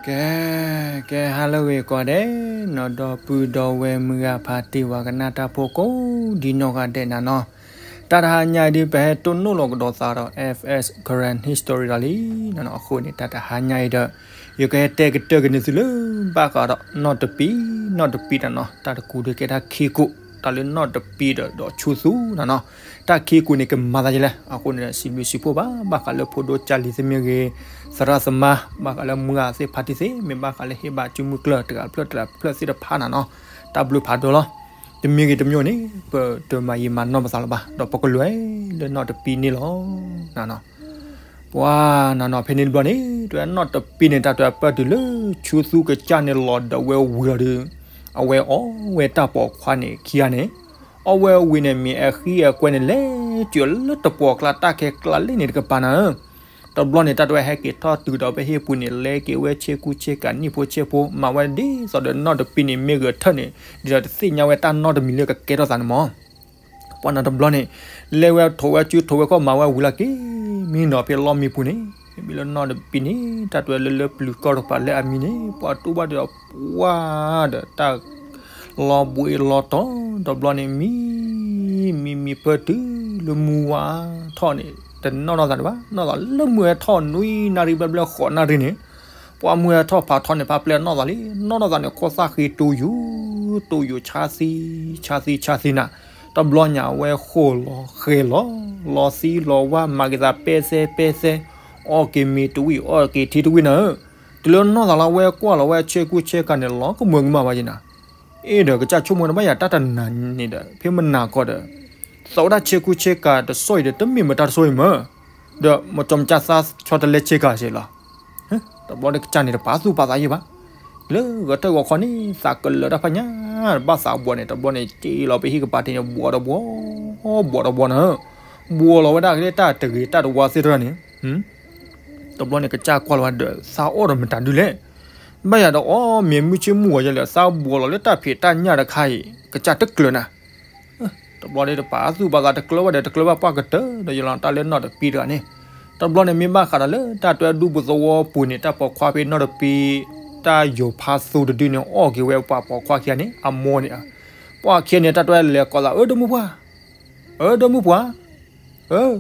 ကဲ, ကဲ ဟါလၢအဂ့ၤကိးဂၤဒဲး, နီၢ်ဒီပုၢ်ဒီဝဲၢ်မုၢ်ဂၤဖါတံၢ်ဝၤကနၣ်တၢ်ဖိကိးဒ်နီၢ်ဂၤဒဲးနၤနီၤ, တၢ်တဟါညါအံၤဒုးပဟဲတိၢ်နီၣ်လီၤကဒီးသးဒီး F S Karen History ဒီးလံနီၤနီၤ, အဃိန့ၣ် တၢ်တဟါညါအံၤဒီး ယကဟဲတဲကတၢၢ်က့ၤန့ၢ်သုလၢ ဘၣ်ဃးဒီးနီၢ်တပံ, နီၢ်တပံတနီၤ, တၢ်တကူဒုးကဲတၢ်ခံကူ, တၢ်လၢနီၢ်တပံဒီး ဒီးဆူသူနၤနီၤ, တၢ်ခံကူန့ၣ် ကမၤသးဒ်လဲၣ်, အဃိန့ၣ်ဒီး စံးဘျုးစံးဖှိၣ်ဘၣ် ဘၣ်ဃးလၢဖိဒိၣ်ကၢ်လံၤသ့ၣ်မ့ၢ်ဂ့ၤ, သရၣ်သမါ, ဘၣ်ဃးလၢမုၢ်ဂၤသ့ၣ်ဖါတံၢ်သ့ၣ်, မ့ၢ်ဘၣ်ဃးလၢဟ့ၣ်ဘၣ်စုမုၢ်ကျၢၢ်တဂၤဖျၢၣ်တဂၤဖျၢၣ်သ့ၣ်တဖၣ်နၤနီၤ, တၢ်ဘျုးဖးဒိၣ်လီၤ. တမံၤဂ့ၤတမံၤန့ၣ် ပတမၤယံာ်မၤနီၢ်ပသးလၢၤဘၣ်, ဒီးပကလဲၤလၢနီၢ်တပံန့ၣ်လီၤနၤနီၤ. ပှၤနၤနီၤ ဖဲန့ၣ်တဘျီန့ၣ် တၢ်နီၢ်တပံန့ၣ် တၢ်တပၢၢ်တုၤလၢဆူသူကစၢ်န့ၣ်လီၤဒီးဝဲဝံၤလီၤဒီး အဝဲအီၣ်ဝဲတၢ်ပိာ်ခွါန့ၣ်ခံဂၤန့ၣ်, အီၣ်ဝဲဝံၤန့ၣ် မ့ၢ်အဃံအကွဲန့ၣ် လဲၤစၢၤလၢတပိာ်ကျါတၢ်ခဲကျါလၢန့ၣ်တကပၤနၤဧၢ. တဘျီန့ၣ် တၢ်တဝဲဟဲက့ၤထီၣ်တုၤဒီးဖဲဟံၣ်ပူၤန့ၣ် လဲၤက့ၤဝဲဆ့ကူဆ့ကၤနံၣ်ဖိဆ့ဖိ မၤဝဲဒ်သိးဒီးနီၢ်တပံန့ၣ် မ့ၢ်ဂဲၤထၢၣ်န့ၣ် ဒ်သိးတသ့ၣ်ညါဝဲတၢ်နီတမံၤလၢကကဲထီၣ်သးန့ၣ်မး ပှၤနၤတဘျီန့ၣ် လဲၤဝဲထိးဝဲစုထိးဝဲခီၣ် မၤဝဲဝံၤလီၤက့ၤ မံနီၤဖဲလီၢ်မံပူၤန့ၣ်, မ့ၢ်လၢနီၢ်တပံန့ၣ် တၢ်တဝဲလၢလၢပျုၤကီၢ်တကပၤလၢအမံန့ၣ် ပှၤတူၢ်ဘၣ်ဒီးပှၤဒီးတၢ် လီၤဘှံးလီၤတီၤ တဘျီန့ၣ် မံ မံမံပၢၢ်တုၤလၢမုၢ်ဝါထီၣ်န့ၣ် တနီၣ်ထီၣ်သးဒံးဘၣ်, နီၣ်သးလၢမုၢ်ဟဲထီၣ်နွံနၣ်ရံၣ်ဘျဲၣ်ဘျဲၣ်ဃိးနၣ်ရံၣ်န့ၣ်, ပှၤမုၢ်ဟဲထီၣ်ဖးထီန့ၣ် ဖးပျဲၢ်နီၣ်သးလံ, နီၣ်ထီၣ်သးန့ၣ် ခိၣ်သၣ်ဃံတူယိာ် တူယိာ်ဆါသံ ဆါသံ ဆါသံနၤ, တဘျီညါဝဲဃိာ်လီၤဃဲၤလီၤ လီၤသံလီၤဝၢ် မၤက့ၤသးပဲသဲပဲသဲ, အီၣ်က့ၤမ့ၤတဝံၣ် အီၣ်က့ၤထံတဝံၣ်နၤဧၢ, တုၤလၢနီၣ်သးလီၤ ဝဲကွၢ်လီၤဝဲဆ့ကူဆ့ကၤန့ၣ် လီၤကမၢကမၣ်ဘၣ်က့ၤနၤ အ့ၣ်ဒီး ကစၢ်ဆိကမိၣ်တဘၣ်ယၤ တၢ်တနၤန့ၣ်ဒီး ဖဲမနၤကီးဒီး သးဝဲဒၣ်ဆ့ကူဆ့ကၤတစိၢ်အံၤဒီး တမ့ၢ်မတၤတစိၢ်အံၤမၢ်, ဒီးမကၠီမကၠၢ်သးဆီတလဲဆ့ကၤစ့ၢ်လီၤ. တဘျီန့ၣ်ကစၢ်န့ၣ်တပာ်သူၣ်ပာ်သးယံာ်ဘၣ်, လၢဂဲၤထၢၣ်ဂီၤခီန့ၣ် သးကလၢၤတၢ်ဖးညါ ဘၣ်သးဘှီးန့ၣ် တဘျီန့ၣ် က့ၤလီၤဖဲဟံၣ်ကပၤထံးန့ၣ် ဘှီးတဘှီ ဘှီးတဘှီနၤဧၢ, ဘှီးလီၤဝဲဒၣ်က့ၤလၢတၢ်တဂ့ၤတၢ်တဝါသ့ၣ်တဖၣ်န့ၣ် တဘျီန့ၣ် ကစၢ်ကွၢ်လီၤဝဲဒီး သးအီၣ်ဒီးမတၤဒုလဲၣ်, ဘၣ်ယၤဒီးအီၣ်မ့ၢ်မုၢ်ဆ့ၣ်မုၢ်ဂီၤယဲလၢ သးဘှီးလီၤလၢတၢ်ဖံးတၢ်ညၣ်တခါအံၤ ကစၢ်တကျၢၤနၤ, တဘျီန့ၣ်တပာ်သူၣ်ပာ်သး တကျၢၤဘၣ်ဒီး တကျၢၤဘၣ်ပှၢ်ကတၢၢ်ဒီး ယလီၤတၢ်လၢနီၢ်တပံတဂၤန့ၣ်, တဘျီန့ၣ်မ့ၢ်ဘၣ်ဃးဒီးလၢတၢ်တွဲဒူပူၤသဝီပူၤန့ၣ် တၢ်ပိာ်ခွါဖဲနီၢ်တပံ တၢ်ယိၤဖးသူတဒုန့ၣ် အီၣ်က့ၤဝဲပှၤပိာ်ခွါခံဂၤန့ၣ် အမိၢ်န့ၣ်, ပှၤခံဂၤန့ၣ် တၢ်တွဲလဲၤကိးသး အၢ ဒီမုၢ်ပှၢ်, အၢ ဒီမုၢ်ပှၢ် အၢ,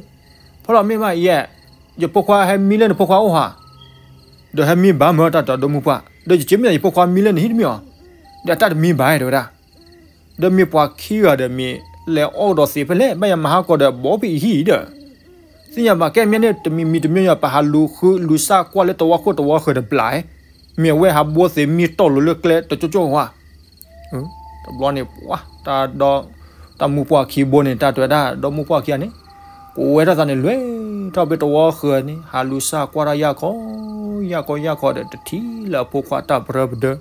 ဖီလီၤမ့ၢ်ဘၣ်ယဲ, ယဖိခွါဟဲမံလၢနဖိခွါအိၣ်ဟါ, ဒီးဟဲမံဘၣ်မၢတၢ်တဲဒီမုၢ်ပှၢ်, ဒီးယစ့မ့ၢ်ယဖိခွါမံလၢနဟံၣ်တမံၤအီၤ, ဒီးအတၢ်တမံဘၣ်တဲဝဲဒၣ်, ဒီးမ့ၢ်ပှၤခံဂၤဒီးမ့ၢ်လဲၤအီၣ်ကဒီးသ့ဖဲလဲၣ် ဘၣ်ယၤမၤဟးဂီၤဒီးဘီဖဲအံၤဟံၣ်ဒီး, သ့ၣ်ညါဘၣ်ကဲမ့ၢ်န့ၣ် တမံၤမံၤတမံၤယၤ ပဟးလူၤဃုလူၤစၢ်ကွၢ်လၢတဝီခိၣ်တဝီဃၢၤတဘျီ, မ့ၢ်အဝဲဟးဘိသ့မံတီၢ်လိၤလၢကျဲတကၠိကၠိဝါ တဘျီန့ၣ် ပှၤ တၢ်ဒီ တၢ်မုၢ်ပှၢ်ခံဘိန့ၣ် တၢ်တဲဝဲဒၣ် ဒီမုၢ်ပှၢ်ခံဂၤန့ၣ် ကိးဝဲထီၣ်သးန့ၣ် လဲၤထီၣ်ဖဲတဝီဃၢၤန့ၣ် ဟးလူၤစၢ်ကွၢ်တၢ်ယၢ်ခီ ယၢ်ခီ ယၢ်ခီဒီး တထံၣ်လၢအဖိခွါတၢ်ပရၢပဒၢ,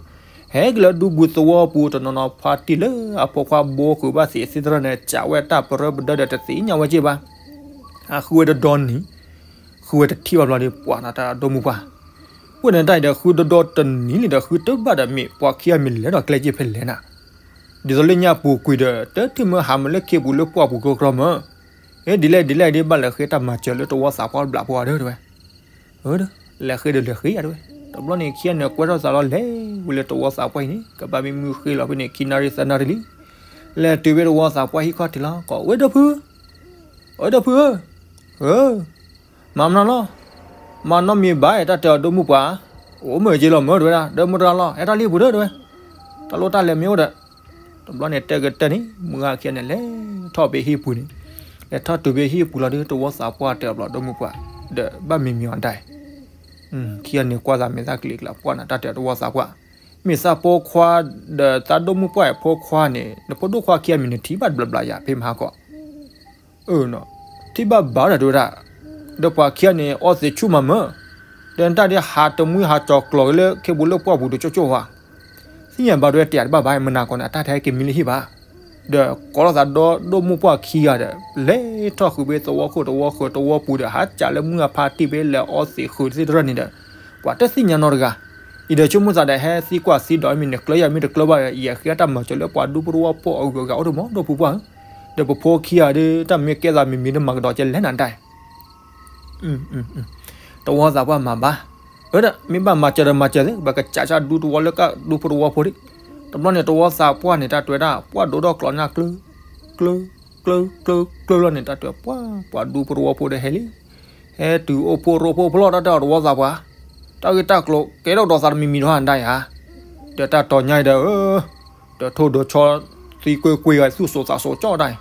ဟဲက့ၤလၢဒူပူၤသဝီပူၤ တနီၤနီၤဖါတံၢ်လၢအဖိခွါဘိဃုာ်ဘၣ်သ့ၣ်သ့ၣ်တဖၣ်န့ၣ် စံးဝဲတၢ်ပရၢပဒၢဒီး တသ့ၣ်ညါဝဲက့ၢ်ဘၣ်. အဃုဝဲတဒီနံၤ ဃုဝဲတထံၣ်ဘၣ်ဘျီဒီး ပှၤနၤတၢ်ဒီမုၢ်ပှၢ် ဝဲန့ၣ်တၢ်အံၤဒီး ဃုဒီဒီတနံၤလံဒီး ဃုတဘၣ်ဒီး မ့ၢ်ပှၤခံဂၤမ့ၢ်လဲၤဒီးကျဲက့ၢ်ဖဲလဲၣ်နၤ, ဒ်သိးလၢညါပူၤကွံာ်ဒီး တထံၣ်မၢဟးမၢလၢခ့ပူၤလၢပှၢ်ပူၤကီကီမၢ, အ့ ဒ်လဲၣ်ဒ်လဲၣ်ဒ် ဘၣ်လဲၤဃ့တၢ်မၤစၢၤလၢတဝီသးပှၢ်တဘျီပှၤဒီးတဲဝဲ, အၢ လဲၤဃ့ဒီးလဲၤဃ့ယၤတဲဝဲ, တဘျီန့ၣ် ခံဂၤန့ၣ်ကွဲထီၣ်သးလီၤ လဲၤဝဲလၢတဝီသးပှၢ်အံၤန့ၣ် ကဘၣ်မ့ၢ်မုၢ်ဃ့လီၤဖဲန့ၣ် ခံနၣ်ရံၣ်သၢနၣ်ရံၣ်လံ, လဲၤတုၤဖဲတဝီသးပှၢ်ဟံၣ်ခီၣ်ထံးလီၤ ကိးဝဲဒီဖု, အၢ ဒီဖုဧၢ, အၢ မၤမနုၤလီၤ, မၤနီတမံၤဘၣ် တၢ်တဲအီၤဒီမုၢ်ပှၢ်, အိၣ်မ့ၢ်က့ၤလီၤမၢတဲဝဲဒၣ် ဒီမုၢ်တဂၤလီၤ ဟဲထီၣ်လံပူၤဒီးတဲဝဲ, တၢ်လိၣ်တၢ်လဲၤမ့ၢ်အိၣ်ဒီး, တဘျီန့ၣ်တဲကတၢၢ်န့ၣ် မုၢ်ဂၤခံဂၤန့ၣ် လဲၤထီၣ်ဖဲဟံၣ်ပူၤန့ၣ်, လဲၤထီၣ်တုၤဖဲဟံၣ်ပူၤလီၤဒီး တဝီသးပှၢ်တဲအီၤဘျီဒီမုၢ်ပှၢ်, ဒီးဘၣ်မံမံအီၤဒၣ် ခံဂၤန့ၣ်ကွၢ်သးမ့ၢ်သးကလံၤကျါပှၢ်နၤ တၢ်တဲအီၤတဝီသးပှၢ်, မ့ၢ်သးဖိခွါ, ဒီးသးဒီမုၢ်ပှၢ်အဖိခွါန့ၣ် နဖိဒိၣ်ခွါခံဂၤမံၤနထံၣ်ဘၣ်တဘျီဘျီယၤ ဖဲမဟါကီး အၢ, ထံၣ်ဘၣ်ဘၣ်ဒီးတဲဝဲဒၣ်, ဒီးပှၤခံဂၤန့ၣ် အီသံးဆူၣ်မးမၢ, ဒီးနတၢ်ဒ်ဟးတမှံဟးကၠီၤကျီၤက့ၤလၢခ့ပူၤလၢပှၢ်ပူၤတကၠိကၠိဝါ, သ့ၣ်ညါဘၣ်တဲဝဲတယၤတဘၣ်ဘၣ် မနၤကီးန့ၣ် အတၢ်တဟဲက့ၤမံလၢဟံၣ်ဘၣ်, ဒီးကိးထီၣ်သးဒီဒိၣ်မိၢ်ပှၢ်ခံဂၤဒီး လဲၤထီၣ်ဃုာ်ဖဲသဝီခိၣ်သဝီဃၢၤသဝီပူၤဒီး ဟးကးလၢမုၢ်အဖါတံၢ်ဖဲလဲၤအီသံးဃုာ်သ့ၣ်တဖၣ်န့ၣ်ဒီး ပှၤတသ့ၣ်ညါနီတဂၤ, အံၤဒီးဆိကမိၣ်သးဒီး ဟဲသံကွၢ်သံဒိးမ့ၢ်န့ၣ် ကျၢၤယၤမ့ၢ်တကျၢၤဘၣ်ဒီး ယဃ့တၢ်မၤစၢၤလၢပှၤဒူဖိတဝီဖိအဂုၤအဂၤအိၣ်တမီၤ ဒီဖိပှၢ်ဧၢ, ဒီးပဖိခံဂၤဒီး တၢ်မ့ၢ်ကဲသးမံၤမံၤဒီးမၤကဒီးကဲလဲၣ်နၤဒၣ် တဝီသးပှၢ်မၤဘၣ်, အၢ မ့ၢ်ဘၣ်မၤစၢၤဒီးမၤစၢၤသ့, ပကစးဆါဒူသဝီလၢကဒူဖိသဝီဖိဒံး. တဘျီန့ၣ် သဝီသးပှၢ်န့ၣ် တၢ်တဲဝဲဒၣ် ပှၢ်ဒိးထီၣ်ကျီညၣ်ကျၢ ကျၢ ကျၢ ကျၢ ကျၢလီၤန့ၣ် တၢ်တဲ ပှၤဒူဖိသဝီဖိဒီးဟဲလံ. ဟဲတုၤအိၣ်ဖှိၣ်ရိဖှိၣ်ဖျီၣ် တၢ်တဲအီၤသဝီသးပှၢ်, တၢ်ဂ့ၢ်တၢ်ကျိၤကဲထီၣ်ဒီးသးတမံၤမံၤဒီးဟါဒၣ်ယါ. ဒီးတၢ်တီၤညါအံၤဒီး ဒီးထိၣ်ဒီးဆီသံကွ့ၢ်ကွ့ၢ်ဂၤ သူၣ်စိးသးစိးကၠီဒၣ်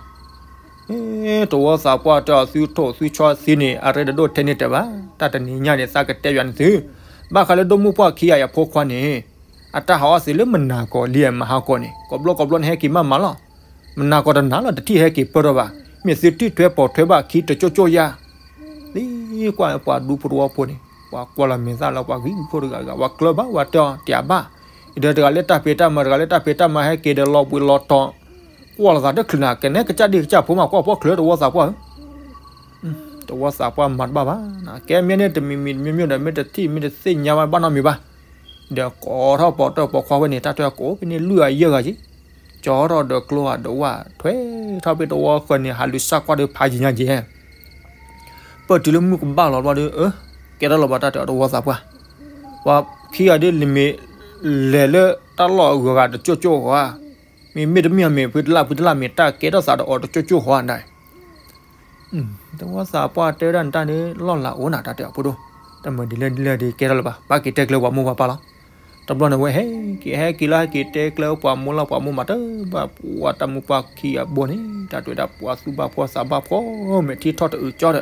အံၤ. သဝီသးပှၢ်တဲအီၤ သုထိၣ်သုဆီသံန့ၣ် အရ့ဒိၣ်ထဲန့ၣ်တဲဘၣ်, တၢ်တနံၤညါန့ၣ် သးကတဲယွၤန့ၣ်သု, ဘၣ်ဃးလၢဒိၣ်မုၣ်ပှၢ်ခံဂၤအံၤအဖိခွါန့ၣ် အတၢ်ဟးအီၣ်သ့လၢမနၤကီးလံ မဟါကီးန့ၣ် ကိးဘျီကိးဘျီန့ၣ် ဟဲက့ၤမးမးလီၤ. မနၤကီးတနၤလီၤ တထံၣ်ဟဲက့ၤပၢၢ်ထီၣ်ဘၣ်. မ့ၢ်သုတုၤထွဲပိာ်ထွဲဘၣ်ခံတကၠိကၠိယါ သံကွၢ်ပှၤဒူဖိသဝီဖိန့ၣ် ပှၤကွၢ်လီၤမဲာ်သၣ်လၢပှၤဂံၢ်ခိၣ်တဂၤဂၤ ပှၤကျၢၤဘၣ် ပှၤတဲအီၤတၢ်ဘၣ်. ဒီးတဂၤလၢတၢ်ဖံးတၢ်မၤ တဂၤလၢတၢ်ဖံးတၢ်မၤဟဲက့ၤဒီးလီၤဘှံးလီၤတီၤ, ကွၢ်လိာ်သးတချုးနၤ ကနဲကစၢ်ဒံၣ်ကစၢ်ဖိမး ကွၢ်ဖီၣ်ချုးသဝီသးပှၢ်ဧၢ. သဝီသးပှၢ်မၤတဘၣ်ဘၣ်, ကဲမ့ၢ်န့ၣ်တမံၤမံၤတမံၤမံၤဒီး မ့ၢ်တထံၣ်မ့ၢ်တသ့ၣ်ညါဘၣ် ဘၣ်နီတမံၤဘၣ်. ဒီးကိးထီၣ်ပိာ်တၢၣ်ပိာ်ခွါဝဲန့ၣ် တၢ်တဲကိးဖဲန့ၣ်လွံၢ်ဂၤယဲၢ်ဂၤက့ၤ, ကၠီထီၣ်ဒီးကျိအဒိးဝၣ် ထွဲထီၣ်ဖဲသဝီဃၢၤန့ၣ် ဟးလူၤစၢ်ကွၢ်ဒီးဖးယံၤညါက့ၤ ပၢၢ်တုၤလၢမုၢ်ကဘၣ်လီၤဘျီဒီး အၢ ကဲထီၣ်လီၤဘၣ် တၢ်တဲအီၤသဝီသးပှၢ်, ပှၤခံဂၤဒ်လံာ်မ့ၢ် လဲၤလၢတၢ်လီၢ်အဂုၤအဂၤတကၠိကၠိဃီဧါ, မ့မ့ၢ်တမ့ၢ်အမ့ၢ် ဖုတလၣ်ဖုတလၣ်မ့ၢ် တၢ်ကဲထီၣ်သးဒီးအီၤတကၠိကၠိဃီဧါဒၣ်. သဝီသးပှၢ်တဲဝဲဒၣ်န့ၣ် တၢ်န့ၣ်လီၢ်လၤအိၣ်နၤ တၢ်တဲအီၤဖိဒိၣ်, တၢ်မၤဒ်လဲၣ်ဒ်လဲၣ်ဒ်ကဲထီၣ်လၢၤဘၣ်, ဘၣ်က့ၤတဲကျဲပှၤမိၢ်ပှၤပၢ်လီၤ. တဘျီန့ၣ်ဝဲဟဲက့ၤ ဟဲက့ၤလီၤ ဟဲက့ၤတဲကျဲပှၤမိၢ်လီၤ ပှၤမိၢ်မၤတၢ်ဘၣ် ပှၤတၢ်မုၢ်ပှၢ်ခံဂၤဘိန့ၣ် တၢ်တဲဝဲဒၣ် ပှၤသူၣ်ဘၣ်ဖှီၣ်သးဘၣ်ဖှီၣ် မဲာ်ထံထီၣ်တအုးကၠီဒီး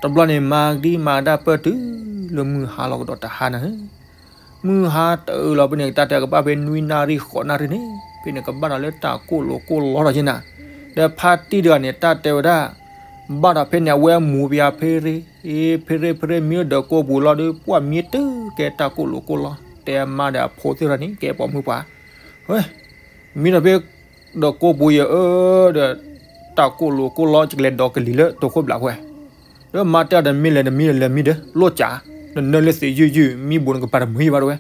တဘျီန့ၣ် မၤကဒံမၤဒၣ်ပၢၢ်တုၤလၢမုၢ်ဟါလီၤကဒီးတဟါနၤဧၢ. မုၢ်ဟါတအုးလီၤဖဲန့ၣ် တၢ်တဲကဘၣ်ဖဲနွံနၣ်ရံၣ်ဃိးနၣ်ရံၣ်န့ၣ် ဖဲန့ၣ်ကဘၣ်ဒီးလၢတၢ်ကိၢ်လိာ်ကိၢ်လီထီၣ်က့နၤ, ဒီးဖါတံၢ်တဂၤန့ၣ် တၢ်တဲဝဲဒၣ် ဘၣ်ဒီးဖဲန့ၣ် အဝဲမူပယါဖ့ရ့ ဖ့ရ့ဖ့ရ့ မံဒီးကိာ်ပူၤလီၤဒီး ပှၢ်မံတုၤကဲတၢ်ကိၢ်လိာ်ကိၢ်လီ တဲအမါဒီးအဖိသ့ၣ်တဖၣ်န့ၣ် ကဲပိာ်မုၣ်ပှၢ်, ဝဲ မံဒီးဖဲ ဒီးကိာ်ပူၤယဲၢ်ဧၢ, ဒီးတၢ်ကိၢ်လိာ်ကိၢ်လီ ယကလဲၤဒီးကလံၤလၢတိာ်ခိၣ်ဘျးဖဲ, ဒီးမါတဲဒီး မ့ၢ်လဲၤနမံလဲၤမံဒီး လိၣ်ကး, နနၢလၢသ့ယုၢ်ယုၢ် မံဘူးနကပၤတမုာ်ဘၣ်တဝဲ,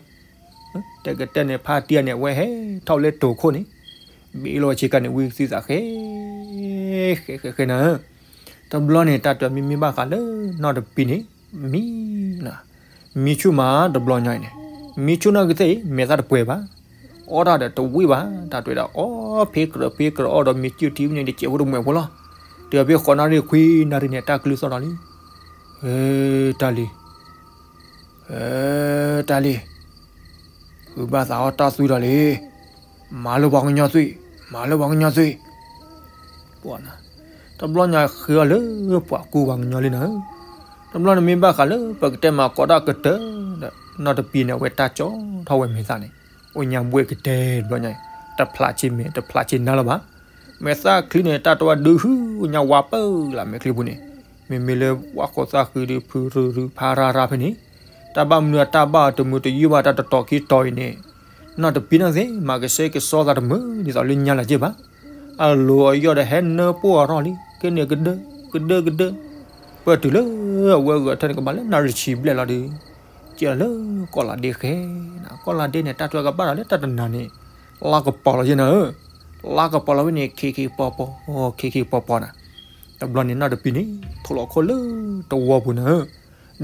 တဲကတဲန့ၣ် ဖါတံၢ်န့ၣ် အဝဲဟဲထီၣ်လၢတိာ်ခိၣ်န့ၣ် ဘ့ၣ်လီၤဆ့ကၤန့ၣ် ဝံသံသးဃဲ ဃဲဃဲဃဲနၤ, တဘျီန့ၣ် တၢ်တဲမ့မ့ၢ်ဘၣ်ဃးလၢနီၢ်တပံန့ၣ် မံ မံဆူၣ်မးတဘျီညါအံၤန့ၣ်, မံဆူၣ်နီၢ်ကသ့ၣ်အံၤ မဲာ်သၣ်တပှဲၤဘၣ်, အီၣ်တၢ်ဒီးတဝံၣ်ဘၣ်, တၢ်တဲဝဲဒၣ် အီၣ်ဖ့ကရၢဖ့ကရၢအီၣ်ဒီးမ့ၤစုၣ်ထံဖဲန့ၣ် တစဲးဖိတမှဲးဖိလီၤ, တုၤဖဲဃိးနၣ်ရံၣ်ခွံနၣ်ရံၣ်န့ၣ် တၢ်ကလုၢ်သီၣ်ဒီးလံ, တၢ်လံၤ တၢ်လံၤ, ဃုဘၣ်သးအီၣ်တၢ်သွံဒီးလံ, မၤလၢပှၤကညီသွံ, မၤလၢပှၤကညီသွံ တဘျီညါဃ့အီၤလၢပှၤကူပှၤကညီလံနၤဧၢ, တဘျီန့ၣ်မ့ၢ်ဘၣ်ဃးလၢပကတဲမၤကီးတၢ်ကတၢၢ်, နီၢ်တပံန့ၣ် အဝဲတၢ်ကၠီထီၣ်ဝဲမဲာ်သၣ်န့ၣ်, အိၣ်ညါဘှဲၣ်ကတဲတဘျီညါအံၤ, တဖျးဆ့မဲာ် တဖျးဆ့နါလၢၤဘၣ်, မဲာ်သၣ်ချံန့ၣ် တၢ်တဝဲဒုးဟုညါဝါပၢၢ်လၢမဲာ်ချံပူၤန့ၣ်, မ့မ့ၢ်လၢပှၤဃိးသၣ်ဃုဒုးဖုရူရူဖါရါရါဖဲန့ၣ်, တၢ်ဘၣ်မနုၤအတၢ်ဘၣ်အီၤတမုာ်တယုၢ်ဘၣ်တၢ်တတီၤခံတီၤအံၤန့ၣ်, နီၢ်တပံန့ၣ်သ့ၣ် မၤကဆှဲကဆှီသးတမုာ်ဒ်သိးလၢညါလၢၤက့ဘၣ်, အလိၤအယီၢ်ဒီးဟဲနၢပှီၢ်အထီၣ်လံ ကဲန့ၣ်ကဒၢ ကဒၢကဒၢ, ပၢၢ်တုၤလၢအဝဲဂဲၤထၢၣ်န့ၣ်ကဘၣ်လၢနၣ်ရံၣ်ဆံဘျဲၣ်လီၤဒီး, ကဲလီၤလၢကီၢ်လၤဒ့ဃဲ, ကီၢ်လၤဒ့န့ၣ် တၢ်တဲကဘၣ်ဒီးလၢတၢ်တနၤန့ၣ်, လါကပီၤလီၤယဲနၤဧၢ, လါကပီၤလီၤဝဲန့ၣ် ခ့ခ့ပီပီ, ခ့ခ့ပီပီနၤ, တဘျီန့ၣ်နီၢ်တပံန့ၣ် ထိၣ်လီၤခိၣ်လၢတဝီပူၤနၤဧၢ,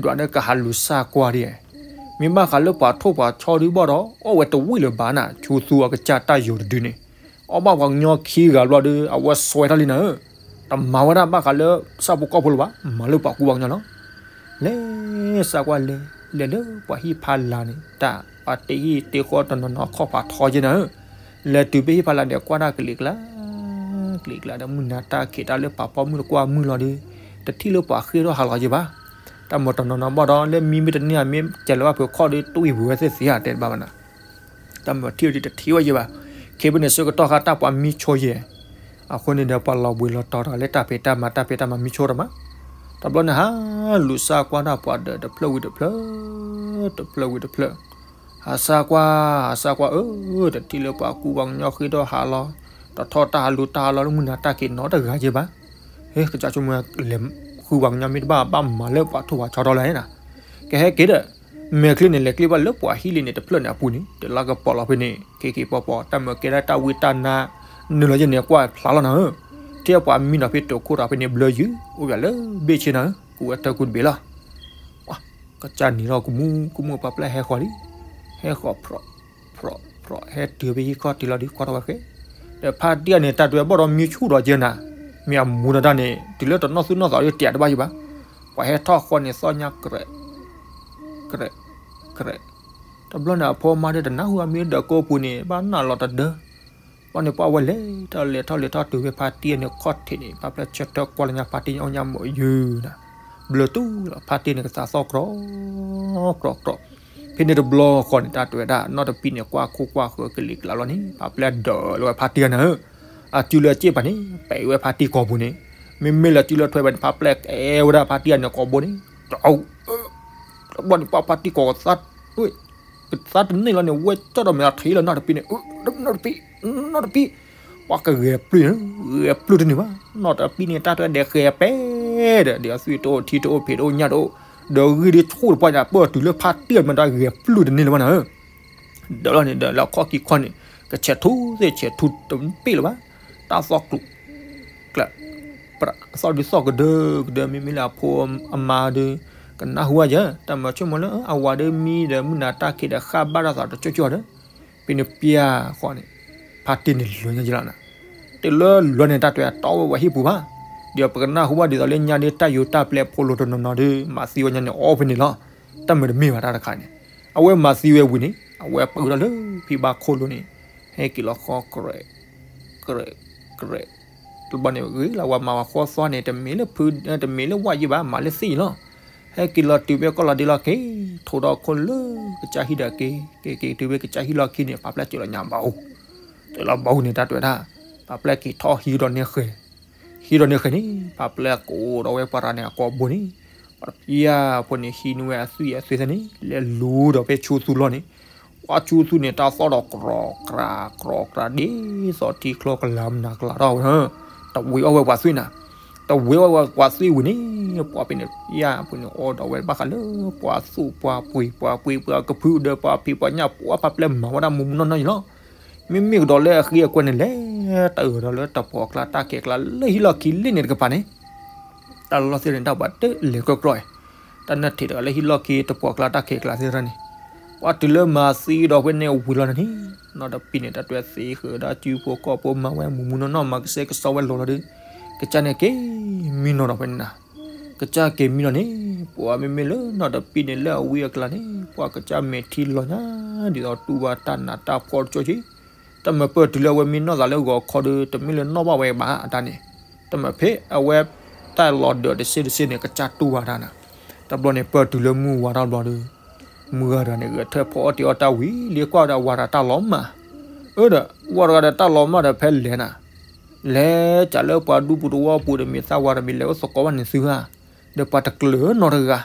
ဒွးဒီးကဟးလူၤစၢ်ကွၢ်ဒံး, မ့ၢ်ဘၣ်ဃးလၢပှၤထိၣ်ပှၤဆီဒုးဘၣ်ဒီး အီၣ်ဝဲတဝံၣ်လၢၤဘၣ်နၤ ဆိသူအကစၢ်တၢ်ယိာ်တဒုန့ၣ်, အီၣ်ဘၣ်ပှၤကညီခံဂၤဘျီဒီး အဝဲစွဲထီၣ်လံနၤဧၢ, တမၤဝဲဒၣ်ဘၣ်ဃးလၢဆၣ်ဖိကီၢ်ဖိလၢၤဘၣ်, မၤလၢပှၤကူပှၤကညီလီၤ. လဲၤစၢ်ကွၢ်လဲၤ လဲၤလၢပှၤဟံၣ်ဖးလၢ်န့ၣ် တၢ်ပှၤတ့ဟံၣ်တ့ဃီတနီၤနီၤခီၣ်ဖးထီက့နၤဧၢ, လဲၤတုၤဖဲဟံၣ်ဖးလၢ်န့ၣ် ကွၢ်တၢ်ကလံၤကျါ ကလံၤကျါဒီး မုၢ်နၤတၢ်ခံးတၢ်လၢပာ်ဖီမုၢ်တကွၢ်မုၢ်လီၤဒီး တထံၣ်လၢပှၤဃ့ထီၣ်ဟးလီၤက့ဘၣ်, တၢ်မၤတနီၤနီၤဘၣ်ဒီး လၢမံမ့ၢ်တန့ၢ်မ့ၢ်ကဲလၢၤဘၣ်ဖုးခီၣ်ဒီး တဝံၣ်ပူၤဝဲသ့ၣ်သ့ဧါတဲတဘၣ်ဘၣ်နၤ တၢ်မၤထံၣ်ဒ်တထံၣ်ဝဲယဲဘၣ်, ခဲဖဲန့ၣ်ဆၢကတီၢ်ခါတၢ်ပှၤမံဆိယဲ, အဃိန့ၣ်ဒီးပှၤလီၤဘှံးလီၤတီၤတဂၤလၢတၢ်ဖံးတၢ်မၤတၢ်ဖံးတၢ်မၤမံဆိတမး, တဘျီန့ၣ်ဟးလူၤစၢ်ကွၢ်တၢ်ပှၤဒီးတဖျၢၣ်ဝံၤတဖျၢၣ်, တဖျၢၣ်ဝံၤတဖျၢၣ်, ဟးစၢ်ကွၢ်, ဟးစၢ်ကွၢ်အၢ, တထံၣ်လၢပှၤကူပှၤကညီဃ့ထီၣ်ဟးလီၤ, တထီၣ်တၢ်ဟးလူၤတၢ်ဟးလီၤလၢမုၢ်နၤတၢ်က့ၤနီတဂၤယဲဘၣ်, ဟဲ ကစၢ်ဆိကမိၣ်လဲၤဃုပှၤကညီမ့ၢ်တဘၣ်ဘၣ်မၤလၢပှၤထိၣ်ပှၤဆီထီၣ်လၢၤနၤ, ကဟဲက့ၤဒီး မဲာ်ချံန့ၣ် လဲၤကျ့ဘၣ်လၢပှၤဟံၣ်လံန့ၣ် တဖျၢၣ်န့ၣ်အပူၤန့ၣ် တလါကပီၤလီၤဖဲန့ၣ် ခ့ခ့ပီပီ တၢ်မၤကဲဒၣ်တၢ်ဝံတၢ်နါ နုာ်လီၤယဲန့ၣ် ကွၢ်ဖျါလီၤနၤဧၢ, ထဲပှၤမံနီၤဖဲတိာ်ခိၣ်တဂၤဖဲန့ၣ် ဘျၢယုာ် အိၣ်ဘၣ်လၢဘ့ၣ်ဆ့နၤဧၢ, ကူဝဲတၢ်ကူတဘ့ၣ်လီၤ, ပှၤ ကစၢ်နံၤထီၣ်ကမူကမူ ပှၤပျဲၢ်ဟဲဃီၤလံ, ဟဲဃီၤဖြီၣ် ဖြီၣ် ဖြီၣ် ဟဲတုၤဖဲဟံၣ်ခီၣ်ထံးလီၤဒီး ကွၢ်ထီၣ်ဝဲဃဲ, ဒီးဖါတံၢ်န့ၣ် တၢ်တွဲဘီၣ်ဒီးမံဆူၣ်ဒီးကဲနၤ, မ့ၢ်အမူဒီးတၢ်န့ၣ် တုၤလၢတနီၣ်သူၣ်နီၣ်သးဒီး တဲတဘၣ်ယံၤဘၣ်, ပှၤဟဲထီၣ်ဃီန့ၣ် သီၣ်ညါ ကြဲး ကြဲး ကြဲး, တဘျီန့ၣ် အဖိအမါဒီး တနၢ်ဟူအမံဒီးကိးပူၤန့ၣ် ဘၣ်နၢ်လီၤတဒၢ ဘီန့ၣ် ပှၤဝဲလဲၤထီၣ်လဲၤထီၣ်လဲၤထီၣ်တုၤဖဲဖါတံၢ်န့ၣ်ခီၣ်ထံးန့ၣ် ပှၤပျဲၢ်ဆၢထၢၣ်ကွၢ်လၢညါဖါတံၢ်အီၣ်ညၣ်မုာ်ယုာ်နၤ, ဘျၢတူၢ်လီၤ ဖါတံၢ်န့ၣ် ကသးသီၣ်ကြီ ကြီ ကြီ, ဖဲန့ၣ်တဘျီဃီန့ၣ် တၢ်တွဲဒၣ် နီၢ်တပံန့ၣ် ကွၢ်ခိၣ်ကွၢ်ဃၢၤကလံၤကျါလီၤန့ၣ် ပှၤပျဲၢ်ဒၢးလၢဝဲဖါတံၢ်နၤဧၢ, အစုလၢအစ့ၣ်ပၤန့ၣ် ပဲာ်ဝဲဖါတံၢ်ကိာ်ပူၤန့ၣ်, မ့မ့ၢ်လၢစုလၢထွဲဘၣ်န့ၣ် ပှၤပျဲၢ်ကဲဝဲဒၣ်ဖါတံၢ်အန့ၣ်ကိာ်ဘိန့ၣ်, တဘျီန့ၣ် ပှၤဖါတံၢ်ကိာ်ကသး ကသးတန့ၢ်လီၤန့ၣ် ဝဲကၠီၣ်ဒီးမဲာ်ထံလၢနီၢ်တပံန့ၣ်, နီၢ်တပံ, နီၢ်တပံ, ပှၤကဂဲၤပျုၢ်န့ၣ် ဂဲၤပျုၢ်တန့ၢ်ဘၣ်, နီၢ်တပံန့ၣ် တၢ်တွဲဒဲးဃဲၤပဲဒီး ဒ်အသွံၣ်တအိၣ်ထံတအိၣ်ဖံးတအိၣ်ညၣ်တအိၣ်, ဒီးဂံၢ်ဒ်ဆူၣ်တပှၢ်ညါ ပၢၢ်တုၤလၢဖါတံၢ်အမဲာ်တၢ်ဂဲၤပျုၢ်တန့ၢ်လၢၤဘၣ်နၤဧၢ, ဒီးလီၤန့ၣ်ဒီးလၢခီၣ်ခံခီန့ၣ် ကဆဲးထူသ့ၣ်ဆဲးထူတဘ့ၣ်လၢၤဘၣ်, တၢ်သီၣ်ကျူး ကျၢး ပြး သီၣ်ဒုးသီၣ်ကဒၢကဒၢ မ့မ့ၢ်လၢအဖိအမါဒီး ကနၢ်ဟူဝဲယဲ, တၢ်မၤဆိကမိၣ်လၢအဝၤဒီးမံဒီး မုၢ်နၤတၢ်ခံးဒီး ဃၣ်ဘၣ်တၢ်သးတကၠိကၠိဒီး, ဖဲန့ၣ်ပျၢ်ဃီန့ၣ် ဖါတံၢ်န့ၣ်လၢညါယလီၤနၤ, တလၢလၢန့ၣ် တၢ်တွဲအတီဝဲပှၤဟံၣ်ပူၤဘၣ်, ဒီးပကနၢ်ဟူဘၣ်ဒ်သိးလၢညါဒီး တၢ်ယိၤတၢ်ပျဲဖိလိၤတနီၤနီၤဒီး မၤသံဝဲညါန့ၣ် အီၣ်ဖဲန့ၣ်လီၤ, တၢ်မၤတမ့ၢ်ဘၣ်တၢ်တခါန့ၣ်, အဝဲမၤသံဝဲဝံၤန့ၣ် အဝဲပာ်ဃုာ်ဒီးလၢဖံဘၣ်ခိၣ်လိၤန့ၣ်, ဟဲက့ၤလီၤဃီ ကြဲး ကြဲး ကြဲး, တဘျီန့ၣ် ဂ့ၤလၢဝၤမၤဝၤဃီသွါန့ၣ် တမ့ၢ်လၢဖု တမ့ၢ်လၢဝၣ်ယံၤဘၣ် မၤလၢသ့ၣ်အံၤလီၤ, ဟဲက့ၤလီၤတုၤဖဲကီၢ်လီၤဒ့လီၢ်ခံ, ထိးထီၣ်ခိၣ်လၢကစၢ်ဟံၣ်ဒီးက့ၤ, က့ၤက့ၤတုၤဖဲကစၢ်ဟံၣ်လီၢ်ခံန့ၣ် ပှၤပျဲၢ်စၢၤလီၤညါဘၣ်အိၣ်, စၢၤလီၤဘၣ်အိၣ်န့ၣ် တၢ်တွဲဒၣ်, ပှၤပျဲၢ်က့ၤထီၣ်ဟံးဒီးန့ၢ်ဃဲၤ ဟံးဒီးန့ၢ်ဃဲၤန့ၣ် ပှၤပျဲၢ်ကိးဒီးဝဲပှၤရၤန့ၣ်အကိာ်ဘိန့ၣ်, ပှၤဖံယၢ်ဖိန့ၣ် ဟံးန့ၢ်ဝဲအသွံၣ်အသွံၣ်သ့ၣ်န့ၣ် လဲၤလူၤဒီးဖဲဆူသူလီၢ်န့ၣ်, ပှၤဆူသူန့ၣ် တၢ်သီၣ်ဒီးကြီကြၤကြီကြၤ ဒ်သိးထံချီကလၤမနၤကလၤထီၣ်ဝဲ, တဝံၤအီၣ်ဝဲပှၤသွံၣ်နၤ, တဝံၤအီၣ်ဝဲပှၤသွံၣ်ဝံၤန့ၣ် ပှၤဖံန့ၣ် ဖံယၢ်ဖိန့ၣ် အိၣ်ဒီးဝဲဘၣ်ဃးလၢပှၤသူၣ်ပှၤပှ့ၤ ပှၤပှ့ၤပှၤကဖုဒီးပှၤဖံးပှၤညၣ် ပှၤပျဲၢ်မၤဝဲဒၣ်မူးမူးနီၢ်နီၢ်အံၤလီၤ. မ့မ့ၢ်ကဒီးလၢအဃံအကွဲန့ၣ် လဲၤတၢ်အၢၣ်ဒီးလၢတပှီၢ်ကျါတၢ်ခဲကျါလၢဟံၣ်လီၢ်ခံလ့န့ၣ်တကပၤန့ၣ်, တၢ်လီၢ်သ့ၣ်န့ၣ် တၢ်ပှၤတလဲၤကီကီအံၤ, တၢ်နၢထံးတဂၤလၢဟံၣ်လီၢ်ခံတပှီၢ်ကျါတၢ်ခဲကျါသ့ၣ်တဖၣ်န့ၣ်, ပှၤတုၤလၢမၤသံဒီးဖဲန့ၣ်ဝံၤလီၤန့ၣ်, နီၢ်တပံန့ၣ် တၢ်တွဲသ့ဃုာ်ဒီးစုဖိကီၢ်ဖိ မၤဝဲမူးမူးနီၢ်နီၢ် မၤကစဲကစီဝဲလီၤလီၤဒီး, ကစၢ်န့ၣ်က့ၤမံနီၤဒီးဖဲန့ၣ်နၤ, ကစၢ်က့ၤမံနီၤန့ၣ်, ပှၤမ့မ့ၢ်လၢနီၢ်တပံန့ၣ်လၢအဝံအကျါန့ၣ် ပှၤကစၢ်မဲာ်ထံလီၤညါ ဒ်သိးတူၢ်ဘၣ်တၢ်နးတၢ်ဖှီၣ်တကၠိက့ၤ, တမ့ၢ်ပၢၢ်တုၤလၢအဝဲမံနီၢ်သးလၢဂီၤခီဒီး တမ့ၢ်လၢနီၢ်ဘၣ်ဝဲဘၣ်အတၢ်န့ၣ်, တမ့ၢ်ဖဲအဝဲတၢ်လီၤဒၢးတစ့တစ့န့ၣ် ကစၢ်တူၢ်ဘၣ်တၢ်နၤ, တဘျီန့ၣ် ပၢၢ်တုၤလၢမုၢ်ဝါထီၣ်ဘျီဒီး, မုၢ်ဂၤတဂၤန့ၣ် ဂဲၤထၢၣ်ဖီအီၣ်တ့ၢ်အီၣ်တၢ်ဝံၤလံ ကွၢ်ဝဲဒၣ်ဝၤတဂၤတၢ်လီၤမၢ်, အၢဒီး ဝၤတဂၤဒီးတၢ်လီၤမၢ်ဒီးဖဲလဲၣ်နၤ လဲၤစးလၢပှၤဒူပူၤတဝီပူၤဒီး မ့ၢ်သးဝၤဒီးမ့ၢ်လဲၤအိၣ်သကိးဘၣ်န့ၣ်သုဧါ, ဒီးပှၤတကျၢၤနီတဂၤ,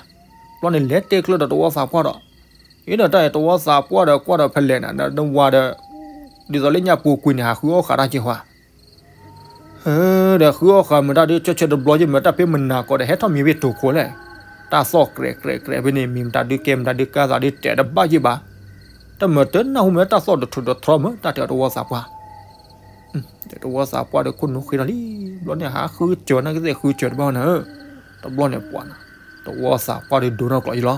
ဘျီန့ၣ်လဲၤတဲကျၢၤဒီးတဝီသးပှၢ်ဒီး, အ့ဒီးတၢ်အံၤတဝီသးပှၢ်ဒီးကွၢ်ဒီးဖဲလဲၣ်နၤ ဒီးနဝၤဒီး, ဒ်သိးလၢညၣ်ပူၤကွံာ်န့ၣ် ဟးဃုအီၣ်ဃာ်တၢ်က့ၤဟါ ဒီးဃုအီၣ်ဃာ်မတၤဒုး ဆၢဆၢတဘျီယမ့ၢ်တၢ်ဖဲမနၤကီးဒီး ဟဲထီၣ်မံၤဝ့ၢ်တိၤခိလဲၣ်, တၢ်သီၣ်ကြဲးကြဲးကြဲးဖဲန့ၣ် မ့ၢ်မတၤဒုးကဲမတၤဒုးကဲသးဒုးတဲတဘၣ်ယ့ၢ်ဘၣ်, တမ့ၢ်တနၢ်ဟူမ့ၢ်တၢ်သီၣ်တထူးတထြီမ့ၢ် တၢ်တဲအီၤတဝီသးပှၢ်, ဒီးတဝီသးပှၢ်ဒီးခိၣ်နူာ်ဃ့ထီၣ်လံ, ဘျီန့ၣ်ဟးဃုစၢၤနကသ့ၣ်ဃုစၢၤတဘၣ်နၤဧၢ, တဘျီန့ၣ်ပှၤနၤ, တဝီသးပှၢ်ဒီးဒိးထီၣ်ကျိးယံၤလီ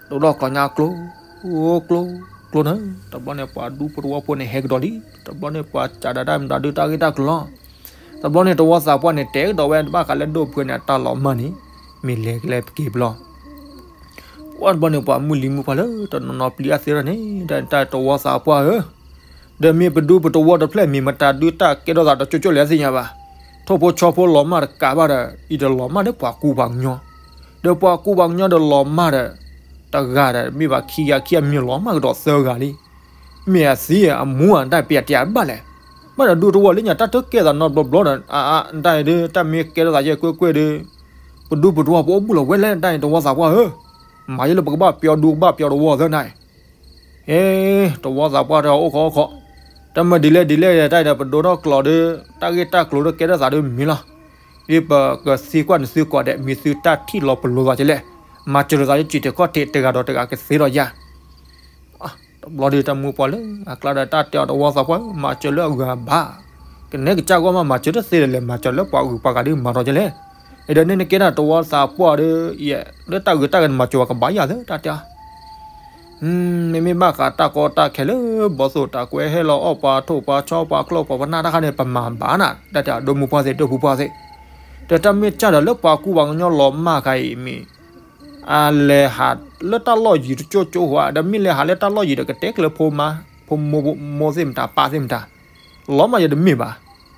ၤ, ဒိးထီၣ်ကျိးညါကျိ ကျိ ကျိနၤ, တဘျီန့ၣ် ပှၤဒူဖိတဝီဖိန့ၣ် ဟဲကဒီးလံ, တဘျီန့ၣ် ပှၤစးဒၣ်တၢ်မတၤဒုးတၢ်ဂ့ၢ်တၢ်ကျိၤလီၤ, တဘျီန့ၣ် တဝီသးပှၢ်န့ၣ် တဲကဒီးဝဲဘၣ်ဃးလၢဒိၣ်ဖုန့ၣ် အတၢ်လီၤမၢ်န့ၣ်, မ့ၢ်လဲၤကလဲၤပက့ၤဘျီ, ပှၤတဘျီန့ၣ် ပှၤမုၢ်လံၤမုၢ်ပှၢ်လၢတနီၤနီၤပျံၤအသ့ထီၣ်န့ၣ် တၢ်တဝီသးပှၢ်ဧၢ, ဒီးမ့ၢ်ပဒူပတဝီတဖျၢၣ် မ့ၢ်မတၤဒုးတၢ်ကဲထီၣ်သးတကၠိကၠိလဲၣ်သ့ၣ်ညါဘၣ်, ထိၣ်ဖိဆီဖိလီၤမၢ်တကးဘၣ်ဒီး အံၤတလီၤမၢ်လၢပှၤကူပှၤကညီ, ဒီးပှၤကူပှၤကညီဒီးလီၤမၢ်ဒီး, တဂၤဒီး မ့ၢ်ဘၣ်ခံဂၤခံဂၤမ့ၢ်လီၤမၢ်ကဒီးသၢဂၤလံ, မ့ၢ်အသံအမူအတၢ်ပျဲတၢ်ဘၣ်လဲၣ်, မ့ၢ်ဒီးဒူတဝီလၢညါတၢ်တကဲသးနီတဘျီဘျီဒီး အအ တၢ်အံၤဒုး တၢ်မ့ၢ်ကဲထီၣ်သးယဲၢ်ကွဲၢ်ကွဲၢ်ဒီး, ပဒူပတဝီပအိၣ်ဘူးလီၤဝဲလဲၣ် တၢ်အံၤတဝီသးပှၢ်ဧၢ, မၤယဲလၢပကဘၣ်ပျီဒူကဘၣ်ပျီတဝီသၢနၤအံၤ အ့ တဝီသးပှၢ်ဒီးအိၣ်ခိးအိၣ်ခိး, တမ့ၢ်ဒ်လဲၣ်ဒ်လဲၣ် တၢ်အံၤဒီးပဒိးထီၣ်ကျိးဒီး တၢ်ဂ့ၢ်တၢ်ကျိၤဒီးကဲထီၣ်သးဒီးမ့ၢ်လီၤ, ဒ်ပကသံကွၢ်နသုကိးဂၤဒဲး မ့ၢ်သုတၢ်ထံၣ်လီၤပလိာ်သးကလဲၣ်, မၤစၢၤလိာ်သးလၢစံၣ်တဲၤခီၣ်ထံး တဂၤဒီးတဂၤကသ့ဒီးယၤ တဘျီဒီးတၢ်မူပှၤလၢအကျါဒီးတၢ်တဲအီၤတဝီသးပှၢ် မၤစၢၤလၢအဂၤဘၣ်, ကနဲကစၢ်ဂီၢ်မး မၤစၢၤတသ့ဒီးလဲၣ် မၤစၢၤလၢပှၤဂုၤပှၤဂၤဒုးမၤထီၣ်ကလဲၣ်, ဒီးန့ၣ်နကဲဒၣ်တဝီသးပှၢ်ဒီး ယဲ လၢတၢ်ဂ့ၤတၢ်ဂ့ၤနမၤစၢၤဝဲကဘၣ်ယၤသၢတၢ်တဲအီၤ, မ့မ့ၢ်ဘၣ်ဃးတၢ်ကီတၢ်ခဲလၢဘီသိၣ်တၢ်ကွဲး ဟဲလီၤအီၣ်ပှၤထိၣ်ပှၤဆီပှၤကျိၣ်ပှၤပနၢ်တၢ်ခါန့ၣ် ပမၤဘၣ်နၤ တၢ်တဲအီၤ ဒိၣ်မူပှၢ်သ့ၣ် ဒိၣ်ဖုပှၢ်သ့ၣ်, ဒီးတၢ်မ့ၢ်စၢ်ဒီးလၢပှၤကူပှၤကညီလီၤမၢ်ခါအံၤမ့ၢ် အလဲၤဟးလၢတၢ်လီၢ်ယံၤတကၠိကၠိဧါ, ဒီးမ့ၢ်လဲၤဟးလၢတၢ်လီၢ်ယံၤဒီးကတဲကျၢၤဖိမါ, ဖိမိၢ်မိၢ်သ့ၣ်မတၤ ပၢ်သ့ၣ်မတၤ, လီၤမၢ်ယၤတမ့ၢ်ဘၣ်.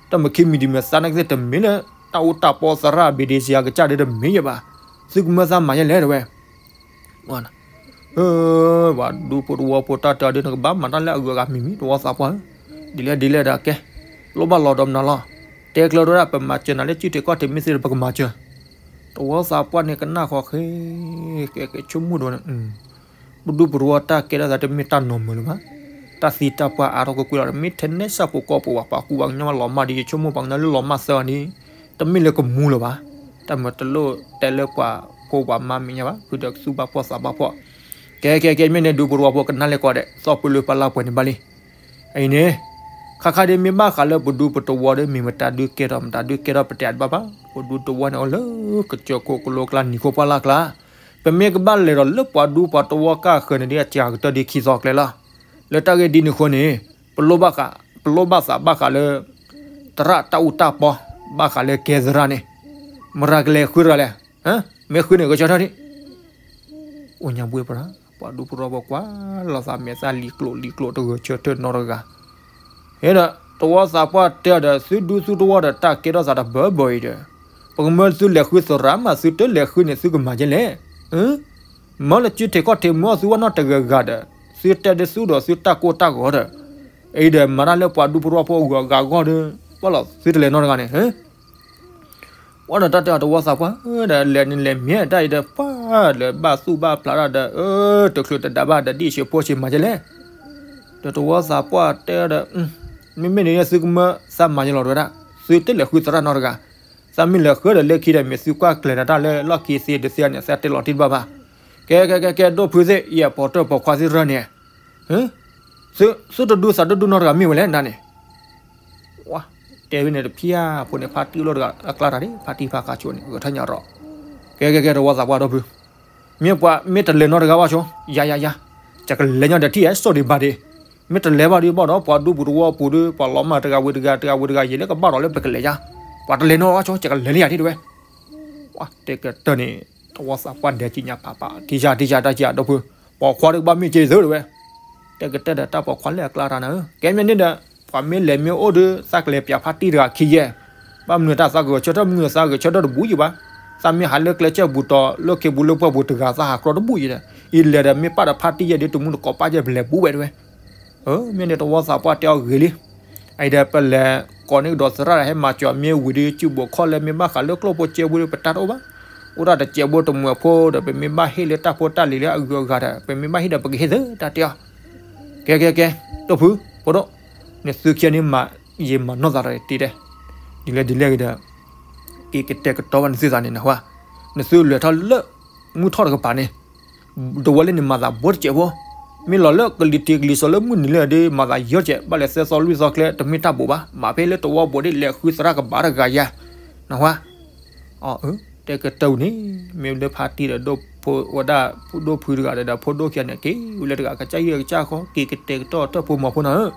တၢ်မၤခံမံၤဒ်မ့ၢ်သးနာ်က့သ့ၣ် တမ့ၢ်လၢတၢ်အူတၢ်ပီသရၣ်ဘ့ဒ့စယၤကစၢ်ဒီးတမ့ၢ်ယၤဘၣ်. သုကမၢသးမၤယဲလဲၣ်တဲဝဲ ပှၤဒူဖိတဝီဖိတၢ်တဲအီၤဒီး နကဘၣ်မၤတၢ်လၢအဂုၤအဂၤမံၤမံၤ တဝီသးပှၢ်ဧၢ, ဒ်လဲၣ်ဒ်လဲၣ်ဒီးကဲ, လိၣ်ဘၣ်လီၤဒီးမနုၤလီၤ, တဲကျၢၤဝဲဒၣ် ပမၤစၢၤနၤလၢစုထံးကီၢ်ထံးမ့ၢ်သ့ဒီး ပကမၤစၢၤ. တဝီသးပှၢ်န့ၣ်ကနၣ်ဃီဃ့, ကဲကဲဆိကမိၣ်ဒီးန့ၣ် ပဒူပတဝီတၢ်ကဲထီၣ်သးတမ့ၢ်တၢ်နီၤမုာ်လၢၤဘၣ်. တၢ်သံတၢ်ပှၢ်အါထီၣ်ကွ့ၢ်ကွ့ၢ်လီၤဒီး မ့ၢ်ထဲနဲစၢ်ဖိကီၢ်ဖိဘၣ် ပှၤကူပှၤကညီလီၤမၢ်ဒီး ယဆိကမိၣ်ပှၤကညီလၢလီၤမၢ်သၢဂၤန့ၣ် တမ့ၢ်လၢကမူလၢၤဘၣ်. တၢ်မၤတလိၣ်တဲလၢပှၤဖိပှၤမါမဲာ်ညါဘၣ်, ဖုဒီးကသူၣ်ဘၣ်ဖှီၣ်သးဘၣ်ဖှီၣ်. ကဲကဲကဲ မ့ၢ်န့ၣ်ဒူပတဝီဖိကနၣ်လဲၣ်ကီးဒဲး သီၣ်ပၢလၢပလၢ်ပှဲၤန့ၣ်ဘၣ်လံ. အံၤန့ၣ် ခါခါဒ်မ့ၢ်ဘၣ်ဃးလၢပဒူပတဝီဒီး မ့ၢ်မတၤဒုးကဲထီၣ် မတၤဒုးကဲထီၣ် ပတဲအဒံးဘၣ်ဘၣ်. ပဒူတဝီန့ၣ်အိၣ်လၢကစၢၢ်ခိၣ်ကလိကျါ နံၤခိၣ်ပှၢ်လၢ်ကျါ, ပမ့ၢ်ကဘၣ်လဲၤဒီးလၢပှၤဒူပှၤတဝီကၢ်ဃၢၤန့ၣ်ဒီး အစှၤကတၢၢ်ဒ်ခံသီကျဲလီၤ. လၢတၢ်ဂ့ၢ်ဒ်န့ၣ်အဃိန့ၣ် ပလိၣ်ဘၣ်ဃး, ပလိၣ်ဘၣ်သးဘၣ်ဃးလၢ သရၣ်တၢ်အူတၢ်ပီ, ဘၣ်ဃးလၢကဲသရၣ်န့ၣ် မတၤကလဲၤဃုတဂၤလဲၣ်. မ့ၢ်ဃုန့ၣ်ဂဲၤဆၢထၢၣ်ဒံး အိၣ်ညါဘှ့ၣ်ပရၢ, ပှၤဒူပတဝီဖိကွၢ်လီၤသးမဲာ်သၣ်လံၤကျိာ်လံၤကျိာ် တဂဲၤဆၢထၢၣ်နီတဂၤ. ဟဲဒီး တဝီသးပှၢ်တဲအီၤဒီး သုဒူသုတဝီဒီး တၢ်ကဲထီၣ်သးတဘၢဘၢအံၤဒီး ပကမၢသုလဲၤဃုသရၣ်မး သုတလဲၤဃုန့ၣ် သုကမၤကဲလဲၣ်. မၢလၢစုထံးကီၢ်ထံးမၢအီၣ်သုဝဲနီတဂၤဂၤဒီး သုတဲဒ်သုဒီးသုတၢ်ကိၢ်တၢ်ဂီၤဒီး အံၤဒီးမၤတၢ်လၢပှၤဒူဖိတဝီဖိအဂုၤအဂၤအဂီၢ်ဒီး ပှၢ်လီၤသုတလဲၤနီတဂၤန့ၣ် ပှၢ်ဒီးတၢ်တဲအီၤတဝီသးပှၢ်ဒီး လဲၤန့ၣ်လဲၤမ့ၢ်တၢ်အံၤဒီး ပှၢ်လၢဘၣ်သူၣ်ဘၣ်ဖျးတၢ်ဒီး တချုးတဒါဘၣ်ဒီး ဒ်ဆံးဖိဆံးမၤကဲလဲၣ်. ဒီးတဝီသးပှၢ်တဲဒီး မ့မ့ၢ်န့ၣ်သုကမၢသးမၤယလီၤတဝဲဒၣ်, သုတလဲၤဃုသရၣ်နီတဂၤ, သးမ့ၢ်လဲၤဃုဒီးလၢခံဒီး မ့ၢ်သုကွၢ်ကျဲၤနၤတၢ်လၢလီၢ်ခံသ့တသ့န့ၣ် သးတဲလီၤတံၢ်တဘၣ်ဘၣ်. ကဲကဲကဲကဲ ဒိၣ်ဖုသ့ၣ် ယဲပိာ်တၢၣ်ပိာ်ခွါသ့ၣ်ရၢန့ၣ် သုတဒူသးတဒူနီတဂၤမ့ၢ်ဝဲလဲၣ်နၤန့ၣ်. တဲဝဲန့ၣ်တဖျၢၣ်ဖိန့ၣ် ဖါတံၢ်လီၤတဂၤအကျါတၢ်ဒံး ဖါတံၢ်ဖါခးဆိန့ၣ် ဂဲၤထၢၣ်ညါရီၤ. ကဲကဲကဲ တဝီသးပှၢ်ဒိၣ်ဖု, မ့ၢ်ပှၤမ့ၢ်တလဲၤနီတဂၤဘၣ်ဆိ, ယၤယၤယၤ, ယကလဲၤညီဒီးထံၣ်အဲၣ်စိၣ်ဒံးဘၣ်ဒံး, မ့ၢ်တလဲၤဘၣ်ဒံးဘၣ်ဒီး ပှၤဒူပူၤတဝီပူၤဒီး ပှၤလီၤမၢ်တဂၤဝံၤတဂၤ တဂၤဝံၤတဂၤ ယဲလၢကဘၣ်ဒီးလၢပကလဲၤယါ, ပှၤတလဲၤနီဘၣ်ဆိ ယကလဲၤလၢယၤဒံးတဝဲ. တဲကတၢၢ်န့ၣ် တဝီသးပှၢ်ဒဲးကံးညါဖးဖး ထံၣ်ယၤထံၣ်ယၤတၢ်ကံးအဒိၣ်ဖု, ပိာ်ခွါတကဘၣ်မ့ၢ်က့ၤသၢတဝဲ. တဲကတၢၢ်ဒီးတၢ်ပိာ်ခွါလဲၣ်အကျါတၢ်နၤဧၢ, ကဲမ့ၢ်န့ၣ်ဒီး ပှၤမ့ၢ်လဲၤမ့ၢ်အိၣ်ဒီး သးကလဲၤပၠးဖါတံၢ်တဂၤခံယဲၢ်, ဘၣ်မနုၤတၢ်သးကဂဲၤဆၢထၢၣ် မုၢ်သးဂဲၤဆၢထၢၣ်တဘူၣ်ယံၤဘၣ်, သးမ့ၢ်ဟးလၢကျဲဆၢၣ်ပူၤတီၤ လၢခ့ပူၤလၢပှၢ်ပူၤတဂၤ သးဟးကြီတဘူၣ်ယံၤဒီး အံၤလဲၤဒီးမ့ၢ်ပၣ်ဒီးဖါတံၢ်ယဲၢ်ဒီး တမူတကိးပၣ်ယဲၢ်ပလဲၤဘူးဝဲတဝဲ. မ့ၢ်န့ၣ်တဝီသးပှၢ်တဲအီၤဂ့ၤလံ. အံၤဒီးပလဲၤကိးန့ၢ်ကဒီးသရၣ်ဒီး ဟဲမၤစၢၤမ့ၢ်ဝံၤဒီး စုဘိးခီၣ်လဲၢ်မ့ၢ်ဘၣ်ဃးလၢကျိၣ်ဖိစဲဖိဒီး ပတၢ်တအိၣ်ဘၣ်. အိၣ်ဒၣ်တစဲးဖိတမှဲးဖိဒီး ပမ့ၢ်ဘၣ်ဟ့ၣ်လၢတၢ်ဖိတၢ်လံၤလၢအဂုၤအဂၤဒီး ပမ့ၢ်ဘၣ်ဟ့ၣ်ဒီး ပကဟ့ၣ်သၢတၢ်တဲအီၤ. ကဲကဲကဲ ဒိၣ်ဖု ဖိဒိၣ်, နသုခံဂၤန့ၣ်မၤယံာ်မၤနီၢ်သးဒီးတ့တဲ, ဒ်လဲၣ်ဒ်လဲၣ်ဂ့ၤဒီး က့ၤကတဲာ်ကတီၤဘၣ်နသုသးန့ၣ်နဟါ, နသုလဲၤထီၣ်လၢ မုၢ်ထီၣ်တကပၤန့ၣ် တဝီလၢန့ၣ်မၤသးဘိတစဲးဖိ, မ့ၢ်လီၤလၢကလံၤထံးကလံၤစီၤလၢမုၢ်နံၤလၢအဒ့ မၤသးယီတစဲး ဘၣ်လဲၤသၢသီလွံၢ်သီကျဲ တမ့ၢ်တၢ်ဘိးဘၣ်, မၤဖဲလၢတဝီဘိးဒ်လဲၤဃုသရၣ်ကဘၣ်တဂၤယၤ, နဟါ. အၢ တဲကတၢၢ်ဝံၤန့ၣ် မ့ၢ်လၢဖါတံၢ်ဒီးဒိၣ်ဖုဝဲဒၣ် ဒိၣ်ဖုတဂၤဒီး ဖိဒိၣ်ခံဂၤန့ၣ် က့ၤဝဲလၢတဂၤကစၢ်ယွၤကစၢ်ဃီ က့ၤကတဲာ်ကတီၤတၢၢ်ဖိမီၤဖိနီၤဧၢ.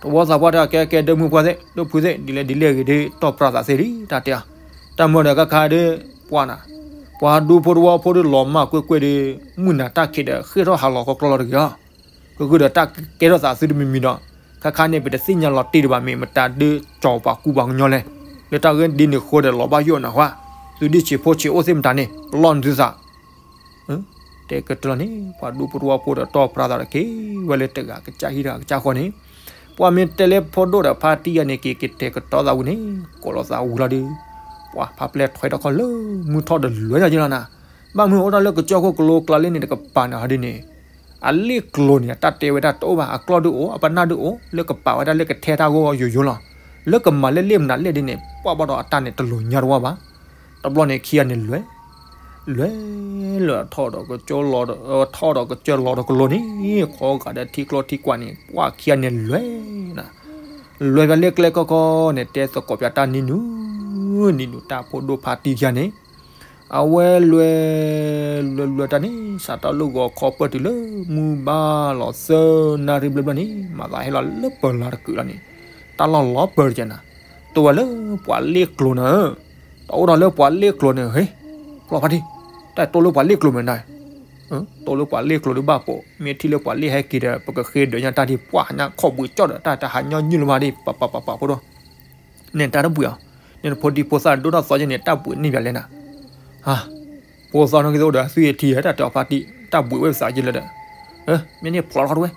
တဝီသးပှၢ်တဂၤကဲကဲ ဒိၣ်မုၢ်ပှၢ်သ့ၣ် ဒိၣ်ဖုသ့ၣ် ဒ်လဲၣ်ဒ်လဲၣ်ဂ့ၤဒီး တီၢ်ပြးသးသ့လံ တၢ်တဲအီၤ, တၢ်မၢဒီးခါခါဒီး ပှၤနၤ ပှၤဒူဖိတဝီဖိဒီးလီၤမၢ်ကွ့ၢ်ကွ့ၢ်ဒီး မုၢ်နၤတၢ်ခံးဒီး ဃ့ၢ်ထီၣ်ဟးလီၤကီကီလီၤတဂ့ၤလီၤ. ကဂုာ်ဒီးတၢ်ကဲထီၣ်သးသုတမံၤမံၤဒီး ခါခါန့ၣ်ပတသ့ၣ်ညါလီၤတံၢ်ဒံးဘၣ် မ့ၢ်မတၤဒုးကၠီၤပှၤကူပှၤကညီလဲၣ်. လၢတၢ်ဂ့ၢ်ဒ်န့ၣ်အဃိဒီး လီၤဘၣ်ယိၣ်နၢ်ဟူ, သုဒ်ဆံးဖိဆံးအိၣ်သ့ၣ်မတၤန့ၣ် ပလီၢ်နသုသး တဲကတၢၢ်လီၤန့ၣ် ပှၤဒူဖိတဝီဖိဒီးတီၢ်ပြးသးဒီးက့ၤဝဲလၢတဂၤကစၢ်ဟံၣ်တဂၤကစၢ်ဃီန့ၣ်, ပှၤမ့ၢ်တဲလၢဖိဒိၣ်ဒီးဖါတံၢ်ယၤန့ၣ် က့ၤကတဲာ်ကတီၤသးဝံၤန့ၣ် ကိးလီၤသးဝံၤလီၤဒီး ပှၤဖးပျဲၢ်ထွဲထီၣ်ခီလၢမုၢ်ထီၣ်ဒီးလွဲၢ်ယၤက့လီၤနၤ. ဘၣ်မနုၤအိၣ်တၢ်လၢကစၢၢ်ခိၣ်ကလိကျါလၢန့ၣ်တကပၤန့ၣ်ဟီဒ်န့ၣ် အလ့ၣ်ကျိၤန့ၣ် အတၢ်တဲဝဲဒၣ်တအိၣ်ဘၣ် အကျီၢ်ဒုးအိၣ် အပနၢ်ဒုးအိၣ် လၢကပာ်ဝဲဒၣ်လၢကထဲတၢ်ဂီၢ်ဂီၢ်ယိာ်ယိာ်လီၤ. လၢကမၤလၢလ့ၣ်မနုၤလဲၣ်ဒ်န့ၣ် ပှၢ်ဘၣ်ဒီးအတၢ်န့ၣ်တလိၤညါတဝီဘၣ်. တဘျီန့ၣ်ခံဂၤန့ၣ်လွဲၢ် လွဲၢ်လၢထီၣ်ဒီးကစၢၢ်လီၤ ထီၣ်ဒီးကစၢၢ်လီၤဒီးကလိၤန့ၣ် ခီဂာ်ဒီးထံကျိထံကွၢ်န့ၣ် ပှၢ်ခံဂၤန့ၣ်လွဲၢ် လွဲၢ်ဖဲလၢကျဲကီၢ်ကီၢ်န့ၣ် တဲသကိးပၠးတၢ်နံၤနုၤ နံၤနုၤတၢ်ဖိဒိၣ်ဖါတံၢ်ခံဂၤန့ၣ် အဝဲလွဲၢ် လွဲၢ်လွဲၢ်တၢ်န့ၣ် စးထီၣ်လၢဂီၤခီပၢၢ်တုၤလၢမုၢ်ဘၣ်လီၤသၢနၣ်ရံၣ်ဘျဲၣ်ဘျဲၣ်န့ၣ် မၤသးဟဲလီၤလၢပလၤတကုာ်လီၤန့ၣ် တၢ်လီၢ်လီၤပၢၢ်တက့ၢ်နၤ, တိဝဲလၢပှၤလ့ၣ်ကျိၤနၤဧၢ, တအိၣ်ဒီးလၢပှၤလ့ၣ်ကျိၤန့ၣ် ဟ့ၣ်, ပျီဖါတံၢ်, တၢ်တိၢ်လၢပှၤလ့ၣ်ကျိၤမ့ၢ်နၤ တိၢ်လၢပှၤလ့ၣ်ကျိၤဒုးဘၣ်ပိာ်, မ့ၢ်ထံၣ်လၢပှၤလ့ၣ်ဟဲက့ၤဒီး ပကဃ့ဒၢးညါတၢ်ဒံး ပှၢ်ညါခီၣ်ဘှံးကၠီၣ်ဒီး တၢ်တဟးညီနုၢ်လၢၤဘၣ်ဒံး ပပပပဖိဒိၣ်, န့ၣ်တၢ်တဘှံးအီၤ, န့ၣ်နဖိဒံဖိသၣ်ဒိၣ်ထီၣ်သီယဲန့ၣ် တၢ်ဘှံးန့ၢ်ဘၣ်လဲၣ်နၤ, ဖိသၣ်နီၢ်က့ၤသအိၣ်ဒီး အသွံၣ်အထံ တၢ်တဲအီၤဖါတံၢ် တၢ်ဘှံးဝဲပသးယဲလၢၤဒီး, မ့ၢ်န့ၣ်ဖျိးထီၣ်တဝဲ,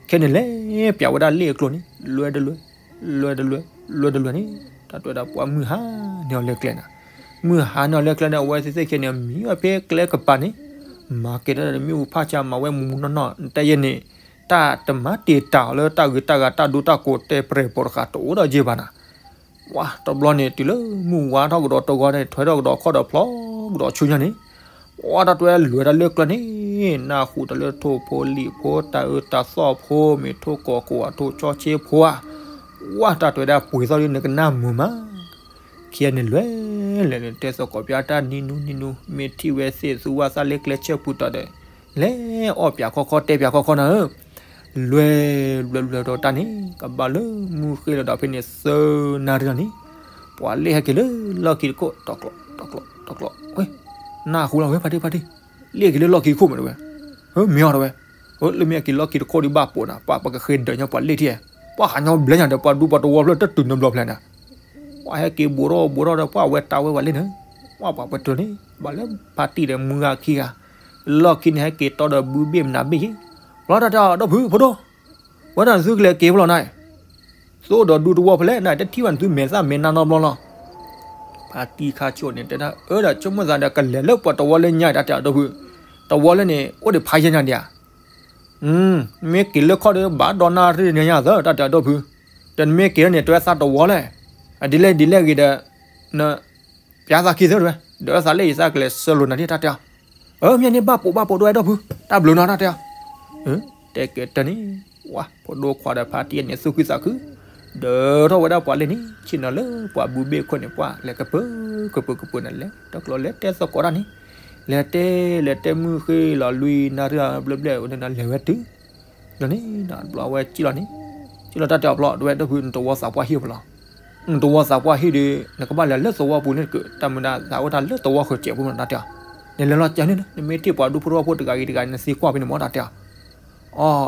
ခဲန့ၣ်လဲၤပျးဝဲဒၣ်လ့ၣ်အကျိၤန့ၣ် လွဲၢ်တလွဲၢ်, လွဲၢ်တလွဲၢ်, လွဲၢ်တလွဲၢ်န့ၣ် တၢ်တဲဝဲဒၣ်ပှၤမုၢ်ဟါန့ၢ်အီၤလၢကျဲနၤ, မုၢ်ဟါန့ၢ်အီၤလၢကျဲန့ၣ် အဝဲသ့ၣ်သ့ၣ်ခဲန့ၣ် မံဝဲဖဲကျဲကပၤန့ၣ်, မၤက့ၤတၢ်ဒီးမ့ၣ်အူဖးဆါ မၤဝဲမူၤမူၤနီၢ်နီၢ် နတဲယဲန့ၣ်, တၢ်တမၤတ့ၢ်တၢ်အီၤလၢတၢ်ဂ့ၤတၢ်ဂၤ တၢ်ဒူတၢ်ကိးတဲပြဲၤပိာ်တဃာ် တအိၣ်ဒီးယဲၢ်ဘၣ်နၤ ဝါ တဘျီန့ၣ် တုၤလၢမုၢ်ဝါထီၣ်ကဒီးတဂီၤန့ၣ် ထွဲထီၣ်ကဒီးခီၣ်ဒီးဖျီကဒီးဆူညါန့ၣ်, ဝါ တၢ်တဲဝဲလွဲၢ်တၢ်လၢကျဲန့ၣ် နၢ်ဟူတၢ်လၢထိၣ်ဖိလံာ်ဖိ တၢ်အၢတၢ်သီၣ်ဖိ မ့ၢ်ထိၣ်ကီၤကိး အထိၣ်ကၠီဆ့ဖိဧါ, ဝါ တၢ်တဲဝဲဒၣ်ပှ့ၤသီၣ်ဒ်နကနၣ်မုာ်မး ခံဂၤန့ၣ်လွဲၢ်လဲၣ်န့ၣ် တဲသကိးပျးတၢ်နံၤနူနံၤနူ မ့ၢ်ထံၣ်ဝဲသ့ၣ်သူဝၣ်သၣ်လၢကျဲဆဲပူၤတီၤဒီး လဲၤအီၣ်ပၠးခီခီ တဲပၠးခီခီနၤဧၢ, လွဲၢ်လွဲၢ်လွဲၢ်ဒီးတၢ်န့ၣ် ကဘၣ်လၢမုၢ်ဃ့လီၤဒီးဖဲန့ၣ်သၢနၣ်ရံၣ်လီၤန့ၣ်, ပှၤလ့ၣ်ဟဲက့ၤလၢလီၢ်ခံတခိၣ် တီၤကျိး တီၤကျိး တီၤကျိး ဝဲ, နၢ်ဟူလီၤဝဲ ဖါတံၢ်ဖါတံၢ်, လ့ၣ်က့ၤလၢလီၢ်ခံတခိၣ်မ့ၢ်တဝဲ, မ့ၢ်အီၤတဝဲ, လၢမ့ၢ်အက့ၤလီၢ်ခံတခိၣ်ဒံးဘၣ်ပိာ်နၤ ပှၤပကဃ့ဒၢးညါပှၤလ့ၣ်ထံၣ်, ပှၤဟးညီဘျဲညါဒီး ပှၤဒူပှၤတဝီဖျၢၣ်တတုၤနဘျီဖျဲနၤ ပှၤဟဲက့ၤဘူးထီၣ်ဘူးထီၣ်ဒီး ပှၤဝဲတၢ်ဝဲဝဲလ့ၣ်န့ၣ်, ပှၤပှၤပတုၤန့ၣ် ဘၣ်လၢဖါတံၢ်ဒီးမုၢ်ဂၤခံဂၤ, လီၢ်ခံန့ၣ်ဟဲက့ၤတီဒီးဘုဘ့ၣ်မနုၤဘ့ၣ်ယ့ၣ်, လီၤတၢ်တၢ်ဒီပုၢ်ဖိဒိၣ်, ဝဲဒၣ်နသုကလဲၤက့ၤဖဲလဲၣ်နၤ, သုအိၣ်ဒီးဒူတဝီဖဲလဲၣ် နတထံၣ်ဘၣ်နသုမဲာ်သၣ်မဲာ်နါနီတဘျီလီၤ ဖါတံၢ်ခါဆိၣ်န့ၣ် တဲဒၣ် အၢဒီးဆိကမိၣ်သးဒီး ကလဲၤလၢပှၤတဝီလၢညါ တၢ်တဲအဒိၣ်ဖု, တဝီလၢန့ၣ် အိၣ်ဒံးဖးယဲၢ်ညါဒံးဧါ, မ့ၢ်က့ၤလၢခီၣ်ဒီး ဘၣ်ဒီးနၣ်ရံၣ်ညါညါသၢ တၢ်တဲအဒိၣ်ဖု, ဒီးနမ့ၢ်က့ၤလၢန့ၣ် တဝဲသးတဝီလဲၣ်, အဒ်လဲၣ်ဒ်လဲၣ်ဂ့ၤဒီး န ပျးသးခံသၢတဝဲ, ဒီးသးလၢယသးကလဲၤဆၢလိာ်နၤဒ်တၢ်တဲအီၤ, အၢ မ့ၢ်န့ၣ်ဘၣ်ပိာ်ဘၣ်ပိာ်တဝဲအဒိၣ်ဖု, တၢ်ဘျုးနီၤတၢ်တဲအီၤ တဲကဲတၢၢ်န့ၣ်, ဝါ ဖိဒိၣ်ခွါဒီးဖါတံၢ်န့ၣ် သူၣ်ခုသးခု, ဒၢထီၣ်ဝဲဒၣ်ပှၤလ့ၣ်န့ၣ် ဆ့ၣ်နီၤလၢပှၤဘုဘ့ၣ်ခိၣ်န့ၣ် ပှၤလဲၤကပၢၤကပၢၤကပၢၤန့ၣ် လဲၤတကျိၤလဲၤတဲသကိးတၢ်န့ၣ်, လဲၤတဲလဲၤတဲမုၢ်ဃ့လီၤလွံၢ်နၣ်ရံၣ်ဘျဲၣ်ဘျဲၣ်န့ၣ် လဲၤဝဲတုၤ ဒီးန့ၣ် တဘျီဝဲစံၣ်လီၤန့ၣ်, စံၣ်လီၤတၢ်တဲအီၤဖျီ တဝဲဒိၣ်ဖု နတဝီသးပှၢ်ဟံၣ်ဖျီလီၤ, နတဝီသးပှၢ်ဟံၣ်ဒီး နကဘၣ်လဲၤလၢသဝီပူၤန့ၣ်က တၢ်မုာ်ဒၣ်သးအိၣ်တၢ်လၢသဝီဃၢၤစဲးဖိမ့ၢ်တၢ်တဲအီၤ, နလဲၤလီၤကၢန့ၣ် နမ့ၢ်ထံၣ်ပှၤဒူဖိထဝီဖိတဂၤဂ့ၤတဂၤ နသံကွၢ်ဖဲန့ၣ်မ့ၢ်တၢ်တဲအီၤ အ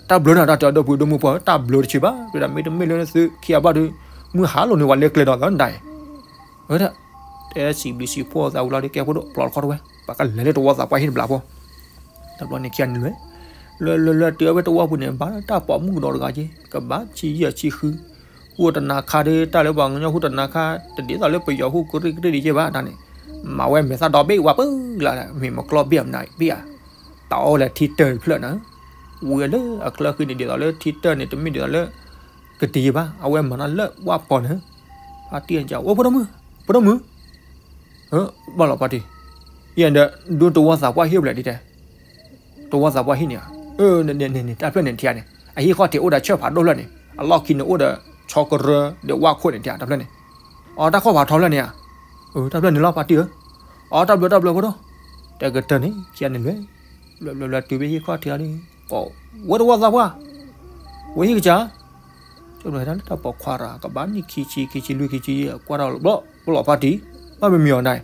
တၢ်ဘျုးနၤတၢ်တဲအီၤ ဒိၣ်ဖုဒိၣ်မုၢ်ပှၢ်ဧၢ တၢ်ဘျုးတဆံးဘၣ် ဝဲဒၣ်မ့တမ့ၢ်လၢနသုခံဂၤဘၣ်ဒီး မုၢ်ဟါလိၤန့ၣ် ပှၤလ့ၣ်ကျဲဒီးသီနဒၣ်အံၤ, ဝဲဒၣ် တဲစံးဘျုးစံးဖှိၣ်သးဝံၤလီၤဒီး ကဲဖိဒိၣ် ဖျီတခီတဝဲ ပှၤကလဲၤလၢတဝီသးပှၢ်ဟံၣ်တဘျီဖိ, တဘျီန့ၣ်ခံဂၤန့ၣ်လွဲၢ်, လွဲၢ်လွဲၢ်လွဲၢ်တုၤအဝဲတဝီပူၤန့ၣ် ဘၣ်တၢ်ပိာ်မုၣ်ကဒီးတဂၤက့ၤ ကဘၣ်ဆံယဲၢ်ဆံဃု, ဃုတနၤခါဒီး တၢ်လၢပှၤကညီဃုတနၤခါ တဒ်သိးလၢပယီၤဃုကရံၣ်ကရံၣ်ဒံးက့ၤဘၣ်တၢ်န့ၣ်, မၤဝဲမဲာ်သၣ်ဒီဘ့ၣ်ဝဲပၢလၢ် မ့ၢ်မကျီဘ့ၣ်မနုၤဘ့ၣ်ဧါ, တၢ်အီၣ်လဲၤထံတၢၢ်တဖျၢၣ်နၤ, ဝံၤလၢအချၢဃံန့ၣ် ဒ်သိးလၢထံတၢၢ်န့ၣ် တမ့ၢ်ဒ်သိးလၢ ကတံၤဘၣ် အဝဲမၤတၢ်လၢဝၣ်ပီၤန့ၣ်, ဖါတံၢ်က အိၣ်ဖိဒိၣ်မုၣ်, ဖိဒိၣ်မုၣ်, ဘၣ်လီၤဖါတံၢ်, ယဲဒီး ဒူတဝီသးပှၢ်ဟံၣ်ဖျဲၣ်ဒ်တဲ တဝီသးပှၢ်ဟံၣ်န့ၣ်, တဖျၢၣ်န့ၣ်ထံဂၤန့ၣ် အဟံၣ်ခီၣ်ထံးအိၣ်ဒီးဆၢၣ်ဖးဒိၣ်ဖျၢၣ်န့ၣ် အလီၢ်ခံန့ၣ်အိၣ်ဒီးဆီကရၢဒီးဝၣ်ခိၣ်န့ၣ်ထံဂၤတဖျၢၣ်န့ၣ်, အတၢ်ခီၣ်ဖးထီဖျၢၣ်န့ၣ်ဧါ, တၢ်ဖျၢၣ်န့ၣ်လီၤဖါတံၢ်ဧၢ, အတၢ်ဘျုးတၢ်ဘျုးဖိဒိၣ်, တဲကတၢၢ်န့ၣ် ခံဂၤန့ၣ်လွဲၢ်, လွဲၢ်လွဲၢ်လွဲၢ်တုၤဖဲဟံၣ်ခီၣ်ထံးလီၤန့ၣ် ကိးဝဲတဝီသးပှၢ်, ဝဲဟံၣ်ကစၢ် ကၠိဒိးဟဲဒၣ်လၢတၢ်ပိာ်ခွါတဂၤ ကဘၣ်နံၣ်ခံဆံခံဆံလွံၢ်ခံဆံ ကွၢ်ထီၣ်ဘျီဘျီဖါတံၢ်, ဘၣ်မံၤမံၤအီၤနၤ,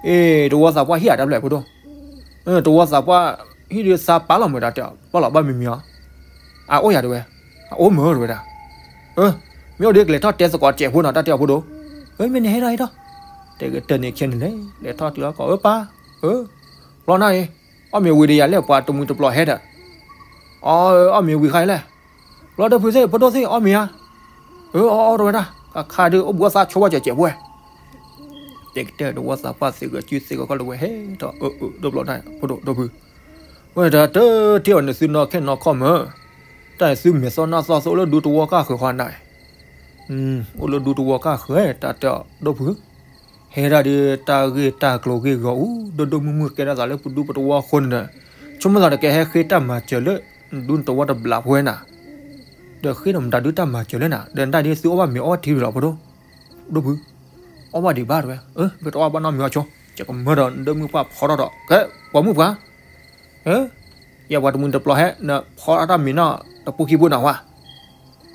အ့ တဝီသးပှၢ်ဟံၣ်ဧါတၢ်ဖျၢၣ်ဖိဒိၣ်, တဝီသးပှၢ်ဟံၣ်ဒီးသးပာ်လီၤမုာ်တၢ်တဲအီၤ ဘၣ်လီၤဘၣ်မံၤမံၤအီၤ, အအိၣ်ယၤတဝဲ, အအိၣ်မုာ်တဝဲဒၣ်, မ့ၢ်အိၣ်ဒ်ကလဲၤထီၣ်တဲသကိးစဲးဖိနီၤ တၢ်တဲအီၤဖိဒိၣ်, မ့ၢ်န့ၣ်ဟဲထီၣ်ဟဲထီၣ်, တဲကတၢၢ်န့ၣ်ခဲန့ၣ်လဲၣ် လဲၤထီၣ်တုၤလီၤကီး အၢပၢ်, အၢ, ဘျီနၤအံၤ, အီၣ်မ့ၤဝံၤဒီးယၤလဲၣ် ပှၤတမှံၤတပျီၤဟဲဒီး အီၣ်မ့ၤဝံၤဃါလဲၣ်, ဘျီဒီဖုသ့ၣ် ဖိဒိၣ်သ့ၣ် အီၣ်မ့ၤဧါ, အၢ အီၣ်အီၣ်တဝဲဒၣ် ကခါဒုးအိၣ်ဘှံးအီၣ်သးဆိဝဲကၠဲးကၠဲးဖိဝဲ, တဲကတၢၢ်တဝီသးပှၢ်သ့ၣ်ဂၢၢ်စုသ့ၣ်ဂၢၢ်ခီလၢဝဲဟဲထီၣ်အၢအၢဒိၣ်ဘျီတၢ် ဖိဒိၣ်ဒီဖု, ဝဲတၢ်တထံၣ်အီၤန့ၣ်သုနီၢ်ခဲနီၢ်ခီမၢ်, တၢ်သုမဲာ်သီၣ်နၢ်သီၣ်သုအိၣ်လၢဒူတဝီကၢ်ဃၢၤဃီနၤ အိၣ်လၢဒူတဝီကၢ်ဃၢၤ တၢ်တဲအီၤဒိၣ်ဖု, ဟဲဒၣ်ဒီးတၢ်ဂ့ၢ်တၢ်ကျိၤဂ့ၢ်ဂီၤအူ ဒိၣ်ဒိၣ်မုၢ်မုၢ်ကဲထီၣ်သးလၢပဒူပတဝီအဃိန့ၣ်ဒီး, ဆိကမိၣ်သးတကဲဟဲဃ့တၢ်မၤစၢၤလၢ ဒူတဝီတဘျးဖိဝဲနၤ, ဒီးဃ့ဒီးမတၤဒုတၢ်မၤစၢၤလၢနၤ ဒီးနတၢ်ဒ်သုအီၣ်ဘၣ်မ့ၤအီထံရံၣ်လီၤဖိဒိၣ်, ဒိၣ်ဖု, အီၣ်ဘၣ်ဒံးဘၣ်တဝဲ, ပတအီၣ်ဘၣ်နီတမံၤအီဆိ ယကမၢဒီးနဒၢမုၢ်ပှၢ်ဖီထီၣ်ဒီး ကဲ ပိာ်မုၣ်ပှၤ ယဲပှၤတမှံၤတပျီၤဟဲ နဖီထီၣ်တၢ်မံၤနီၢ် တပူၤခံဘိနၢ်ဟါ.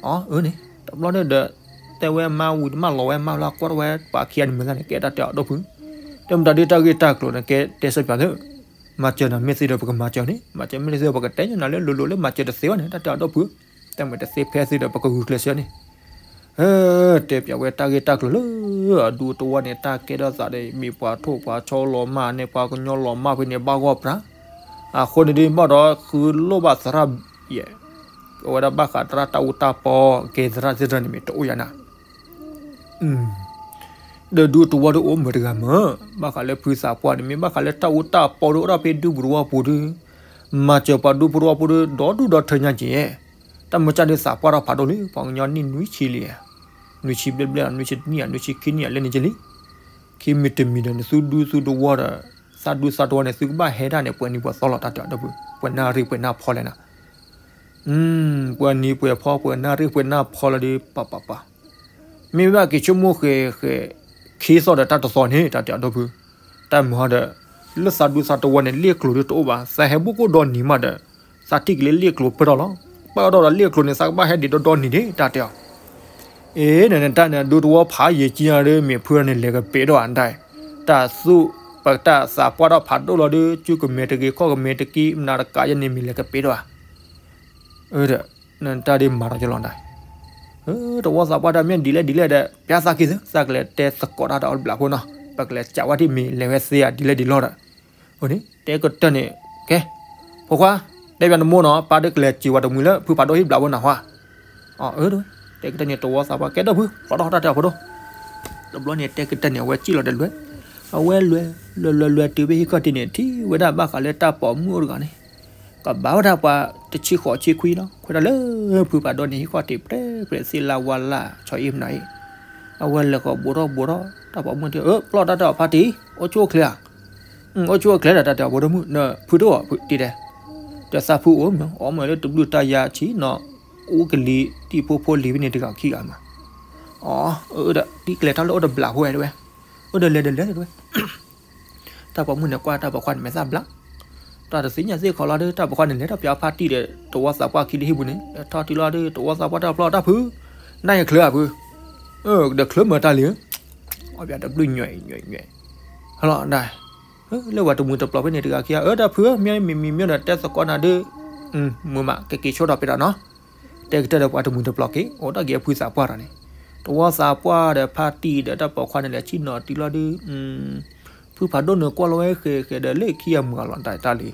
အၢန့ၣ် တဘျီန့ၣ်ဒီး တဲဝဲမါဝံၤတမၣ်လီၤဝဲမါလၢကွၢ်ထီၣ်ဝဲပှၤခံဂၤန့ၣ်မုာ်သၣ်န့ၣ် ကဲတၢ်တဲအီၤဒီပုၢ်, တဲမတၤဒုတၢ်ဂ့ၢ်တၢ်ကျိၤန့ၣ် ကဲတဲဆၢပၠးသၢ, မၤစၢၤနၤမ့ၢ်သ့ဒီးပကမၤစၢၤန့ၣ် မၤစၢၤမ့ၢ်သ့ဒီးပကတဲညါနၤလၢလိၤလိၤလၢမၤစၢၤတသ့ဘၣ်န့ၣ် တၢ်တဲအီၤဒီပုၢ်, တဲမ့ၢ်တသ့ဖဲသ့ဒီးပကဂုာ်ကျဲးစၢးန့ၣ် တဲပၠးဝဲတၢ်ဂ့ၢ်တၢ်ကျိၤလၢ အဒူတဝီန့ၣ် တၢ်ကဲထီၣ်သးဒီး မ့ၢ်ပှၤထိၣ်ပှၤဆီလီၤမၢ်န့ၣ် ပှၤကညီလီၤမၢ်ဖဲန့ၣ် ဘၣ်ဂီၢ်ပြၢ, အဃိန့ၣ်ဒ်ဘၣ်ဒီးဃုလိၣ်ဘၣ်သရၣ်ယဲၢ်, အဝဲဒၣ်ဘၣ်ဃးသရၣ်တၢ်အူတၢ်ပီ ကဲသရၣ်သ့ၣ်တဖၣ်န့ၣ်မ့ၢ်တအိၣ်ယၤနၤ ဒီးဒူတဝီဒီးအိၣ်မုာ်တဂၤမုာ်, ဘၣ်ဃးလၢဖုသးပှၢ်န့ၣ် မ့ၢ်ဘၣ်ဃးလၢတၢ်အူတၢ်ပီဒီးအိၣ်ဒၣ်ဖဲဒူပူၤတဝီပူၤဒီး, မၤစၢၤပှၤဒူဖိတဝီဖိဒီး ဒီဒူၣ်ဒီထၢညါက့ၤ, တၢ်မုၢ်ကၢ်ဒုးသးပှၢ်ထီၣ်ဖးဒိၣ်လံ ပှၤကညီနံၣ်နွံဆံလံ, နွံဆံဘျဲၣ်ဘျဲၣ် နွံဆံတနံၣ် နွံဆံခံနံၣ် အလဲန့ၣ်ကလံ, ခံမံၤတမံၤဒီး နသုဒူသုတဝီဒီး, သးဒူသးတဝီန့ၣ် သုကဘၣ်ဟဲဒၣ်န့ၣ် ပှဲၤနံၤပှဲၤသီလီၤ တၢ်တဲအီၤဒီပုၢ်, ပှဲၤနၣ်ရံၣ်ပှဲၤနၣ်ဖီလဲၣ်နၤ ပှဲၤနံၤပှဲၤဖီ ပှဲၤနၣ်ရံၣ်ပှဲၤနၣ်ဖီလီၤဒီး ပပပ, မ့ၢ်ဘၣ်က့ၤဆိကမိၣ်ဃဲၤဃဲၤ, ခံသီဒီးတၢ်တသီန့ၣ် တၢ်တဲအီၤဒီပုၢ်, တၢ်မၤဒီး, လၢသးဒူသးတဝီန့ၣ် လ့ၣ်ကျိၤဒီးတအိၣ်ဘၣ် သးဟဲဘူၣ်ကိၣ်ဒီနံၤမးဒီး, သးထံၣ်က့ၤလၢလ့ၣ်ကျိၤပၢၢ်ထီၣ်လီၤ, ပၢၢ်ထီၣ်ဒီးလ့ၣ်ကျိၤန့ၣ် သးကဘၣ်ဟဲဒံးဒီဒီနံၤဒၣ် တၢ်တဲအီၤ အ့ၣ် နတၢ်န့ၣ် ဒူတဝီဖးယံာ်ကံယါဒီး မ့ၢ်ဖုန့ၣ်လဲၤကပ့းဒီးအတၢ်, တၢ်သူၣ်, ပတၢ်သးပှၢ်ထီၣ်ဖးဒိၣ်လီၤဒီး ကၠူကမဲာ်တဂ့ၤ ခီၣ်ကမဲာ်တက့ၤ မနၤတကးယဲန့ၣ် မ့ၢ်လဲၤကပ့းဒီးဧါ, အၢ ဒီး, နတၢ်ဒ်မၤထီၣ်ကလီၤတၢ်, တဝီသးပှၢ်တၢ်မ့ၢ်ဒ်လဲၣ်ဒ်လဲၣ်ဒီး ပျၢ်သးက့ၤသၢ သးကလဲၤတဲသကိးတၢ်ဒီးအီၤတဘျးဖိနီၤ ပကလဲၤစံးဝဲဒၣ်မ့ၢ်လဲၤဝဲသ့ဧါဒ်လဲၣ်ဒ်လဲၣ်ဒီး, အဃိန့ၣ် တဲကတၢၢ်န့ၣ်, ကဲ, ဖိခွါ, တဲပၠးနမိၢ်နီၤ ပၢ်ဒီးကလဲၤစံးဝဲတမှံၤလၢ ဖုဖးဒိၣ်ဟံၣ်ဘျးဖိနၢ်ဟါ, အၢ တဲကတၢၢ်န့ၣ် တဝီသးပှၢ် ကဲဒီပုၢ် ဖျီထီၣ်တၢ်တဲအီၤဖိဒိၣ်, တဘျီန့ၣ် တဲကတၢၢ်န့ၣ် အဝဲစံၣ်လီၤဒီးလွဲ, အဝဲလွဲ, လွဲလွဲလွဲတုၤဖဲဟံၣ်ခီၣ်ထံးန့ၣ် ထံၣ်ဝဲဒၣ်ဘၣ်ဃးလၢတၢ်ပိာ်မုၣ်အိၣ်တဂၤန့ၣ် ကဘၣ်ဝဲဒၣ်ပှၤတဆံဃိးဆံခွံလီၤ ခွဲးဒၣ်လၢ ဖုဖးဒိၣ်န့ၣ် ဟံၣ်ခီၣ်ထံး ပြဲပြဲသ့လၢဝါလၢ ဆီအံၤမနုၤအံၤ, အဝဲလဲၤဃီၤဘူးထီၣ်ဘူးထီၣ် တၢ်ပိာ်မုၣ်တဲ အၢ ပျီၢ်တၢ်တဲအီၤဖါတံၢ် အိၣ်ဆူၣ်အိၣ်ချ့ဧါ, အိၣ်ဆူၣ်အိၣ်ချ့ဒီး တၢ်တဲအီၤဖိဒိၣ်မုၣ် နဖုတအိၣ်ဖုတံၢ်တဲ, ဒီးသးဖုအိၣ်မး အိၣ်မးလၢတဘျုးတၢ်ယါဆံးနီၤ, အိၣ်ကလံၤတံၢ်ဖိဖိလံၤဖဲန့ၣ်တဂၤခံဂၤမး, အၢ ဒီးတံၢ်ကျဲၤထီၣ်လၢအိၣ်တဘျးဖိဝဲတဲဝဲ, အိၣ်ဒီးလဲၤဒီးလဲၤတဲဝဲ တၢ်ပိာ်မုၣ်န့ၣ် ကွၢ်တၢ်ပိာ်ခွါန့ၣ်မဲာ်သၣ်ဘျါ, တၢ်တသ့ၣ်ညါသ့ၣ်ခီလီၤဒီး တၢ်ပိာ်ခွါန့ၣ် လဲၤထီၣ်ပၠးဖါတံၢ်ဒီး တဝီသးပှၢ်ခံလၢဟံၣ်ပူၤန့ၣ် ထီၣ်တုၤလီၤဒီး တဝီသးပှၢ်တၢ်ဖျီၣ်တၢ်ဖု, နၤယချၢအဖု, ဒီးချၢမၤတၢ်လံ, အီၣ်ပၠးတဘျုးညွဲၣ်ညွဲၣ်ညွဲၣ်, ဟလီၤဒၣ်, လၢပှၤတမှံၤတပျီၤဖဲန့ၣ်တဂၤခံဂၤ အၢ တၢ်ဖုဧၢ မ့ၢ်မံၤမံၤမ့ၢ်ဒီး တဲသကိးနၤဒီး, မုာ်မး ကက့ၤဆိထီၣ်ပတၢ်နီၤ တဲကတၢၢ်ဒီးပှၤတမှံၤတပျီၤက့ၤ အိၣ်တၢ်က့ၤအဖုသးပှၢ်တၢ်န့ၣ်, တဝီသးပှၢ်ဒီးဖါတံၢ်ဒီးတၢ်ပိာ်ခွါန့ၣ် လဲၤဆံၣ်နီၤတုၤလီၤဒီး, ဖုဖးဒိၣ်န့ၣ်ကွၢ်လီၤဝဲဃဲးဃဲးဒီးလၢခံဂၤမုာ်အလီၤတၢ်တၢ်လံ,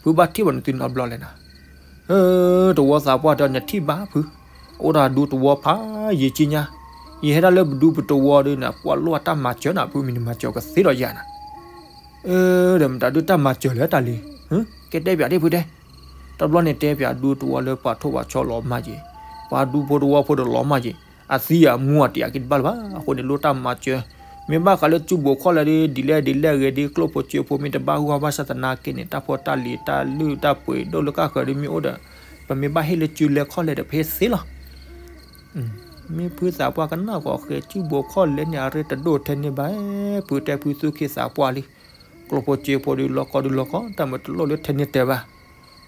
ဖုဘၣ်ထံၣ်ဘၣ်နသုနီတဘျီလဲၣ်နၤ, တဝီသးပှၢ်တဲနထံၣ်ဘၣ်ဖု, အိၣ်တၢ်ဒူတဝီဖးယံာ်ကံညါ, ယဟဲဒၣ်လၢပဒူပတဝီဒီးနကွၢ်လိၣ်တၢ်မၤစၢၤနၤဖု မ့ၢ်နမၤစၢၤကသ့ဒီးယၤနၤ ဒီးမတၤဒုးတၢ်မၤစၢၤလၢတၢ်လံ, ကဲတဲပၠးဒ်ဖုတဲ, တဘျီန့ၣ်တဲပၠးဒူတဝီလၢပှၤထိၣ်ပှၤဆီလီၤမၢ်က့ၤ, ပှၤဒူဖိတဝီဖိဒီးလီၤမၢ်က့ၤ, အသံအမူအတံၢ်အက့ၤတဘၣ်လၢၤဘၣ်, အဃိန့ၣ်လိၣ်တၢ်မၤစၢၤ, မ့ၢ်ဘၣ်ဃးလၢစုပူၤခီၣ်လဲၣ်ဒီး ဒ်လဲၣ်ဒ်လဲၣ်ဂ့ၤဒီး ကျိၣ်ဖိစ့ဖိမ့ၢ်တဘၣ်ဂီၢ်ဘၣ်ဆၣ်သနာ်က့န့ၣ် တၢ်ဖိတၢ်လံၤတၢ်လုၢ်တၢ်ပှ့ၤဒိၣ်လၢကၢ်ဃၢၤဒီးမ့ၢ်အိၣ်ဒီး, ပမ့ၢ်ဘၣ်ဟ့ၣ်လၢစုလဲခီၣ်လဲၣ်ဒီး ပဟ့ၣ်သ့လီၤ မ့ၢ်ဖုသးပှၢ်ကနၣ်ဃီၤဃဲၤစုဘိခီၣ်လဲၣ်န့ၣ် အရ့တဒိၣ်ထဲန့ၣ်ဘၣ်, ဖုတဲဖုသူၣ်က့သးပှၢ်လံ, ကျိၣ်ဖိစ့ဖိဒီးလီၤကီဒုးလီၤကီ တၢ်မၤတလိၣ်လၢထဲန့ၣ်တဲဘၣ်,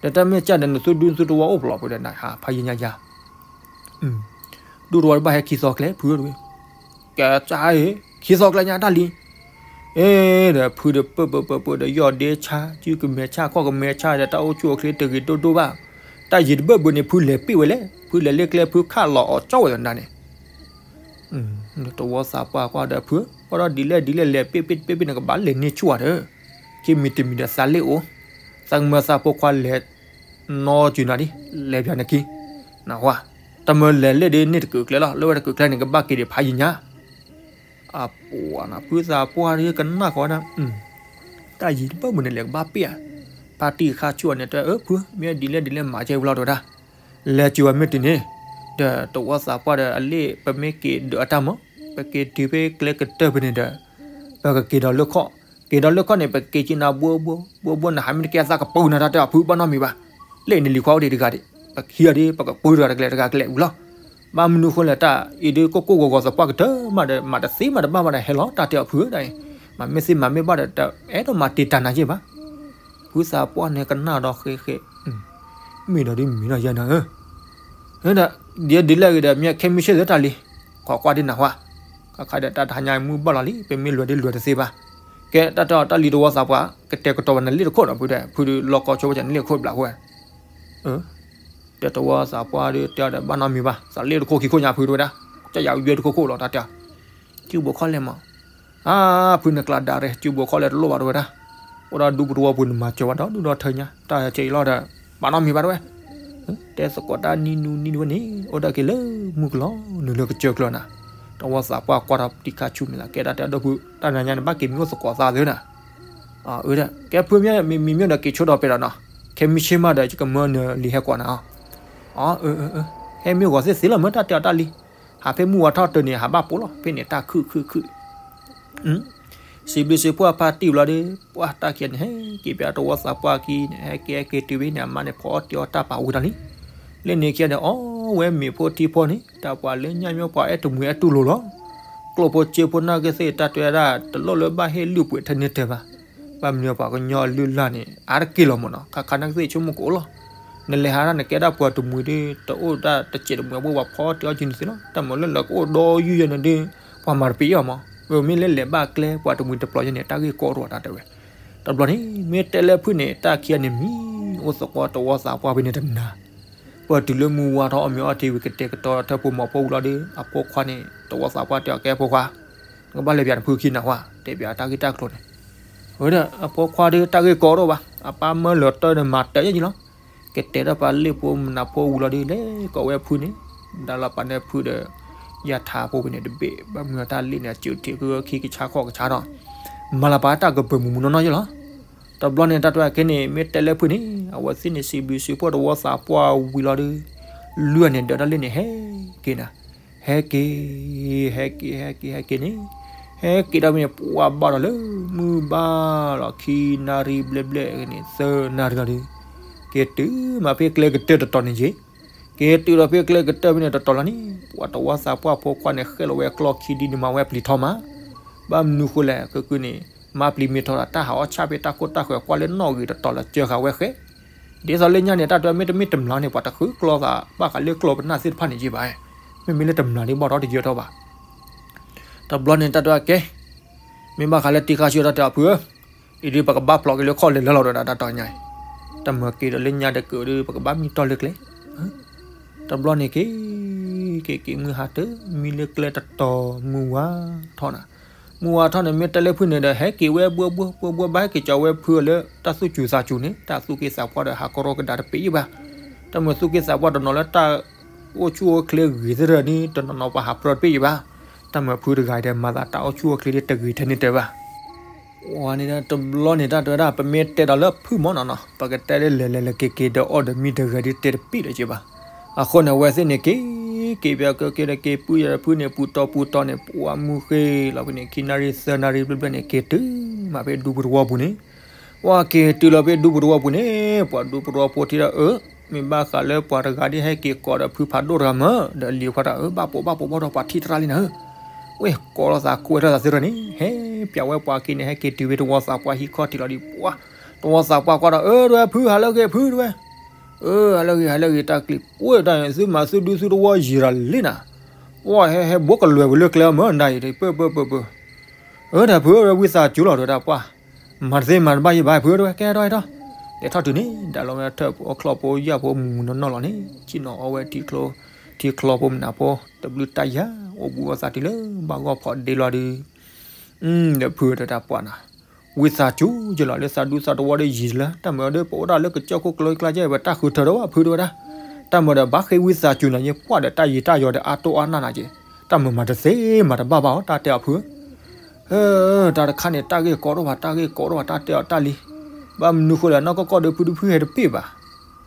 ဒီးတၢ်မ့ၢ်ကၢ်ဒီးနသုဒူနသုတဝီအိၣ်ပျီၢ်ပူၤဒီးနဟးဖးယံာ်ညါယါ ဒူတဝီတဘၣ်ဟဲခံသီကျဲဖုတဝဲ, ကစၢ်ဧၢ, ခံသီကျဲညါတၢ်လံ, အ့ ဒီးဖုဒီးပၢၢ်ပၢၢ်ပၢၢ်ပၢၢ်ဒီးယီၢ်ဒ့ဆါ စုကမဲာ်ဆါခီၣ်ကမဲာ်ဆါဒီးတၢ်အိၣ်ဆူၣ်အိၣ်ချ့တဂ့ၤဒိၣ်ဒိၣ်ဘၣ်, တၢ်ယံၤတဘၢၣ်ဘၢန့ၣ် ဖုလဲၤပ့ၢ်ဝဲလဲၣ်, ဖုလဲၤလ့ကျဲဖုခးလီၤအီၤကၠီဝဲသနာ်န့ၣ် တဝီသးပှၢ်ကွၢ်ဒီးဖု, အီဒီးဒ်လဲၣ်ဒ်လဲၣ်လဲၤပ့ၢ်ပ့ၢ်တပ့ၢ်ပ့ၢ်န့ၣ် ကဘၣ်လဲၤန့ၢ်ဆူၣ်ဧါဒီး, ခံမံၤတမံၤဒီးသးလ့ၣ်အိၣ်, သးကမၢသးဖိခွါလဲၤနီၤစူၤနၤဒ်, လဲၤပၠးနခံ, နကွၢ်, တမၢလဲၤလ့ၣ်ဒ်န့ၣ်တကုာ်ကျဲလီၤ, လၢဝဲတကုာ်ကျဲန့ၣ် ကဘၣ်က့ၤဒံးဖးယံာ်ညါ အပှၤနၤ ဖုသးပှၢ်ဒ်ကနၣ်ဃီနၤ, တၢ်ယံၤတဘၣ်မုၢ်န့ၣ်လဲၤကဘၣ်ပ့ၢ်ဧါ, ဖါတံၢ်ခါဆူၣ်အီၤန့ၣ်တဲ အၢ ဖု မ့ၢ်ဒ်လဲၣ်ဒ်လဲၣ်မၤကဲဝံၤလီၤတဝဲဒၣ်, လဲၤစၢၤဝဲမ့ၢ်တုၤန့ၣ်, ဒီးတဝီသးပှၢ်ဒီးအလ့ၣ် ပမ့ၢ်က့ၤဒုးအတၢ်မၤ, ပက့ၤတုၤဖဲကျဲကတၢၢ်ဖဲန့ၣ်ဒီး, ပကက့ၤဒီးလၢခီၣ်, က့ၤဒီးလၢခီၣ်န့ၣ် ပက့ၤက့ၤနၤဘှီဘှီ, ဘှီဘှီနဟးမ့ၢ်တကဲအသးကပူၤနၤတၢ်တဲအီၤဖု ဘၣ်နီတမံၤဘၣ်, လၢအံၤန့ၣ်လံၤခွါအိၣ်ဒံးတဂၤဒံး, ပခံဂၤဒ် ပကပၢတဂၤတကျဲတဂၤကလဲၤဝံၤလီၤ ဘၣ်မနုၤဃိလဲၣ် တၢ်အံၤဒ်ကိၢ်ကိၢ်ဂီၤဂီၤသပှၢ်ကတၢၢ်မးဒီး မၤတသ့မၤတဘၣ်ဘၣ်ဒီးဟဲလီၤ တၢ်တဲအီၤဖုဧၢဒ်အံၤ, မၤမ့ၢ်သ့မၤမ့ၢ်ဘၣ်ဒီး တအဲၣ်ဒိးမၤတံာ်တာ်နၤယဲၢ်ဘၣ်. ဖုသးပှၢ်န့ၣ်ကနၣ်ဒီးဃဲဃဲ, မ့ၢ်ဒီးဒ်မ့ၢ်နီၤယဲၢ်နၤဧၢ, ဒီးဒ်လဲၣ်ဂ့ၤဒီးမ့ၢ်ခဲမုၢ်ဆ့ၣ်သ့တၢ်လံ, ခိးကွၢ်ဒ်နၤဟါ, ခါခါဒီးတၢ်တဟါညါမုၢ်ဘၣ်လီၤလံ ပမ့ၢ်လွဲၤဒ်လွဲၤတသ့ဘၣ်. ကဲတၢ်တဲအီၤတၢ်လံတဝီသးပှၢ် ကတဲာ်ကတီၤဘၣ်နလ့ၣ်တခိၣ်နီၤ ဖုဒီး ဖုဒီးလီၢ်ကီၢ်ဆိဝဲကန့ၣ်လ့ၣ်တခိၣ်ဘျးဃိဝဲ တဲတဝီသးပှၢ်ဒီးတဲအီၤဒီးဘၣ်နီတမံၤဘၣ် သးလ့ၣ်တခိၣ်ခံခိၣ်ညါဖုတဝဲဒၣ်, ကစၢ်ယွၤယွဲတခိၣ်ခိၣ်လီၤတၢ်တဲအီၤ, စုဘိးခီၣ်လဲၢ်မး, အါ ဖုန့ၣ်ကျါဒါရဲ စုဘိးခီၣ်လဲၢ်တလိၣ်ဘၣ်တဝဲဒၣ်, အိၣ်ဒီးဒူပတဝီပူၤန့ၣ်မၤစၢၤဝဲဒီးဒူၣ်ဒီးထၢညါ တၢ်ဆဲးအံၤလီၤဒီး, ဘၣ်နီတမံၤဘၣ်တဝဲ, တဲသကိးတၢ်နံၤနူနံၤတဝဲန့ၣ် အိၣ်ဒၣ်က့ၤလၢ မုၢ်ကလီၤ နုာ်လၢကစၢၢ်ကျၢၤနၤ, တဝီသးပှၢ်ကွၢ်ထီၣ်တံၢ်ခါဆူမဲာ်လီၤ ကဲတၢ်တဲအဒိၣ်ဖု တၢ်နၤညါန့ၣ်ဘၣ်က့ၤမံအိၣ်သကိးသးသ့နၤ အၢ ကဲဖုမ့ၢ်မံမံဒီးက့ၤဆိဒီးပဲာ်ဒီးနီၤ, ခဲမုၢ်ဆ့ၣ်မးဒီးယကမၢနလံၤဟဲကွၢ်နၤအီၤ, အၢ ဟဲမ့ၢ်ဂီၤသ့ၣ်သ့လီၤမၢတၢ်တဲအီၤတၢ်လံ, ဟးဖဲမုၢ်ဝါထီၣ်တၢၢ်န့ၣ် ဟးဘၣ်ပိာ်လီၤ ဖဲန့ၣ်တၢ်ခုၣ်ခုၣ်ခုၣ်, စံးဘျုးစံးဖှိၣ်အဖါတံၢ်ဘျီဒီး ပှၢ်တၢ်ခံဂၤန့ၣ် ဟဲက့ၤပၠးတဝီသးပှၢ်ခံန့ၣ် ဟဲက့ၤဟဲက့ၤတုၤဝဲန့ၣ် အမါန့ၣ်ဖီအီၣ်တ့ၤအီၣ်တၢ်ပာ်ဝံၤဒီးလံ, လၢန့ၣ်ခံဂၤန့ၣ် အီၣ်ဝဲမ့ၤဖိထံဖိန့ၣ် တၢ်ပှၤလၢညၣ်မ့ၢ်ပှၤအဲၣ်တမှံၤအဲၣ်တူၢ်လိာ်လီၤ, ကျိၣ်ဖိစ့ဖိနာ်က့သ့ၣ်တၢ်တဲဝဲဒၣ် တလိၣ်လၢဘၣ်ဟ့ၣ်လုၢ်ပှ့ၤထဲန့ၣ်တဲဘၣ်, ဘၣ်မနုၤပှၤကညီအလုၢ်အလၢ်န့ၣ် အါတက့ၢ်လီၤမးနီၤ ခါခါနာ်က့သ့ၣ်ဆိကမိၣ်ကအိၣ်လီၤ, နလဲၤဟးဒၣ်နကဲဒၣ်ပှၤတမှံၤဒီး တအိၣ်ဒၣ်တစဲးတမှံၤအဘိပှၤဖီအီၣ်တ့ၤအီၣ်က့ၤနသုလီၤ တၢ်မၤလၢလၢကအိၣ်ဒီးယုၢ်ယဲန့ၣ်ဒီး ပှၤမၤတပ့ၤအီၤမး, မ့မ့ၢ်လၢလဲၤဘၣ်ကျဲ ပှၤတမှံၤတပျီၤယဲန့ၣ် တၢ်ဂ့ၢ်ကီတအိၣ်တၢ်တဲဝဲ, တဘျီန့ၣ် မ့ၢ်တဲလၢဖုန့ၣ် တၢ်ခံဂၤန့ၣ်မံ အိၣ်သကိးတဝီသးပှၢ်ဖဲန့ၣ်တနၤ, ပှၤတုၤလၢမုၢ်ဝါထီၣ်အီၣ်မ့ၤအီၣ်တ့ၤဝံၤ ကတဲာ်ကတီၤထၢဖိမီၤဖိဝံၤလီၤဒီး အဖိခွါန့ၣ် တဝီသးပှၢ်တဲအီၤကဲအဖိခွါ, နကဘၣ်လဲၤပၠးနဖုခံနၤဝဲ တဲပၠးတၢ်ဂ့ၢ်တၢ်ကျိၤန့ၣ်, ဝဲဒၣ်အဖိခွါဒီးတၢ်ဂ့ၢ်ကီတအိၣ်ဘၣ် အပၢ်မၢလၢာ်တၢ်ဒီးမၤတဲာ်ယဲၢ်လီၤ, ကတဲာ်ထီၣ်ပှၤလ့ၣ်ဖိမနၤဖိဝံၤလီၤဒီး လဲၤကိးဝဲဖုန့ၣ်, ဒါလီၤပာ်န့ၢ်ဖုဒီး ယၤထးဖိဖဲန့ၣ်တဘ့ၣ် ဘၣ်မနုၤတၢ်လ့ၣ်န့ၣ် အစူးထံးခုခံကဆါခီၣ်ကဆါဒီး မၤလီၤပာ်တၢ်ကပၢၤမုၢ်မုၢ်နီၢ်နီၢ်ယဲၢ်လီၤ, တဘျီန့ၣ်တၢ်တဝဲကဲန့ၣ် မ့ၢ်တဲလၢဖုန့ၣ် အဝဲသ့ၣ်န့ၣ် စံးဘျုးစံးဖှိၣ်တဝီသးပှၢ်ဝံၤလီၤဒီး လုၢ်အန့ၣ်ဒၢးတၢ်လ့ၣ်န့ၣ်ဟဲက့ၤနၤ, ဟဲက့ၤ ဟဲက့ၤ ဟဲက့ၤ ဟဲက့ၤန့ၣ်, ဟဲက့ၤဒီးဖဲန့ၣ် ပှၤဘၣ်ဒီးလၢ မုၢ်ဘၣ်လီၤခံနၣ်ရံၣ်ဘျဲၣ်ဘျဲၣ်န့ၣ် သၢနၣ်ရံၣ်လီၤဒီး က့ၤတုၤမးဖဲကျဲကတၢၢ်တတီၤန့ၣ်က့ၤ, က့ၤတုၤဒီးဖဲကျဲကတၢၢ်ဖဲန့ၣ်တတီၤလီၤန့ၣ် ပှၤတဝီသးပှၢ်ဖိခွါန့ၣ် ဃဲလီၤဝဲကျီၢ်ခံဒ်န့ၣ်မးဝဲပျံၤထီမး, ဘၣ်မနုၤဃိလဲၣ် ကကုန့ၣ် မၤပျံၤမ့ၢ်ထီဒီး တၢ်ဟးအီၣ်ဆၣ်ဖဲတၢ်ခိၣ်တၢ်ဃၢၤကွၢ်လၢနီၣ်ဂံၢ်တတီၤလၢစၢဃာ်ဝဲဃဲ, ဒ်သိးလၢညါန့ၣ် တၢ်တဝဲမ့ၢ်တမ့ၢ်တမျးန့ၣ် ပှၤတဃုကျီသးဘၣ်ဃးလၢကျီၢ်ပနၢ်သ့ၣ်တဖၣ်န့ၣ်ယံၤဘၣ်, မ့မ့ၢ်လၢတမျးဒ်ဘၣ်ဒီးတယၢၤထီၣ်ဘၣ် တဘျီန့ၣ်တၢ်တဝဲကဲ, မ့ၢ်ဘၣ်ဃးလၢတံၢ်ဃာ်ဆူၣ်တၢ်တဲအီၤဖုဧၢ, အံၤဒ်ပကဘၣ်ဖျိးက့ၤလၢခီၣ်လဲၤလၢလီၤဒီးတၢ်တီၤညါအံၤ, တၢ်မၤက့ၤဒီးလၢညါတကၢၢ်ဒီး ပကဘၣ်မံတီၢ်လၢကျဲ, တဘျီန့ၣ်က့ၤ, က့ၤက့ၤမုၢ်ဟါတၢ်မံလၢကျဲတတီၤမုၢ်ဝါထီၣ်နၤ, မုၢ်ဝါထီၣ်န့ၣ် မ့ၢ်တဲလၢဖုန့ၣ်ဒီး ဟဲက့ၤဝဲဘှီဘှီဘှီဘှီဘၣ်ဟဲက့ၤကီဝဲဖုလၢတၢ်သူၣ်စူၤသးစူၤန့ၣ် တၢ်သူၣ်က့သးပှၢ်ဒီးဟးကရီကဒါတပ့ၤယံၤဘၣ်, တၢ်မၤသူၣ်က့သးပှၢ်တနီၤလၢတၢ် အိၣ်ဆူၣ်အိၣ်ချ့ဂ့ၤသ့ၣ်ဒီးန့ၣ် တနီၤနီၤပှၤဟးပြၢတပ့ၤယံၤဘၣ်, တၢ်မၤဖုတဂၤအံၤဒီး မၤသးတၢ်အိၣ်ဆူၣ်အိၣ်ချ့ဒ်တဂ့ၤထဲန့ၣ်တဲဘၣ်, ဝဲန့ၣ်ဒီးတဘျီန့ၣ်တၢ်တဲဝဲဒၣ် ပမ့ၢ်တဲဒီးလၢဖုမီၢ်နီၤနီၤ ပကတဲလၢလဲၤလဲၤလဲၤက့ၤက့ၤဒီးအီၣ်ဒီးမံတဂၤဒ်တဲတပ့ၤလၢၤက့ၤဘၣ်, အဃိန့ၣ် အဝဲသ့ၣ်န့ၣ်က့ၤ, က့ၤပၠးက့ၤဒီးက့ၤပုၢ်ယၤဒီးဖုန့ၣ် ပူၤတီၤပူၤတီၤန့ၣ် ပှၤမုၢ်ဃ့လီၤဖဲန့ၣ်ခံနၣ်ရံၣ်သၢနၣ်ရံၣ်ဘျဲၣ်ဘျဲၣ်န့ၣ် က့ၤတုၤမးဖဲဒူပတဝီပူၤန့ၣ် ပှၤက့ၤတုၤလီၤဖဲဒူပတဝီပူၤန့ၣ် ပှၤဒူပတဝီဖိထံၣ်ဒီး အၢ မ့ၢ်ဘၣ်ဃးလၢပှၤတဂၤဒ်ဟဲက့ၤကိးဒီးဖုဖးဒိၣ်တဂၤမၢ် ဒီးလံၤခွါဒီး အၢ ဘၣ်ပိာ်ဘၣ်ပိာ်ဘၣ်ဒီးပှၤထံၣ်တရၣ်လံနၤဧၢ, ဝဲကိးလိာ်သးကွဲထီၣ်သးသ့ၣ်ဒီးန့ၣ် ဟဲပၠးဝဲပှၤက့ၤန့ၣ် ဟဲက့ၤတုၤဖဲတဝီသးပှၢ်ဟံၣ်ခီၣ်ထံးလီၤဒီး ပှၤ တဝီသးပှၢ်ကွၢ်ဒီး အၢ တဝဲဖု ဟးလၢဂ့ၤဖုတဝဲ, အၢ ဟးလၢဂ့ၤ ဟးလၢဂ့ၤ တၢ်ကျံၤပှဲၤတၢ်န့ၣ် သုမၤသုဒုသုတဝီယံာ်ဒီးလံနၤ, ပှၤဟဲဟဲဘိကလွဲၤဝဲလၢကျဲအမၢ်နၤအံၤ ပၢၢ်ပၢၢ်ပၢၢ်ပၢၢ် အၢ တၢ်ဖုဝဲဝံသးစူၤလီၤ တဝဲဒၣ်ပှၤ မၤတသ့မၤတဘၣ်ယံၤဘၣ် ဖုတဝဲ ကဲထီၣ်ထီၣ် လဲၤထီၣ်တုၤန့ၣ် ဒၣ်လီၤဝဲထၢၣ်ဖိအီၣ်ချီၣ်ဖိယၣ်ဖိမုၢ်မုၢ်နီၢ်နီၢ်လီၤန့ၣ် ဆ့ၣ်နီၤအီဝဲထံချီ ထံချီဖိမနုၤဖိ တဘျုးတၢ်ယၤ အိၣ်ဘူးအိၣ်သးတုၤလၢဘၣ်ဂီၢ်ဖီဒ့လီၤဒီး ဒီးဖုတဝဲဒၣ်ပှၤနၤ ဝံသးစူၤယလီၤလၢသးဒူသးတဝီဒီးယံာ်လၢ တၢ်မၤဒီး ပအိၣ်ဒၣ်လၢကစၢၢ်ခိၣ်ကျၢၤကျါကဲ ပတၢ်ဃုထၢဒီးဝဲဖုတဝဲဒၣ် တၢ်မၤဒီး ဘၣ်ဃ့ဝံသးစူၤနၤယဲ ပှၤဒီးတၢ်ယံၤတၢ်ယီၤဒီးအါတိၢ်အါနၢ်နၤက့ တၢ်မၤမၤတသ့မၤတဘၣ်ဘၣ်အီၤ တၢ်တဲအီၤဖု တၢ်တခါန့ၣ် တၢ်ဂ့ၢ်ကီတအိၣ်ဘၣ် တၢ်ဂ့ၢ်ကီတအိၣ်ဘၣ် တၢ်တဲအီၤတၢ်လံ ဘၣ်မနုၤဃိလဲၣ် နီၢ်ကီၢ်ကီၢ်ဒီးဖုဒုဖုဟဲတပ့ၤဘၣ်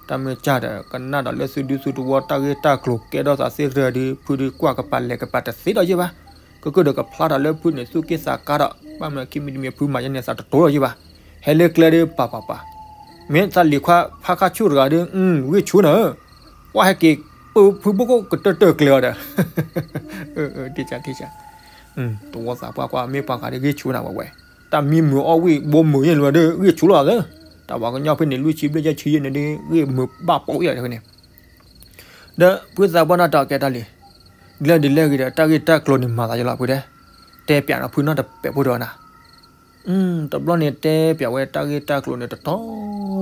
တၢ်မ့ၢ်ကၢ်ဒီး ကနၣ်ဒီးလၢသုဒုသုတဝီတၢ်ဂ့ၢ်တၢ်ကျိၤကဲထီၣ်သးသ့ၣ်တဖၣ်ဒီး ဖုဒုကွၢ်ကပၤလဲၤကပၤတသ့ဒီးယဲၢ်ဘၣ် ကကၢၢ်ဒီးကဖျါထီၣ်လၢဖုန့ၣ်သူၣ်က့သးကါဒီး ဘၣ်မနုၤခံမံၤတမံၤဖုမၤယဲန့ၣ်သးတတိၤဒီးယဲၢ်ဘၣ် ဟဲလၢကျဲဒီးပၤပၤပၤ မ့ၢ်သးလံၤခွါဖးခါဆူၣ်တဂၤဒီး ဂ့ၢ်ဆူၣ်နၤဧၢ ပှၤဟဲက့ၤပၢဖုဘိၣ်ကိၣ်ကတၢၢ်တၢၢ်ကျဲအီၤဒီး တံၢ်စၢ်တံၢ်စၢ် တဝီသးပှၢ်ကွၢ်မ့ၢ်ပှၤဂၤဒီးဂ့ၢ်ဆူၣ်နၤဝဲဝဲ တၢ်မံမုာ်အီၣ်ဝံၣ်ဘိမုာ်ယဲၢ်လၢၤဒီး ဂံၢ်ဆူလီၤသၢ, တၢ်ပှၤကညီဖဲန့ၣ် လွံၢ်ဆံဘျဲၣ်ယဲၢ်ဆံယဲၢ်န့ၣ်ဒီး ဂံၢ်မုာ်ဘၣ်ပိာ်ယဲၢ်ဖဲန့ၣ်, ဒီးဖုသးပှၢ်န့ၣ်တၢ်ကဲတၢ်လံ, လဲၤဒ်လဲၣ်ဂ့ၤဒီး တၢ်ဂ့ၢ်တၢ်ကျိၤန့ၣ်မၤသးယလီၤဖုတဲ, တဲပၠးနီၤဖုနီတပဲာ်ဖိဒီးနၤ တဘျီန့ၣ်တဲပၠးဝဲတၢ်ဂ့ၢ်တၢ်ကျိၤန့ၣ် တတီၤ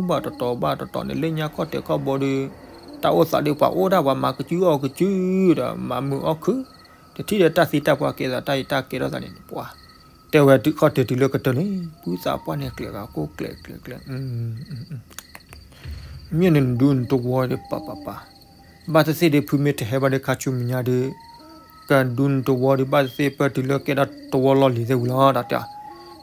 ဘၣ်တတီၤဘၣ်တတီၤန့ၣ် လၢညါခီၣ်တဲာ်ခီၣ်ဘိဒီး တၢ်အိၣ်သးဒီးပှၤအိၣ်ဒၣ်ပှၤမၤကစုအီၣ်ကစုဒီး မၤမုာ်အီၣ်ခု, တထံၣ်ဒီးတၢ်သံတၢ်ပှၢ်ကဲသးတၢ်အံၤတၢ်ကဲထီၣ်သးန့ၣ် ပှၤ တဲဝဲတုၤခီၣ်တဲာ်တုၤလၢကတၢၢ်န့ၣ် ဖုသးပှၢ်န့ၣ်ကျဲၤဂၤကိၢ်ကျဲၤကျဲၤကျဲၤ မ့ၢ်န့ၣ်နဒူနတဝီဒီးပၤပၤပၤ, ဘၣ်သ့ၣ်သ့ၣ်ဒီးဖုမ့ၢ်တဟဲဘၣ်ဒီးခါဆူမဲာ်ညါဒီး ကဒူနတဝီဒီး ဘၣ်သ့ၣ်သ့ၣ်ပၢၢ်တုၤလၢကဲထီၣ်တဝီလီၢ်လံၤသ့ၣ်ဝံၤလီၤ တၢ်တဲအီၤ,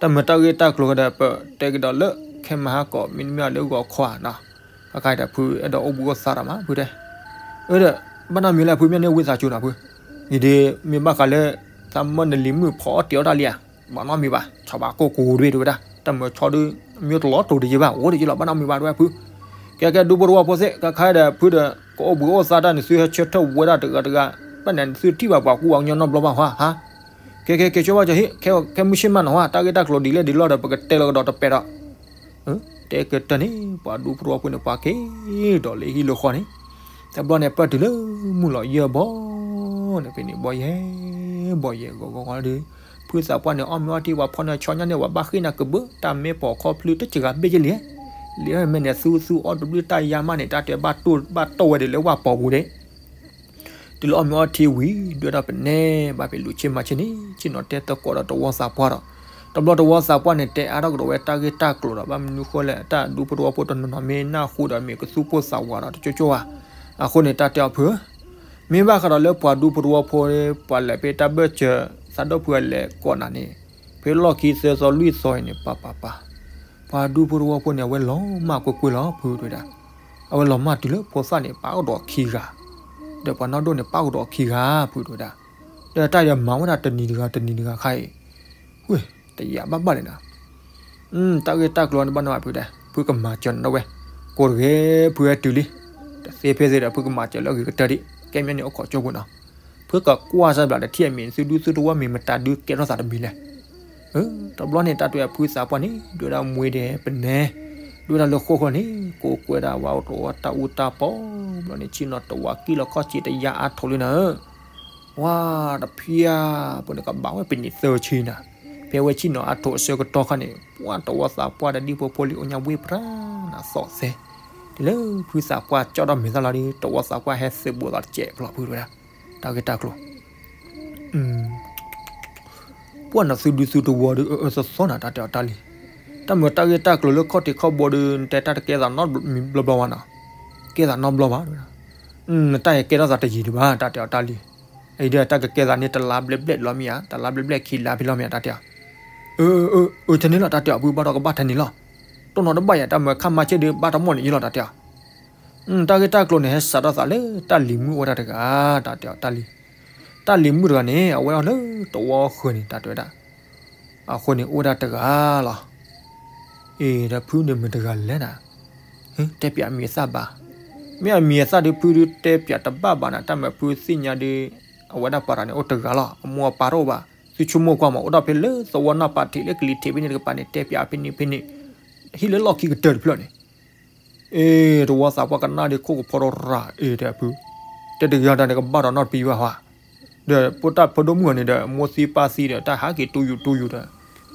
တၢ်မုာ်တၢ်ဂ့ၢ်တၢ်ကျိၤကဒီး ပတဲကဒီးလၢ ခဲမဟါကီး မ့တမ့ၢ်လၢဂီၤခီဧါနီၤ, ခဲခါအံၤဒီးဖုအဲၣ်ဒိးအိၣ်ဘှံးအိၣ်သါတၢ်မး ဖုတဲ, အၢဒီး ဘၣ်နီတမံၤလၢဖုမ့ၢ်န့ၢ်ဝံသးစူၤနီၤဖု, အံၤဒီး မ့ၢ်ဘၣ်ဃးလၢ သးမၢနလံၤမုၣ်ဖီအီၣ်တ့ၤအီၣ်တၢ်လံဧါ, ဘၣ်နီတမံၤဘၣ် ဆီဘၣ်ကိၢ်ကိၢ်တဘ့ၣ်တဝဲဒၣ် တၢ်မုာ်ဆီဒီး မ့ၢ်တလီၤတိၤတယံာ်ဘၣ် အိၣ်တယံာ်လီၤ ဘၣ်နီတမံၤဘၣ်တဝဲဖု, ကဲကဲဒူဖိတဝီဖိသ့ၣ် ခဲခါအံၤဒီးဖုဒီး ကအိၣ်ဘှံးအိၣ်သါတၢ်န့ၣ် သုဟဲဆၢထၢၣ်ဝဲဒၣ်တဂၤတဂၤ, ဘၣ်န့ၣ်သုထံၣ်ဘၣ်ပှၤကူပှၤကညီနီတဘျီဘၣ်ဟါ, ကဲကဲကဲဆိဘၣ်ကဟ့ၣ် ခဲမုၢ်ဆ့ၣ်မးနီၤဟါ တၢ်ဂ့ၢ်တၢ်ကျိၤဒ်လဲၣ်ဒ်လဲၣ်ဒီး ပကတဲလီၤကဒီးတပဲာ်ဒီး တဲကတၢၢ်န့ၣ် ပှၤဒူဖိတဝီဖိန့ၣ် ပှၤက့ၤဒီးလၢဟံၣ်လၢဃီန့ၣ်, တဘျီန့ၣ် ပၢၢ်တုၤလၢမုၢ်လီၤယဲၢ်ဘီန့ၣ် ဖဲန့ၣ် ဘီယဲၢ် ဘီယဲၢ်ဂီၤဂီၤဂီၤဒီး ဖုသးပှၢ်န့ၣ် အီၣ်မ့ၤအီထံ ပှၤဖီန့ၣ်ဆီညါန့ၣ် ပှၤဘၣ်ဃ့ၢ်နၤကဘၢ တၢ်မ့ၢ်ပိာ်ခီဖျိတစှၤဘ့ၣ်ကလံ, လံာ်မ့ၢ်န့ၣ် သူသူအီၣ်တဘျုးတၢ်ယါမးန့ၣ် တၢ်တဲဘၣ်တိၢ်ဘၣ်တိၢ်ဝဲဒၣ်လၢဝၣ်ပီၤပူၤဒၣ် တုၤလၢအီၣ်မ့ၤအီထံဝံၤ ဒွဲၣ်ဒၣ်ပနဲ ဘၣ်ဖဲလူၤဆ့မၤဆ့န့ၣ် ဆ့ၣ်နီၤတဲသကိးဒီးတဝီသးပှၢ်ဒီး တဘျီတဝီသးပှၢ်န့ၣ် တဲအါထီၣ်ကဒီးဝဲတၢ်ဂ့ၢ်တၢ်ကျိၤဒီး ဘၣ်မနုၤဃိလဲၣ် တၢ်ဒူဖိတဝီဖိတနီၤနီၤမ့ၢ်နၢ်ဟူဒီးမ့ၢ်ကသူၣ်ပိၢ်သးဝးဒီးတကၠိကၠိဧါ, အဃိန့ၣ် တၢ်တဲအီၤဖုဧၢ မ့ၢ်ဘၣ်ဃးဒီးလၢပှၤဒူဖိတဝီဖိ ပှၤလဲၤဖဲတၢ်ဘၢၣ်စၢၤ သးဒိၣ်ဖုအလဲၤကိးနၤန့ၣ် ဖဲလီၢ်ခံသၢသီလွံၢ်သီအံၤန့ၣ် ပၤပၤပၤ ပှၤဒူဖိတဝီဖိန့ၣ် အဝဲလီၤမၢ်ကွ့ၢ်ကွ့ၢ်လီၤ ဖုတဲဝဲဒၣ်, အဝဲလီၤမၢ်တုၤလၢဖိသၣ်န့ၣ် ပာ်ကဒီးခံဂၤ, ဒီးပှၤနီၢ်ဒိၣ်န့ၣ် ပာ်ကဒီးခံဂၤ ဖုတဲဝဲဒၣ်, ဒီးတၢ်ယမၤဝဲဒၣ်တနံၤတဂၤတနံၤတဂၤခါအံၤ, ဝ့ၢ် တယာ်ဘၣ်ဘၣ်လဲၣ်နၤ တၢ်ဂ့ၢ်တၢ်ကျိၤန့ၣ်ဘၣ်နီၢ်ဘၣ်ဖုတဲ ဖုကမၤစၢၤနၤဝဲ, ကိးတဂ့ၤ ဖုဟဲတုၤလံ, တသ့ဖဲသ့ဒီး ဖုကမၤစၢၤလၢအဂ့ၤကတၢၢ်ဒံး ကဲမ့ၢ်န့ၣ်အိၣ်ခိးကၠိဖိနီၤ, ဖုကကွၢ်စၢ်ဘျးတထံၣ်အမံၤ သုဒူသုတဝီမ့ၢ်မတၤဒုကဲထီၣ်သးတမံၤလဲၣ်, တဘျီန့ၣ် တၢ်တဲဖုသးပှၢ်န့ၣ် ဒွဲၣ်ဒၣ်မှ့ဒဲးပနဲ ဒွဲၣ်ဒၣ်လၢဃိၣ်ဃိၣ်န့ၣ် ကိးကွဲဒၣ်ဝဲတဝီတၢ်အူတၢ်ပီ, ဘျီန့ၣ် ဆ့ၣ်နီၤတဝီကံၣ်လီၤခီၣ်စံးတယါအါထိးလံနၤဧၢ ဝါတဖျါ ပှၤန့ၣ်ကဘၣ်ဝဲပနံာ်သၢဆံနၤ, ဖဲဝဲဆ့ၣ်နီၤအါထိးအဆၢကတီၢ်ခါန့ၣ် ပှၤတဝီသးပှၢ်ဒီးဒ်ဖိဖိလံၤအိၣ်ညါဝ့ၢ်ပြၢနၤသီၣ်သဲ, တုၤလၢဖုသးပှၢ်ကၠီၣ်ထီၣ်မဲာ်သၣ်လီၤဒီး တဝီသးပှၢ်ဟဲသုးဘူးသးတစဲးဖျိးဖုတဲဝဲဒၣ်, တၢ်ဂ့ၢ်တၢ်ကျိၤ ပှၢ်နသုဒုသုတဝီဒီး အၢအၢသီသီနၤ တၢ်တဲအီၤတၢ်လံၤ, တၢ်မုာ်တၢ်ဂ့ၢ်တၢ်ကျိၤလၢခီၣ်ထံးခီၣ်ဘိဒီး နတဲတၢ်တကဲသးနီတဘျီဘျီဘၣ်နီၤ, ကဲသးနီတဘျီဘၣ်, နတၢ်အံၤကဲထီၣ်သးတယံာ်ဒံးဘၣ် တၢ်တဲအီၤတၢ်လံၤ, အံၤဒီးတၢ်ကကဲသးန့ၣ် တလါဘျဲၣ်ဘျဲၣ်လီၤမ့ၢ်ဧါ, တလါဘျဲၣ်ဘျဲၣ်ခံလါဖဲလီၤမ့ၢ်ဧါ တၢ်တဲအီၤ, အၢ အၢ အၢ ထဲန့ၣ်လီၤ တၢ်တဲအီၤ ဖုဘၣ်ဒီးကဘၣ်ထဲန့ၣ်လီၤ, တိၢ်နီၤတဘၣ်ယၤ တၢ်မုာ်ခါမၤဆ့ၣ်ဒီး ဘၣ်တမီၢ်န့ၣ်ယလီၤ တၢ်တဲအီၤ တၢ်ဂ့ၢ်တၢ်ကျိၤန့ၣ် ဟဲစးထီၣ်သးလၢတၢ်လံၤမုၣ်အိၣ်ဝဲဒၣ်တဂၤ, တၢ်တဲအီၤတၢ်လံၤ, တၢ်လံၤမုၣ်တဂၤန့ၣ် အဝဲအီၤလၢတဝီဃၢၤန့ၣ် တၢ်တဲဝဲဒၣ်, အဃိန့ၣ်အိၣ်ဝဲဒၣ်တဂၤလီၤ, အ့ ဒီးဖုန့ၣ်မုာ်တဂၤလဲၣ်နၤ, တဲပၠးအမံၤအသၣ်ဘၣ်, မ့ၢ်အမံၤအသၣ်ဒီးဖုဒုးတဲပၠးတဘၣ်ဘၣ်နၤ တၢ်မုာ်ဖုသ့ၣ်ညါဒီး, အဝဲဒၣ်ပှၤတဂၤန့ၣ်အိၣ်တဂၤလီၤ အမိၢ်အပၢ်တအိၣ်ဘၣ်, သုဆိကမိၣ်ကွၢ်မး အိၣ်ဒီးဖဲလၢသဝီနီၢ်ပၤထံးလၢကလံၤထံးဖဲန့ၣ်တကပၤန့ၣ် တဲပၠးဖဲန့ၣ်ဖဲန့ၣ်, ဟံၣ်လၢလီၢ်ခံကတၢၢ်တဖျၢၣ်န့ၣ် အ့ တဝီသးပှၢ်ကနၣ်ဒီးခိၣ်ကဖီထီၣ်ရၤ အ့ တဲဖု, တဲတဂ့ၤတၢ်န့ၣ်ကဘၣ်ဒီးနီတပံဘၣ်ဟါ, ဒီးဖိတၢ်ဖိဒိၣ်မုၣ်အီၤန့ၣ်ဒီး မိၢ်သံပၢ်သံဒီး တၢ်ဟးက့ၤတူယူၤတူယူၤဒီး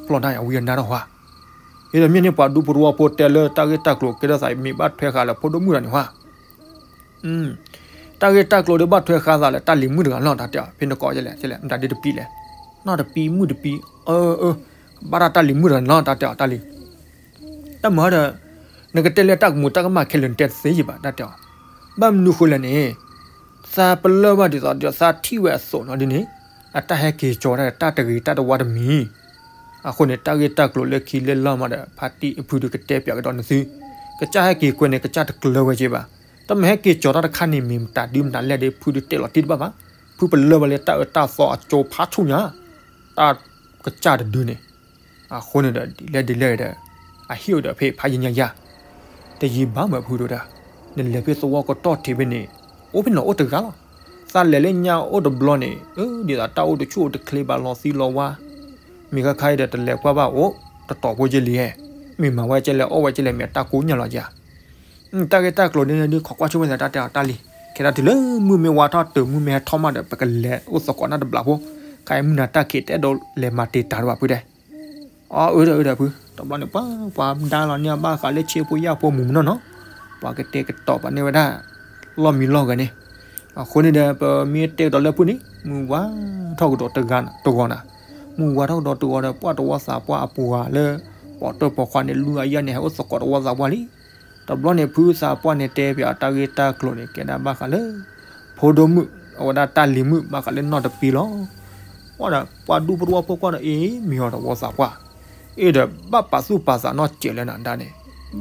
ဖျီၣ်တၢ်အဝံအနါထီၣ်ဟါ, အ့ဒီးမ့ၢ်န့ၣ်ပှၤဒူဖိတဝီဖိတဲလၢတၢ်ဂ့ၢ်တၢ်ကျိၤကဲထီၣ်သးမ့ၢ်ဘၣ်ထွဲဃာ်လၢဖိဒိၣ်မုၣ်တဂၤန့ၣ်ဟါ တၢ်ဂ့ၢ်တၢ်ကျိၤဒီးဘၣ်ထွဲဃာ်သးလၢတၢ်လံၤမုၣ်တဂၤလီၤ တၢ်တဲအီၤ ဖဲနကိးယလဲၣ် လဲၣ် မတၤဒုတပံလဲၣ်, နီၢ်တပံမုၣ်တပံ, အၢ အၢ ဘၣ်တၢ်တၢ်လံၤမုၣ်တဂၤန့ၣ်လီၤ တၢ်တဲအီၤတၢ်လံၤ, တၢ်မၤဒီး နကတဲလၢတၢ်ကမူးတၢ်ကမၣ်ခဲလၢာ်နတဲတသ့ယဘၣ် တၢ်တဲအီၤ, ဘၣ်မနုၤဃိလဲၣ်န့ၣ်, သးပလၢၢ်ဘၣ်ဒ်သိးဒီးသးထံၣ်ဝဲအသိးနီၤဒ်န့ၣ်, အတၢ်ဟဲက့ၤကၠီၤတၢ်တၢ်တဂ့ၤတၢ်တဝါတမံၤ အဃိန့ၣ် တၢ်ဂ့ၢ်တၢ်ကျိၤလၢခံလၢလီၢ်မးဒီး ဖါတံၢ်အဖုဒုးကတဲပၠးကဒီးနသု, ကစၢ်ဟဲက့ၤကွဲန့ၣ် ကစၢ်တကျၢၤဝဲက့ၤဘၣ်, တၢ်မ့ၢ်ဟဲက့ၤကၠီၤတၢ်တခါန့ၣ် မ့ၢ်မတၤဒုမတၤလဲၣ်ဒီး ဖုဒုးတဲလီၤတံၢ်တဘၣ်ဘၣ်, ဖုပလၢၢ်ဘၣ်လၢတၢ်အၢတၢ်သီအကၠိဖးဆူၣ်ညါ, တၢ်ကစၢ်တဒုန့ၣ်, အဃိန့ၣ်ဒီး ဒ်လဲၣ်ဒ်လဲၣ်ဒီး, အဟံၣ်အိၣ်ဒီးဖဲဖးယံာ်ညါယါ တယံာ်ဘၣ်မးဖုတဲဝဲဒၣ်, နလဲၤဖဲသဝီကတီၢ်ထံးဖဲန့ၣ်, အိၣ်ဖဲန့ၣ်အိၣ်တဂၤလီၤ, သးလဲၤလၢညါအိၣ်တဘျီန့ၣ်, ဒ်သိးတၢ်အိၣ်တဆူၣ်အိၣ်တချ့ဘၣ်လီၤသံလီၤဝါ, မ့ၢ်ခါခါအံၤဒီးတလဲၤကွၢ်ဘၣ်အိၣ်, တတီၤဖိက့လံဧါ, မ့ၢ်မၤဝဲကဲလဲၣ် အီၣ်ဝဲကဲလဲၣ် မ့ၢ်တၢ်ကိးညၣ်လီၤဧါ. တၢ်ဂ့ၢ်တၢ်ကျိၤဒ်န့ၣ်ဒ် ခိးကွၢ်ဆိဝဲသး တၢ်တဲအီၤတၢ်လံ, ခဲဒၣ်တုၤလၢမုၢ်မ့ၢ်ဝါထီၣ်တုၤမုၢ်မ့ၢ်ဟဲထီၣ်မးဒီး ပကလဲၤအိၣ်သကိးနၢ်တဘျီဖိ, ခဲအံၤမုၢ်နၤတၢ်ခံး တအဲၣ်ဒိးလဲၤမၤတ့ၢ်တၢ်တဘၣ်ဖုဒဲး. အီ အၢဒီးအၢဒီးဖု, တဘျီန့ၣ် ပှၤ ပှၤဒါလီၤန့ၢ်အဘၣ်ဃးလၢဆ့ဖိယာ်ဖိမုၢ်မနီၤနီၤ, ပှၤကတဲကတီၤပာ်န့ၢ်ဝဲဒၣ် လီၢ်မံလီၢ်ဂဲၤန့ၣ်. အဃိန့ၣ်ဒီး ပမ့ၢ်တဲကဒီးလၢဖုန့ၣ် မုၢ်ဝါထီၣ်ကဒီးတဂီၤနၤ, မုၢ်ဝါထီၣ်ကဒီးတဂီၤဒီး ပှၤတဝီသးပှၢ်အပှၤလၢ ပိာ်တၢၢ်ပိာ်ခွါန့ၣ် လူအယၢ်န့ၣ် ဟဲအိၣ်သကိးတဝီသးပှၢ်လံ. တဘျီန့ၣ် ဖုသးပှၢ်န့ၣ်တဲပၠးအတၢ်ဂ့ၢ်တၢ်ကျိၤန့ၣ် ကဲဒၣ်ဘၣ်ဃးလၢ ဖိဒိၣ်မုၣ် အဝဲဒၣ်တၢ်လံၤမုၣ် ဘၣ်ဃးလၢနီၢ်တပံလီၤ. ကွၢ်ဒီး ပှၤဒူဖိတဝီဖိကွၢ်ဒီး အ့ မ့ၢ်အီၤတဝီသးပှၢ်, အ့ဒီး ဘၣ်ပာ်သူၣ်ပာ်သးနီတစဲးလၢနၤဒၣ်န့ၣ်,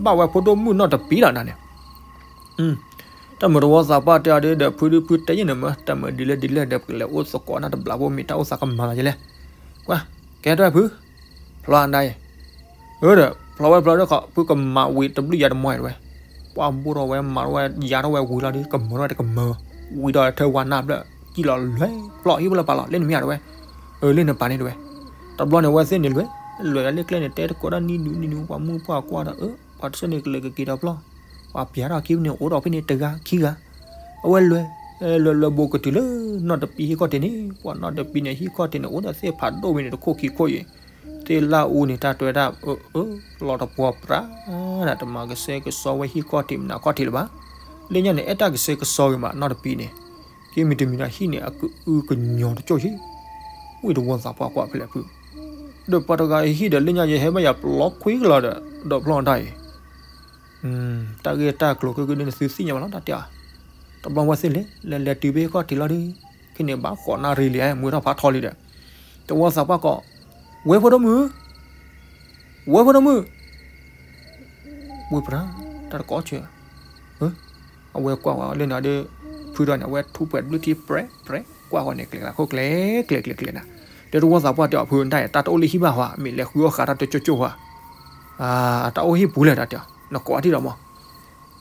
ဘၣ်ဝဲဖိဒိၣ်မုၣ်နီၢ်တပံလီၤနၤန့ၣ်. တၢ်မုာ်တဝီသးပှၢ်တဲအီၤဒ်ဒီး ဖုဒုဖုတဲယဲၢ်န့ၣ်မ့ၢ် တၢ်မုာ်ဒ်လဲၣ်ဒ်လဲၣ်ဒီး ပကလဲၤအိၣ်သကိးနၢ်တဘျီဖိ မ့ၢ်တၢ်အိၣ်သးကမၤလီၤယဲလဲၣ်. ကွၢ် ကဲထီၣ်ဖု ဖျီအနၢ်အံၤ, အၢဒီး ဖျီဝဲဖျီဒီး ဖုကမၤဝံၤတဘျုးယၤတမီၢ်ဝဲ, ပှၤဘိၣ်ထီၣ်ဝဲမၤထီၣ်ဝဲယါထီၣ်ဝဲဝံၤလီၤဒီး ကမၢထီၣ်ဝဲတကမၢ, ဝံၤဒီးထၢဝါနၢ်ဘျၢၣ် စံၣ်လီၤလွဲၢ်ဖျီၣ်ဟံၣ်ဖိလၢပာ်လီၤ လၢနမ့ၢ်ဧါတဝဲ, အၢလၢနပာ်န့ၣ်တဝဲ. တဘျီန့ၣ် ဝဲသ့ၣ်န့ၣ်လွဲၢ်, လွဲၢ်ဒၣ်လၢကျဲန့ၣ် တဲတကိးဒၣ်နံၤဒုနံၤဒု ပှၤမုၢ်ပှၢ်ကွၢ်ဒီး အၢ ပှၤတဆၢန့ၣ်ကလဲၤကက့ၤဒီးဖျီၣ်, ပှၤပျးထီၣ်ခံဖုန့ၣ် အိၣ်ဒီးဖဲန့ၣ်တဂၤခံဂၤ, အဝဲလွဲၢ် လွဲၢ်လွဲၢ်ဘိကတုၤလၢနီၢ်တပံဟံၣ်ခီၣ်ထံးန့ၣ်, ပှၤနီၢ်တပံန့ၣ် ဟံၣ်ခီၣ်ထံးန့ၣ် အိၣ်ဒီးသ့ၣ်ဖးဒိၣ်ဝဲန့ၣ် တခိၣ်ခံခိၣ်အံၤ, သ့ၣ်လၣ်အူန့ၣ် တၢ်တွဲဒၣ် အၢ အၢ လီၤတပှီၤပြးဒၣ် တမၤကဆှဲကဆှီဝဲဟံၣ်ခီၣ်ထံးမနုၤခီၣ်ထံးလၢၤဘၣ်. လၢညါန့ၣ် အဲၣ်တၢ်ကဆှဲကဆှီဂ့ၤမး နီၢ်တပံန့ၣ်, ကမံၤတမံၤဒီးဟံၣ်န့ၣ် အကအုကညီၤတကၠိၢ်ဆံ, ဝံၣ်တဝီသးပှၢ်ကွၢ်ဖဲလဲၣ်ဖု, ဒီးပှၤတဂၤအဟံၣ်ဒီး လၢညါယဟဲဘၣ်ယၤပျီခွံကလီၤဒီး ဒီးဖျီၣ်တၢ်အံၤ တၢ်ဂ့ၢ်တၢ်ကျိၤကဂ့ၢ်ဒ်န့ၣ် သုသ့ၣ်ညါဘၣ်လီၤ တၢ်တဲအီၤ. တဘျီဝဲသ့ၣ်လဲၤ လဲၤလဲၤတုၤဖဲဟံၣ်ခီၣ်ထံးလီၤဒီး, ခဲန့ၣ်ဘၣ်ဃိးနၣ်ရံၣ်လံ မုၢ်ထီၣ်ဖးထီလံဒီး, တဝီသးပှၢ်ကိး, ဝဲဖိဒိၣ်မုၣ်, ဝဲဖိဒိၣ်မုၣ်, ဝဲပြး, တၢ်တကိးဆၢ, အဝဲကွၢ်ဝဲလၢန့ၣ်ဒီး, ဖုဒီးန့ၣ် အဝဲထူးပှဲၤဘျုးထံပြဲးပြဲး ကွၢ်ဃီန့ၣ် ကျဲၤကျဲၤခိၣ်ကျဲၤကျဲၤကျဲၤကျဲၤနၤ, ဒီးတဝီသးပှၢ်တဲအီၤ ဖုတၢ်အံၤ တၢ်တအိၣ်လၢဟံၣ်ဘၣ်ဟီ, မ့ၢ်လဲၤဃုအီၣ်ဃာ်တၢ်တကၠိၢ်ကၠိၢ်ဟီ, တၢ်အိၣ်ဟံၣ်ပူၤလဲၣ် တၢ်တဲအီၤ, နကိးအီၤထံၣ်ဒီးမး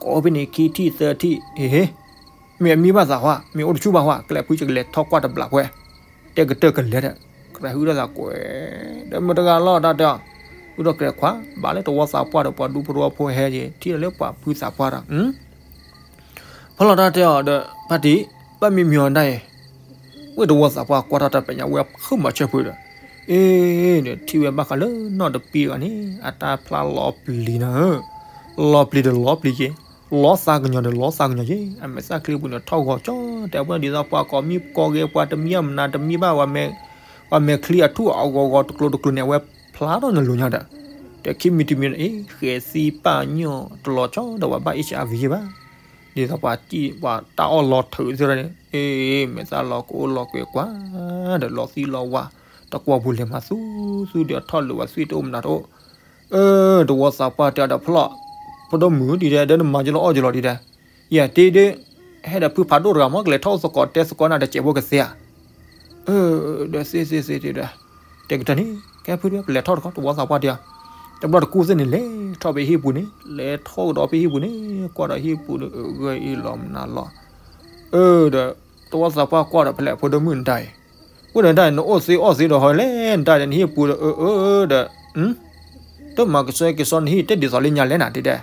ကိးဖဲန့ၣ်ခံထံၣ်သၢထံၣ်, ဟ့ၣ်ဟ့ၣ်, မ့ၢ်အမံဘၣ်သးဟီ, မ့ၢ်အိၣ်တဆူၣ်ဘၣ်ဟီ, ကလဲၤဖုကလဲၤထီၣ်ကွၢ်တဘျီခွဲး, တဲကတၢၢ်ကလဲၤဒီး, ကလဲၤဟုဒီးသးကွဲး, ဒီးမ့ၢ်တဂၤလီၤ တၢ်တဲအီၤ, ဟုဒီးကလဲၤခွါ, ဘၣ်လၢတဝီသးပှၢ်ဒီးပှၤဒူဖိတဝီဖိဟဲက့ၤ ထံၣ်ဒီးလၢပှၤဖုသးပှၢ်ဒီး ဖီလီၤတၢ်တဲအီၤဒီး ဖါတံၢ်, ဘၣ်မံမံအီၤဒၣ်အံၤ, ဝဲတဝီသးပှၢ်ကွၢ်ထီၣ်တၢ်ပညိၣ်ဝဲဖုမၤဆၢဖုဒီး, အ့ၣ်ဒီး ထံၣ်ဝဲဘၣ်ဃးလၢနီၢ်တပံအဂၤန့ၣ် အတၢ်ဖျါလီၤပျံၤနၤဧၢ, လီၤပျံၤဒီးလီၤပျံၤက့ၤ, လီၤသးကညီၤဒီးလီၤသးကညီၤက့ၤ, အမဲာ်သၣ်ချံပူၤန့ၣ်ထီၣ်ဂီၤကၠီ, တဲပှၤဒ်သိးပှၤကိးမံကိးဂဲၤ ပှၤတမံအမနၤတမံဘၣ်, ပှၤမဲာ်ချံအထူၣ်အဂီၤဂီၤတကျိၤတကျိၤန့ၣ် အဝဲဖျါထီၣ်နလိၤညါဒီး, ဒီးခံမံၤတမံၤန့ၣ် အ့ၣ် ဃဲၤသံပာ်ညီၣ်တလီၤကၠီဒီးပှၤဘၣ် HIV ယ့ၢ်ဘၣ် ဒ်သိးပှၤစံၣ်ပှၤတၢ်အီၣ်လီၤထုးသ့ၣ်န့ၣ်, အ့ၣ် မဲာ်သၣ်လီၤကအိၣ်လီၤကွဲကွၢ်, ဒီးလီၤသံလီၤဝါ, တကွီၢ်ပူၤလဲၤမၤသူသူဒီးထီၣ်လိာ်ဝဲသွံၣ်တအိၣ်မနုၤတအိၣ်, အၢ တဝီသးပှၢ်တဲဒီးဖျီၣ်, ဖိဒိၣ်မုၣ်ဒ်ဒဲး ဒီးနမၤယလီၤအီၣ်ယလီၤဒ်ဒဲး, ယဲတ့ဒီး, ဟဲဒီးဖုဖးဒိၣ်တဂၤမ့ၢ်ကလဲၤထီၣ်အိၣ်သကိးတဲသကိးနၤဒီးစဲးဖိကသ့ဧါ ဒီးသ့သ့သ့တဒီး, တဲကတၢၢ်န့ၣ် ကဲဖုဒီး ပလဲၤထီၣ်တခီတဝီသးပှၢ်တဲ, တဘျီတကူၣ်သ့ၣ်န့ၣ် လဲၤထီၣ်ဖဲဟံၣ်ပူၤန့ၣ် လဲၤထီၣ်ကဒီးဖဲဟံၣ်ပူၤန့ၣ် ကွၢ်ဒီးဟံၣ်ပူၤဒီး အဂၢၢ်အံၤလီၤမနုၤလီၤ, အၢ ဒီး တဝီသးပှၢ်ကွၢ်ဒီးဖဲလဲၣ်ဖိဒိၣ်မုၣ်နတၢ်အံၤ, ဝဲဒီးတၢ်အံၤ နအိၣ်သ့အီၣ်သ့ဒီးဟီလဲၣ် နတၢ်ဒီးနဟံၣ်ပူၤဒီး အၢ အၢ ဒီး တမၤကဆှဲကဆှီနဟံၣ်တဲဒ်သိးလၢညါလဲၣ်နၤတဲဒဲး,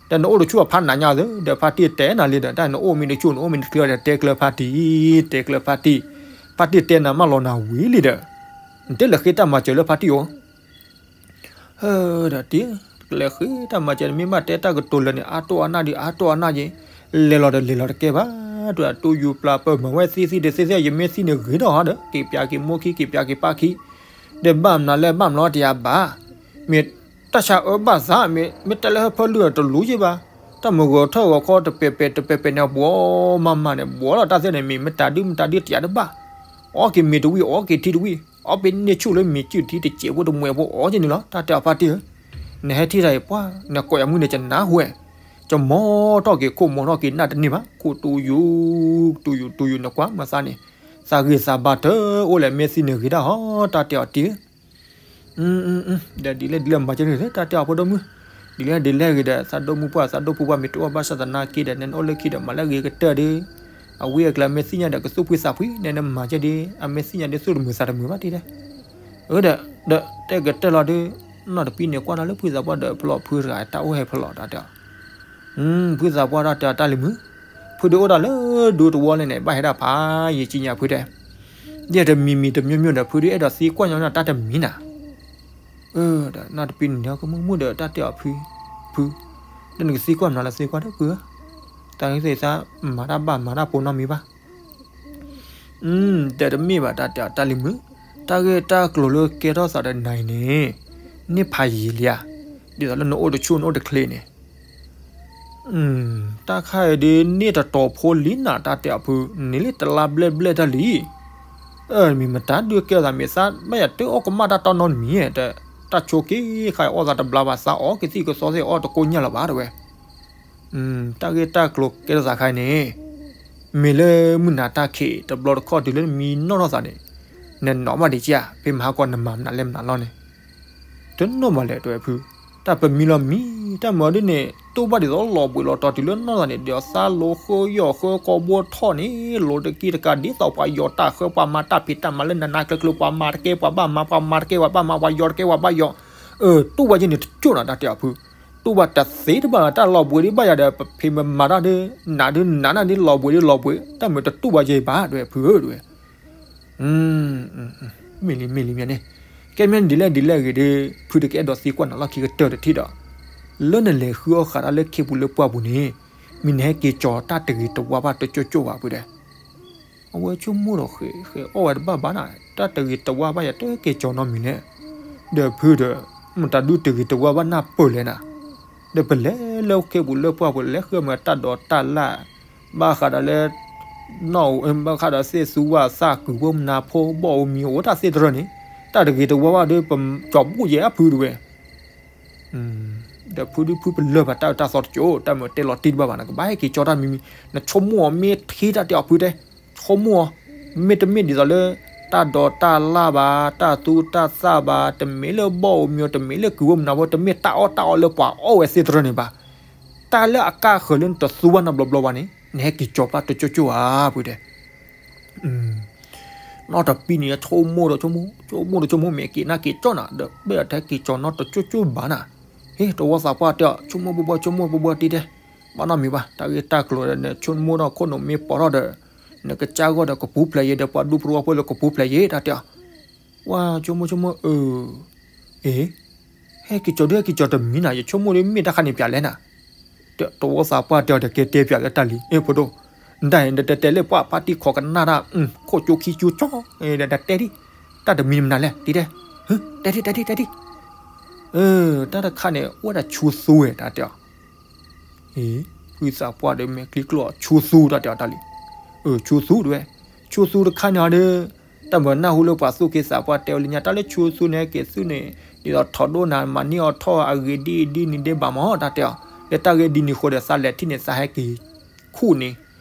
ဒီးနအိၣ်တဆူၣ်အဖးနးညါသ့ ဒီးဖါတံၢ်တဲနၤလံဒီး တၢ်နအိၣ်မ့ၢ်တဆူၣ် နအိၣ်မ့ၢ်တချ့ဒီး တဲကျၢၤဖါတံၢ်, တဲကျၢၤဖါတံၢ်, ဖါတံၢ်တဲနၤမးလီၤနၤဝံၤလံဒီး, နတဲလဲၤဃ့တၢ်မၤစၢၤလၢဖါတံၢ်အိၣ်, ဒီးတံၢ်, လဲၤဃ့တၢ်မၤစၢၤန့ၣ် မ့ၢ်ဘၣ်တဲတၢ်ကတိၤလၢာ်န့ၣ် အါတိၢ်အနၢ်ဒီး အါတိၢ်အနၢ်က့ၤ, လဲၤလီၤဒီးလဲၤလီၤတကဲဘၣ်, တတူၢ်ယူၤပျၢ်ပၢၢ်မၤဝဲသ့သ့ဒီးသ့သ့ ယမ့ၢ်သံန့ၣ်ဂ့ၤထီၣ်ဟီဒီး က့ၤပျၢ်က့ၤမိၢ်ခံ က့ၤပျၢ်က့ၤပၢ်ခံ, ဒီးဘၣ်မနုၤလဲၣ် ဘၣ်မနုၤလီၤတယၤဘၣ်, မ့ၢ် တၢ်ဆါအၢဘၣ်သး မ့ၢ် မ့ၢ်တဲလၢဟၢဖၢလုၢ်တလူၤယ့ၢ်ဘၣ်, တၢ်မုၢ်ဂီၤထၢၣ်ဂီၤခီတပဲာ်ပဲာ်တပဲာ်ပဲာ်န့ၣ် ဘှီမးမးန့ၣ် ဘှီလီၤတၢ်သ့ၣ်န့ၣ် မ့ၢ်မတၤဒုမတၤဒုတယၤတဘၣ်, အီၣ်က့ၤမ့ၤတဝံၣ် အီၣ်က့ၤထံတဝံၣ် အီၣ်ပ့ၤန့ၢ်ဆူၣ်လၢမ့ၤစုၣ်ထံတစဲးဖိတမှဲးဖိအီၣ်က့ၤန့ၣ်လီၤ တၢ်တဲအီၤဖါတံၢ်ဧၢ, နဟဲထံၣ်တၢ်အံၤပှၢ် နကိးယၤမုၢ်န့ၣ် ကနၢ်ဟူဝဲ, ကမီထီၣ်က့ၤခိၣ်မီထီၣ်က့ၤနၢ်တန့ၢ်ဘၣ် ခိၣ်တူယူၤ, တူယူၤ တူယူၤ နကွၢ်မၤသးန့ၣ်, သးဂ့ၤသးဘါတအိၣ်လဲၣ် မ့ၢ်သံန့ၣ်ဂ့ၤတၢ်ဟီ တၢ်တဲအီၤတံၢ်ဧၢ ဒီးဒ်လဲၣ်ဒ်လဲၣ်မၤကဲန့ၣ် တၢ်တဲအီၤဖိဒိၣ်မုၣ်, ဒ်လဲၣ်ဒ်လဲၣ်ဂ့ၤဒီး သးဒိၣ်မုၢ်ပှၢ် သးဒိၣ်ပူၤပှၢ်မ့ၢ်တအိၣ်ဘၣ်ဆၣ်သနာ်က့ဒီး နအိၣ်လၢခံဒီး မၤလၢအဂ့ၤကတၢၢ်ဒီး, အဝံအကျါမ့ၢ်သ့ၣ်ညါဒီး ကသူၣ်ဖှံသးဖှံ နဲနမၤကဲဒီး အမ့ၢ်သ့ၣ်ညါဒီး သူၣ်တမုာ်သးတမုာ်ဘၣ်တံၢ်ဒီး, အၢဒီး, ဒီးတဲကတၢၢ်လီၤဒီး နီၢ်တပံန့ၣ်ကွၢ်တၢ်လၢဖုသးပှၢ်ဒီးဖဲလဲၣ်ဖုတဂၤတၢ်အိၣ်ဟဲဖဲလဲၣ်တၢ်တဲအီၤ, ဖုသးပှၢ်တၢ်တဲအီၤတၢ်လံၤမုၣ်, ဖုဒုးအိၣ်ဒၣ်လၢဒူသဝီလၢန့ၣ် ဘၣ်ဟဲဒၣ်ဖးယံာ်ကံညါဖုတဲ, ယဲၢ်တမံၤမံၤတမံၤမံၤဒီး ဖုဒုးအဲၣ်ဒိးသံကွၢ်ညီနၢ်တၢ်တမံၤနၤ, ဒီးနီၢ်တပံန့ၣ် ကမုာ်မုာ်ဒီးတၢ်တဲအီၤဖု, ဖု, ဒီးနကသံကွၢ်မနုၤလၢသံကွၢ်ဒီးဖုဧၢ, တၢ်ဂ့ၢ်သ့ၣ်သး မၤတၢ်ဘၣ်မၤတၢ်ဖိနီတမံၤဘၣ် ဒီးတမ့ၢ်ဘၣ်တၢ်တဲအီၤတၢ်လံၤမုၣ်, တၢ်ဂ့ၢ်တၢ်ကျိၤလၢကဲထီၣ်သးဒီးနၤအံၤန့ၣ်, န့ၢ်ဖးယံာ်လံဧါ, ဒ်သိးလၢနအိၣ်တဆူၣ်နအိၣ်တချ့န့ၣ်, တၢ်ခါအံၤဒ်န့ၢ်တတီၤဖိလံနၤတၢ်တဲအီၤဖု, န့ၢ်လံတလါဘျဲၣ်ဘျဲၣ်တၢ်လံ, မ့ၢ်မတၤဒုးကဲထီၣ်သးမ့ၢ်သးဘၣ်ယၤတအီၣ်ကမၣ်တၢ်တီနီတမံၤ, တၢ်ဆိးက့ခါအံၤအီၣ်သးတဘျါဘၣ်သးအီၣ်ကသံၣ်ကသီသ့ၣ်အီၣ်တကိညၢ်လၢၤဘၣ်တဲဝဲ တၢ်ဂ့ၢ်တၢ်ကျိၤကဲထီၣ်သးခါအံၤန့ၣ်, မ့ၢ်လၢမုၢ်နၤတၢ်ခံးတဘျီတခီၣ်တုၤလၢနမံနီၣ်ထီၣ်သးန့ၣ်, နနီၣ်ဘၣ်ဒံးက့ဧါ, ဖဲမဟါကီနမၤမနုၤလဲၣ်မနုၤလီၤန့ၣ်, တနီၣ်ဘၣ်လဲၣ်တဲဝဲဖု, တၢ်ပမံလီၤမံ, တၢ်မၤဒ်န့ၣ် တိၢ်ဘၣ်ဒ်သိးလီၤဘှံးလီၤတီၤတုၤလၢနီၣ်သးန့ၣ် ဒီးသးလိၤဃၢယီၢ်ဃၢကီဘိထီၣ်န့ၣ် လိၤတက့ၢ်တကးဒ်သိးပှၤယီၤတၢ်ဃၢ ပှၤမၤတၢ်ဖံးတၢ်မၤလၢနးနးကျၢၤကျၢၤ ပှၤမၤတကဲပှၤဘၣ်မၤ ပှၤမၤတကဲပှၤဘၣ်မၤ ပှၤယီၤတကဲပှၤဘၣ်ယီၤ, တိၢ်ဘၣ်က့န့ၣ်တကၠိၣ်နၤတၢ်တဲအီၤဖု, တိၢ်ဘၣ်တသ့တဘၣ်လီၤ တၢ်လီၤဘှံးဒ်ဘၣ်ယၤဒီး ပဖံးမၤတၢ်ဒ် နးဒ်နးနၢ်ဒ်လီၤဘှံးဒ်လီၤဘှံး တၢ်မၤတတိၢ်ဘၣ်က့ဘၣ်တဲဝဲဖုဧၢတဲဝဲ မ့ၢ်လံမ့ၢ်လံမ့ၢ်န့ၣ်, ကဲမ့ၢ်ဒ်လဲၣ်ဒ်လဲၣ်ဂ့ၤဒီး ဖုတကအဲၣ်ဒိးသံကွၢ်နၤလီၢ်ခံကတၢၢ်တထံၣ်ဒီး, လၢနလဲၤဃုအီၣ်ဃာ်တၢ်လၢခ့ပူၤလၢပှၢ်ပူၤန့ၣ်, မ့ၢ်နဟဲက့ၤကၠီၤတၢ်တဂ့ၤတဝါဘၣ်တကၠိၣ်ကၠိၣ်ဘၣ်ဖုတဲ, အဝဲဆိကမိၣ်ဒီးဃဲးဃဲးအီၣ်ဝဲတဘၣ်ဘၣ်နၤ တၢ်တဂ့ၤတဝါဘၣ်ယၤတက့ၤကၠီၤနီတမံၤလဲၣ်, ဒီးဖုဒီး မတၤဒုးတဂ့ၤတဝါဘၣ်နၢ်ပၢၢ်လဲၣ်နၤ, ဒီးပလဲၤလၢခ့ပူၤလၢပှၢ်ပူၤ လဲၤဃုအမၤတၢ်ဒိးတၢ်လၢ်, ဘၣ်ဃးဒီးလၢ နီၣ် ဘၣ်ဃးဒီးသ့ၣ်သူဝၣ်သၣ်ကုၢ်ဖိမနၤဖိဘီၣ်ဧိၤမံၤဧိၤတၢ်သ့ၣ်တဖၣ်န့ၣ်, တၢ်တဂ့ၤတဝါဘၣ်ဒီး ပကၠီၤဘူၣ်ယဲအဖုတဝဲ ဒီးဖုဒုးဖုပလၢၢ်ဘၣ်တၢ်အၢတၢ်သီတကၠိၣ် တၢ်မၤတဲလီၤတံၢ်တဘၣ်ဘၣ် နကဘၣ်ဟဲက့ၤကၠီတၢ်မံၤမံၤ နဆိကမိၣ်အီၤမ့ၢ်ထံတၢ်တဲအီၤဖုတဲ, ဆိကမိၣ်အီၤ, မ့တမ့ၢ်ဒ်သိးလၢ တၢ်ဒိးတၢ်လၢ်ဘၣ် တၢ်သူတၢ်သၣ်ဘၣ် တမ့ၢ်လၢဘီၣ်ဧိၤမံၤဧိၤ တမ့ၢ်လၢကုၢ်ဖိမနၤဖိ တမ့ၢ်တၢ်အီၣ်တၢ်အီလၢပှၤအီၣ်ဝဲသ့ၣ်တဖၣ်န့ၣ်ဘၣ်, တၢ်လၢအကါဃၢၤလၢနတသူဘၣ်နီတဘျီဘျီဘၣ်န့ၣ် နဟဲက့ၤကၠီပၢ်တကၠိၣ်ကၠိၣ်ဧါဖုတဲ နီၢ်တပံန့ၣ် ဆိကမိၣ်ဒီးဆိကမိၣ် ဆိကမိၣ်ဒီးဆိကမိၣ် မ့ၢ်က့ၤနၢ်က့ၤကၠီနၤ ဒီးဘၣ်ယၤတဟဲက့ၤကၠီနီတကၠိၣ်ကၠိၣ်ဘၣ်နၤ, ဟ့ၣ် တဝီသးပှၢ်တဲအီၤ ဆိကမိၣ်ဘှီဘှီ ဆိကမိၣ်ဘှီဘှီတံၢ်တဲ, ဘၣ်နီတမံၤဘၣ် တၢ်ဂ့ၢ်တၢ်ကျိၤဒီး နဆိကမိၣ်ဒီးခိၣ်နူာ်မ့ၢ်ပိာ်ထီၣ်ဒီး နကစၢ်ဂီၢ်ဒီးကပူၤဖျဲးယဲဒီး ပှၤဒူဖိတဝီဖိလၢကပူၤဖျဲးယဲ တၢ်တဲအီၤ, ဝါ ဆိကမိၣ်ဆိကမိၣ် အၢ အ့ ဟဲက့ၤကၠီဒုးဟဲက့ၤကၠီတမံၤနၤ ယဆိကမိၣ်ဒီးမ့ၢ်တၢ်ခါန့ၣ်ပျးလဲၣ်နၤ, တဝီသးပှၢ်တဲအီၤဒီး ကဲတဲပျးလၢတၢ်လံ အ့ ဖိဒိၣ်, နတၢ်အံၤ နတတဲလၢပှၤဖါတံၢ်ခိးကနၣ်တၢ် ခိၣ်ကၠိခံကၠိကၠီ, ဒီးတဲဒံး, တၢ်တမံၤမနုၤလဲၣ် တံၢ်တဲ, တဲဒံး တဲဒံး တဲဒံး, တၢ်တခါန့ၣ် အိၣ်ဝဲဒၣ်ဆိသူဝဲ တၢ်တဲအီၤ အ့ ဖုသးပှၢ်ဒီးမဲာ်ချံကျိၣ်အီၤ ဆိသူ တၢ်တဲအီၤတၢ်လံ, အၢ ဆိသူတဝဲ, ဆိသူတခါန့ၣ်အီၤဒီး တၢ်မၤနၢ်ဟူလၢပှၤသူၣ်က့သးပှၢ်တဲဝဲလၢညါ တၢ်လၢဆိသူန့ၣ်ဟဲက့ၤသူၣ်န့ၣ် ဒ်သိးထီၣ်ဒိၣ်နၤ မၤန့ၢ်အီၤထီၣ်အဂ့ၤဒ်အံၤဒ်နံၤဒ်ဘၣ်မး တၢ်တဲအီၤ, လၢတၢ်ဂ့ၢ်ဒ်န့ၣ်အဃိဒီး သးလဲၤထံၣ်န့ၣ် သးဟဲက့ၤခူၣ်န့ၣ်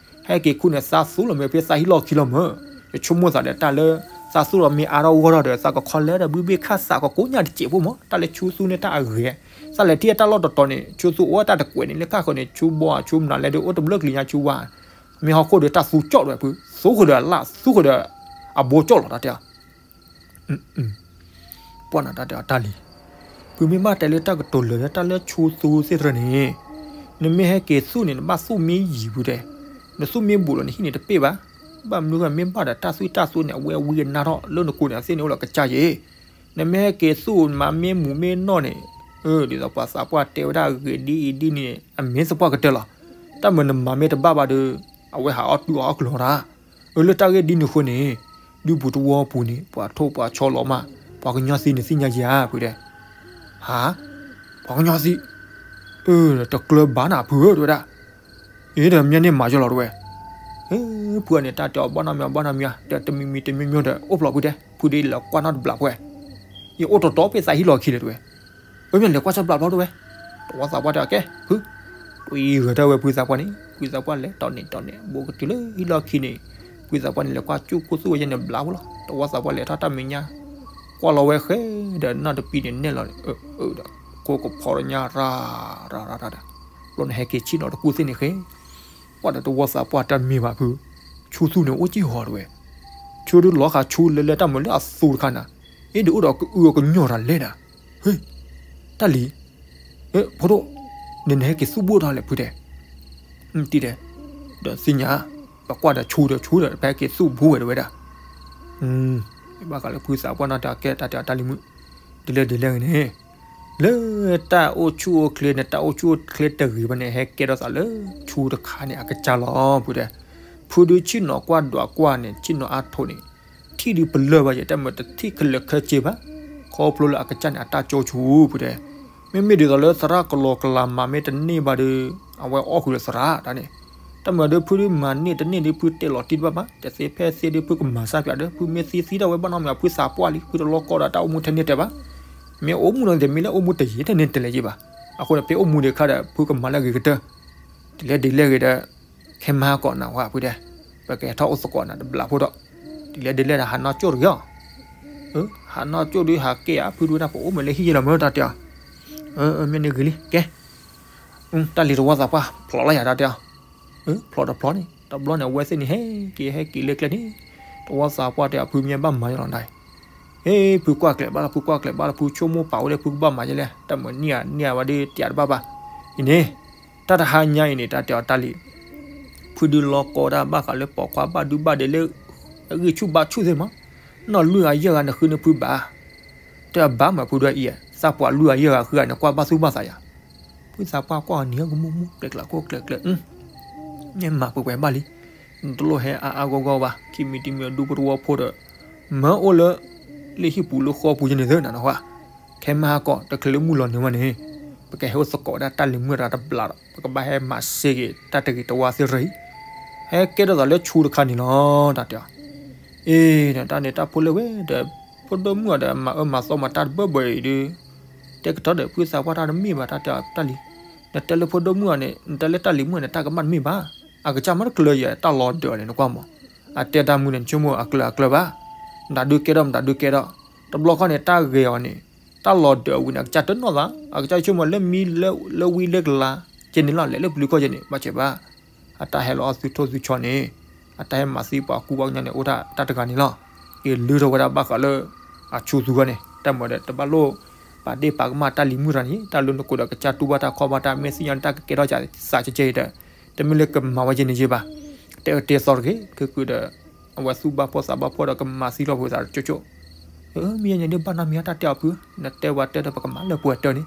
ဟဲက့ၤခူၣ်န့ၣ် သးသူလီၤမ့ၢ်ဖဲသးဟံၣ်လီၢ်ခံလီၤမး, ယဆိကမိၣ်သးဒီးတၢ်လၢ သးသူလီၤမ့ၢ်အါထီၣ်ဂီၢ်ထီၣ်ဒီး သးကခီလဲဒီးဘုဘ့ၣ်ခၣ်သးကကိးညၣ်တစဲးဖိမး တၢ်လၢဆိသူန့ၣ်တၢ်အဂ့ၤ, သးလဲၤထံၣ်တၢ်လီၢ်တတီၤန့ၣ် ဆိသူအိၣ်တၢ်တကွဲးန့ၣ် လၢကၢ်ဃီန့ၣ် ဆိဘီဆိမနုၤလဲၣ်ဒီး အိၣ်တဘျုးကလံၤညါဆိဝါ, မ့ၢ်ဟီၣ်ခိၣ်ဒီးတၢ်သူကၠီၣ်တဝဲဖု သူဃုာ်ဒီးအလၣ် သူဃုာ်ဒီး အဘိကၠီၣ်လီၤ တၢ်တဲအီၤ ပှၢ်နၤတၢ်တဲအီၤတၢ်လံ, ဖုမ့ၢ်ဘၣ်တဲလၢတၢ်ကတိၤလၢာ်လၢတၢ်လၢဆိသူသ့ၣ်တဖၣ်န့ၣ်, နမ့ၢ်ဟဲက့ၤသူၣ်န့ၣ် နဘၣ်သူၣ်မ့ၢ်ယံၤဖုတဲ, နသူၣ်မ့ၢ်ဘူးလီၤ နဟံၣ်န့ၣ်တပ့ၢ်ဘၣ်, ဘၣ်မနုၤဃိမ့ၢ်ဘၣ်ဒီးတၢ်သူၣ်တၢ်သူန့ၣ် အဝဲဝံအနါထီၣ်လၢနကိးန့ၣ် အသ့ၣ်န့ၣ်အိၣ်လီၤကစၢ်ယဲ, နမ့ၢ်ဟဲက့ၤသူၣ် နမၤမ့ၢ်မူၤမ့ၢ်နီၢ်န့ၣ်, ဒ်သိးပှၤသးပှၢ်တဲဝဲဒၣ်အဂ့ၤဒ်အံၤဒ်န့ၣ် အမ့ၢ်သပှၢ်ကတၢၢ်လီၤ, တၢ်မၤနမၤမ့ၢ်တဘၣ်ဘၣ်ဒီး အဝဲဟးအီၣ်တူၢ်အီၣ်ကျိၤတၢ် အၢ လၢတၢ်ဂ့ၢ်ဒ်န့ၣ်အဃိန့ၣ်, ဒုးပူၤတဝီပူၤန့ၣ် ပှၤထိၣ်ပှၤဆီလီၤမး, ပှၤကညီသံန့ၣ်သ့ၣ်ညါယၤဖုတဲ, ဟါ, ပှၤကညီသံ, အၢ တကျၢၤဘၣ်နၤဖုဧၢ တဝဲဒၣ်, အ့ ဒီးမ့ၢ်န့ၣ်မၤယီၤလီၤတဝဲ, ဖုအန့ၣ်တၢ်တဲအီၤဘၣ်နီတမံၤဘၣ်နီတမံၤဧါ, ဒီးတမံၤမံၤတမံၤမံၤဒီး အိၣ်ဖျိဖုတဲ, ဖုဒ်လီၤကွၢ်နီတဘျီဖုဝဲ, ယအိၣ်တီတီဖဲသးဟံၣ်လီၢ်ခံလၢတဝဲ အမ့ၢ်လဲၤကွၢ်ဆီဘျးဘျီတဝဲ, တဝီသးပှၢ်တဲအီၤကဲ ဖု, တွံၢ်ဂဲၤထၢၣ်ဝဲဖုသးပှၢ်န့ၣ် ဖုသးပှၢ်လဲၤတီၢ်န့ၣ်တီၢ်န့ၣ် ဘူးကတုၤလၢဟံၣ်လီၢ်ခံန့ၣ်, ဖုသးပှၢ်န့ၣ်လဲၤကွၢ်ကၠိခိၣ်သူၣ်ဝဲယဲန့ၣ်ဘျးဖိလီၤ, တဝီသးပှၢ်လဲၤထီၣ်တၢ်မဲာ်ညါ, ကွၢ်လီၤဝဲဃဲ, ဒီးနီၢ်တပံန့ၣ်နဲၣ်လီၤ, ဒီး ကိးကဖီတညါရၤ, ရၤရၤရၤဒီး, ဘျီန့ၣ်ဟဲက့ၤဆ့ၣ်နီၤတကူၣ်သ့ၣ်န့ၣ်ဃဲ, ပှၢ်ဒီးတဝီသးပှၢ်တၢ်မ့ၢ်ဘၣ်ဖု, ဆိသူန့ၣ်အိၣ်က့ၢ်ဟီတဝဲ, ဆိဒုးလီၤဃာ်ဆိလဲၤလဲၤတၢ်မၤလၢအသူတခါနၤ, အ့ ဒုးအိၣ်ဒီးကအုအကညီတၢ်လဲၣ်နၤ, ဟ့ၣ်, တၢ်လံၤ, ဖိဒိၣ်, နနဟဲက့ၤသူၣ်ဘိတၢ်လဲၣ်ဖုတဲ, တံၤတဲ, ဒီးသ့ၣ်ညါ, ပကွၢ်ဒီးဆူဒီးဆူဒီး ပဟဲက့ၤသူၣ်ဘိဝဲတဝဲဒၣ်, ဘၣ်ဃးလၢဖုသးပှၢ်နီၢ်တဲအီၤကဲတၢ်တဲအီၤတၢ်လံၤမုၣ်, ဒ်လဲၣ်ဒ်လဲၣ်ဂ့ၤန့ၣ်, လၢတၢ်အိၣ်ဆူၣ်အိၣ်ချ့န့ၣ် တၢ်အိၣ်ဆူၣ်အိၣ်ချ့တဂ့ၤဘၣ်န့ၣ် ဟဲကဲထီၣ်သးလၢဆူတခါန့ၣ် အကစၢ်လီၤဖုတဲ, ဖုဒုးဆ့ၣ်နီၤကွၢ်ဒွးကွၢ်န့ၣ် ဆ့ၣ်နီၤအါထိးန့ၣ်, ထံၣ်ဒုးပလၢၢ်ဘၣ်ယဲ တၢ်မၤတထံၣ်ခဲလၢာ်ခဲဆ့ဘၣ်, ခီဖျိလၢအကစၢ်န့ၣ် အတၢ်ကၠိဆူဖုတဲ, မ့မ့ၢ်ဒ်သိးလၢသရၣ်ကလီကလီမၤမ့ၢ်တန့ၢ်ဘၣ်ဒီး အဝဲအီၣ်ဃုာ်လၢသရၣ်တၢ်န့ၣ်, တၢ်မၤဒီးဖုဒုးမၤန့ၢ်တန့ၢ်ဒီး ဖုတဲလီၤတံၢ်တဘၣ်ဘၣ် တသ့ဖဲသ့ဒီး ဖုကမၤစၢ်ပၠးဒီး ဖုမ့ၢ်သံသံတၢ်ဝဲဘၣ်နီတမံၤ ဖုသးပှၢ်လံ ဖုတလီၢ်ကီဒီးတၢ်အိၣ်မူထဲန့ၣ်တဲဘၣ်, မ့ၢ်အိၣ်မူနီၤ တမ့ၢ်လၢအိၣ်မူတယံာ်ထဲန့ၣ်တဲလဲၣ်ယံာ်ဘၣ်, အဃိန့ၣ် ဖဲအိၣ်မူဒံးခါဒီး ဖုကမၤလၢအဂ့ၤကတၢၢ်, ဒ်လဲၣ်ဒ်လဲၣ်ဂ့ၤဒီး ခဲမုၢ်ဟါကီးနၤဝဲဖုတဲ, ပကဟဲထီၣ်အိၣ်သကိးနၤတဘျီဖိဒီး, ဒ်လဲၣ်ဒ်လဲၣ်ဒီး ဟးနီၢ်ကၠိၣ်တဂ့ၤအီၤ, ဟးနီၢ်ကၠိၣ်ဒုးဟးကဲဧါ ဖုဒုးဝဲဒၣ် ပအိၣ်မ့ၢ်လၢဟံၣ်ယဲလီၤမ့ၢ်တၢ်တဲ, မ့ၢ်န့ၣ်ဂ့ၤလံ ကဲ, တၢ်လံၤတဝီသးပှၢ် ဖျိးလီၤယၤတၢ်တဲအီၤ, ဖျိးတဖျိးန့ၣ် တဘျီန့ၣ် အဝဲသ့ၣ်န့ၣ် ဟဲက့ၤဟဲက့ၤလၢကျဲန့ၣ်, တဝီသးပှၢ်တဲအီၤ ဖုမ့ၢ်ဘၣ်မၤယဲလီၤဒၣ်အံၤ, ဟ့ ဖုကွၢ်ကျဲးဘၣ်လီၤ ဖုကွၢ်ကျဲးဘၣ်လီၤ ဖုဆိကမိၣ်ပာ်ဝဲလၢ ဖုကဘၣ်မၤယဲလဲၣ် တၢ်မၤန့ၢ်ဧါန့ၢ်ဧါဝဲဒၣ်တယးတဘၣ်ဘၣ်, အံၤန့ၣ်, တၢ်တဟါညါအံၤန့ၣ် တၢ်တဲအီၤတၢ်လံၤ, ဖုဒုးလီၢ်ကီတၢ်ဘၣ်ဃးလၢပိာ်ခွါဘၣ်ဒုဘၣ်ဒဲးလၢ အဂံၢ်ဆူၣ်ဘါဆူၣ်သ့ၣ်မး, နီၢ်လွံၢ်ဂၤယဲၢ်ဂၤနဃုန့ၢ်ဖုဘၣ် တၢ်ဘၣ်မၤဖုဒိၣ်အံၤ, သးပှၢ်လွံၢ်ဂၤယဲၢ်ဂၤဃုဂၤန့ၣ် ကွၢ်ဘၣ်သူၣ်ဘၣ်သးယၤ, ဖုသးပှၢ်ကွၢ်အီၤန့ၣ် ကမူၣ်မူၣ် ကျဲးကျဲးကိၣ်ကျဲးကျဲး, မ့ၢ်မၤပှဲၤပှဲၤဘၣ်လံ, နတလိၣ်ဟဲအါအါဂီၢ်ဂီၢ်ဘၣ် ခံမံၤတမံၤအဒူပတဝီဖိဒီး, မၢအိၣ်လၢ, လၢဟံၣ်ပူၤလၢဃီပူၤယဲန့ၣ်သ့နၤနဟါ, ခဲမုၢ်ဟါကီး တချုးလၢမုၢ်လီၤနုာ်ဝဲန့ၣ်, ပကဟဲအိၣ်သကိးဒၣ်တၢ်လံၤမုၣ်တၢ်တဘျီဒီး ပကဘၣ်ဟဲမၤစ့က့ၤတၢ်တဂ့ၤတဝါသ့ၣ်ရၢအံၤ, ဟဲကဲထီၣ်သးလၢဆူတခါန့ၣ်လီၤ တၢ်တဲအီၤ အ့ၣ် တၢ်န့ၣ်တၢ်ဖိလၢဝဲဒီး, ဖိဒိၣ်မုၣ်အီၤဒီး မၤအၢမၤသီမၤတၢ်တဘၢဘၢအံၤဒီး, တဲကတီၢ်ဒီး ဖုသးပှၢ်တၢ်တမ့ၢ်ဘၣ် တၢ်တဲအီၤတၢ်လံၤ, နတဲလၢဖိဒိၣ်မုၣ်အီၤန့ၣ် နတဲလၢတၢ်လံၤမုၣ်န့ၣ် တၢ်ကမၣ်တမ့ၢ်ဘၣ်, အကစၢ်မ့ၢ်တကျၢၤယဲ တၢ်လီၤဒၢးအီၤန့ၣ် နကွၢ်မး, အတဲတၢ်မုၢ်န့ၣ် နဆိကမိၣ်အကျၢၤအကျၢၤဘၣ်, မတၤဒုးကဲထီၣ် မတၤဒုးကဲထီၣ်, တဘျီခီန့ၣ် တၢ်ဂဲၤအီၤန့ၣ်, တၢ်လီၤဒၢးအဝံၤန့ၣ် အကစၢ်တနီၣ်သး, အကစၢ်ဆိကမိၣ်လၢမံလၢဝံလၢကလၤ, ကဲန့ၣ်လီၤ လဲၤလၢပျုၤခီကဲန့ၣ် ဘၣ်ဆဲးဘၣ် အတၢ်ဟဲလီၤအီၣ်သုထိၣ်သုဆီန့ၣ်, အတၢ်ဟဲမၤသံပှၤကူပှၤကညီန့ၣ် အိၣ်တၢ်တဂၤန့ၣ်လီၤ. က့ၤလုၢ်ထီၣ်ဝဲဒၣ်ဘၣ်ဃးလၢ အဆူၣ်သူဂီၢ်န့ၣ် တၢ်မၤဒီး တဘၣ်လိၣ် ပာ်ဒ့ၣ်ပာ်ကမၣ်တၢ်လံၤမုၣ်တဂၤန့ၣ် တၢ်လၢနကိးဒီးကစၢ်တူၢ်ဘၣ်တၢ်ခီၣ်ဘၣ်တၢ် မ့ၢ်သ့ၣ်ညါတၢ်ကကဲထီၣ်စးကဲကဲအံၤဒီး တမ့ၢ်လၢကမၤဝဲကဲန့ၣ်ယ့ဘၣ်. တဲအၢတဲသီတဂ့ၤ ခုခုဒီး အဝဲသူၣ်ဘၣ်ဖှီၣ်သးဘၣ်ဖှီၣ်ဒီး ကမၤသံလီၤဖိသးကၠိကၠိ မ့ၢ်ညါန့ၣ်ဘၣ်နီတမံၤ တၢ်တဲအီၤဖု, နတဲဝဲတဲဒီး ပကမၤလၢပှဲၤတၢၢ်န့ၣ်,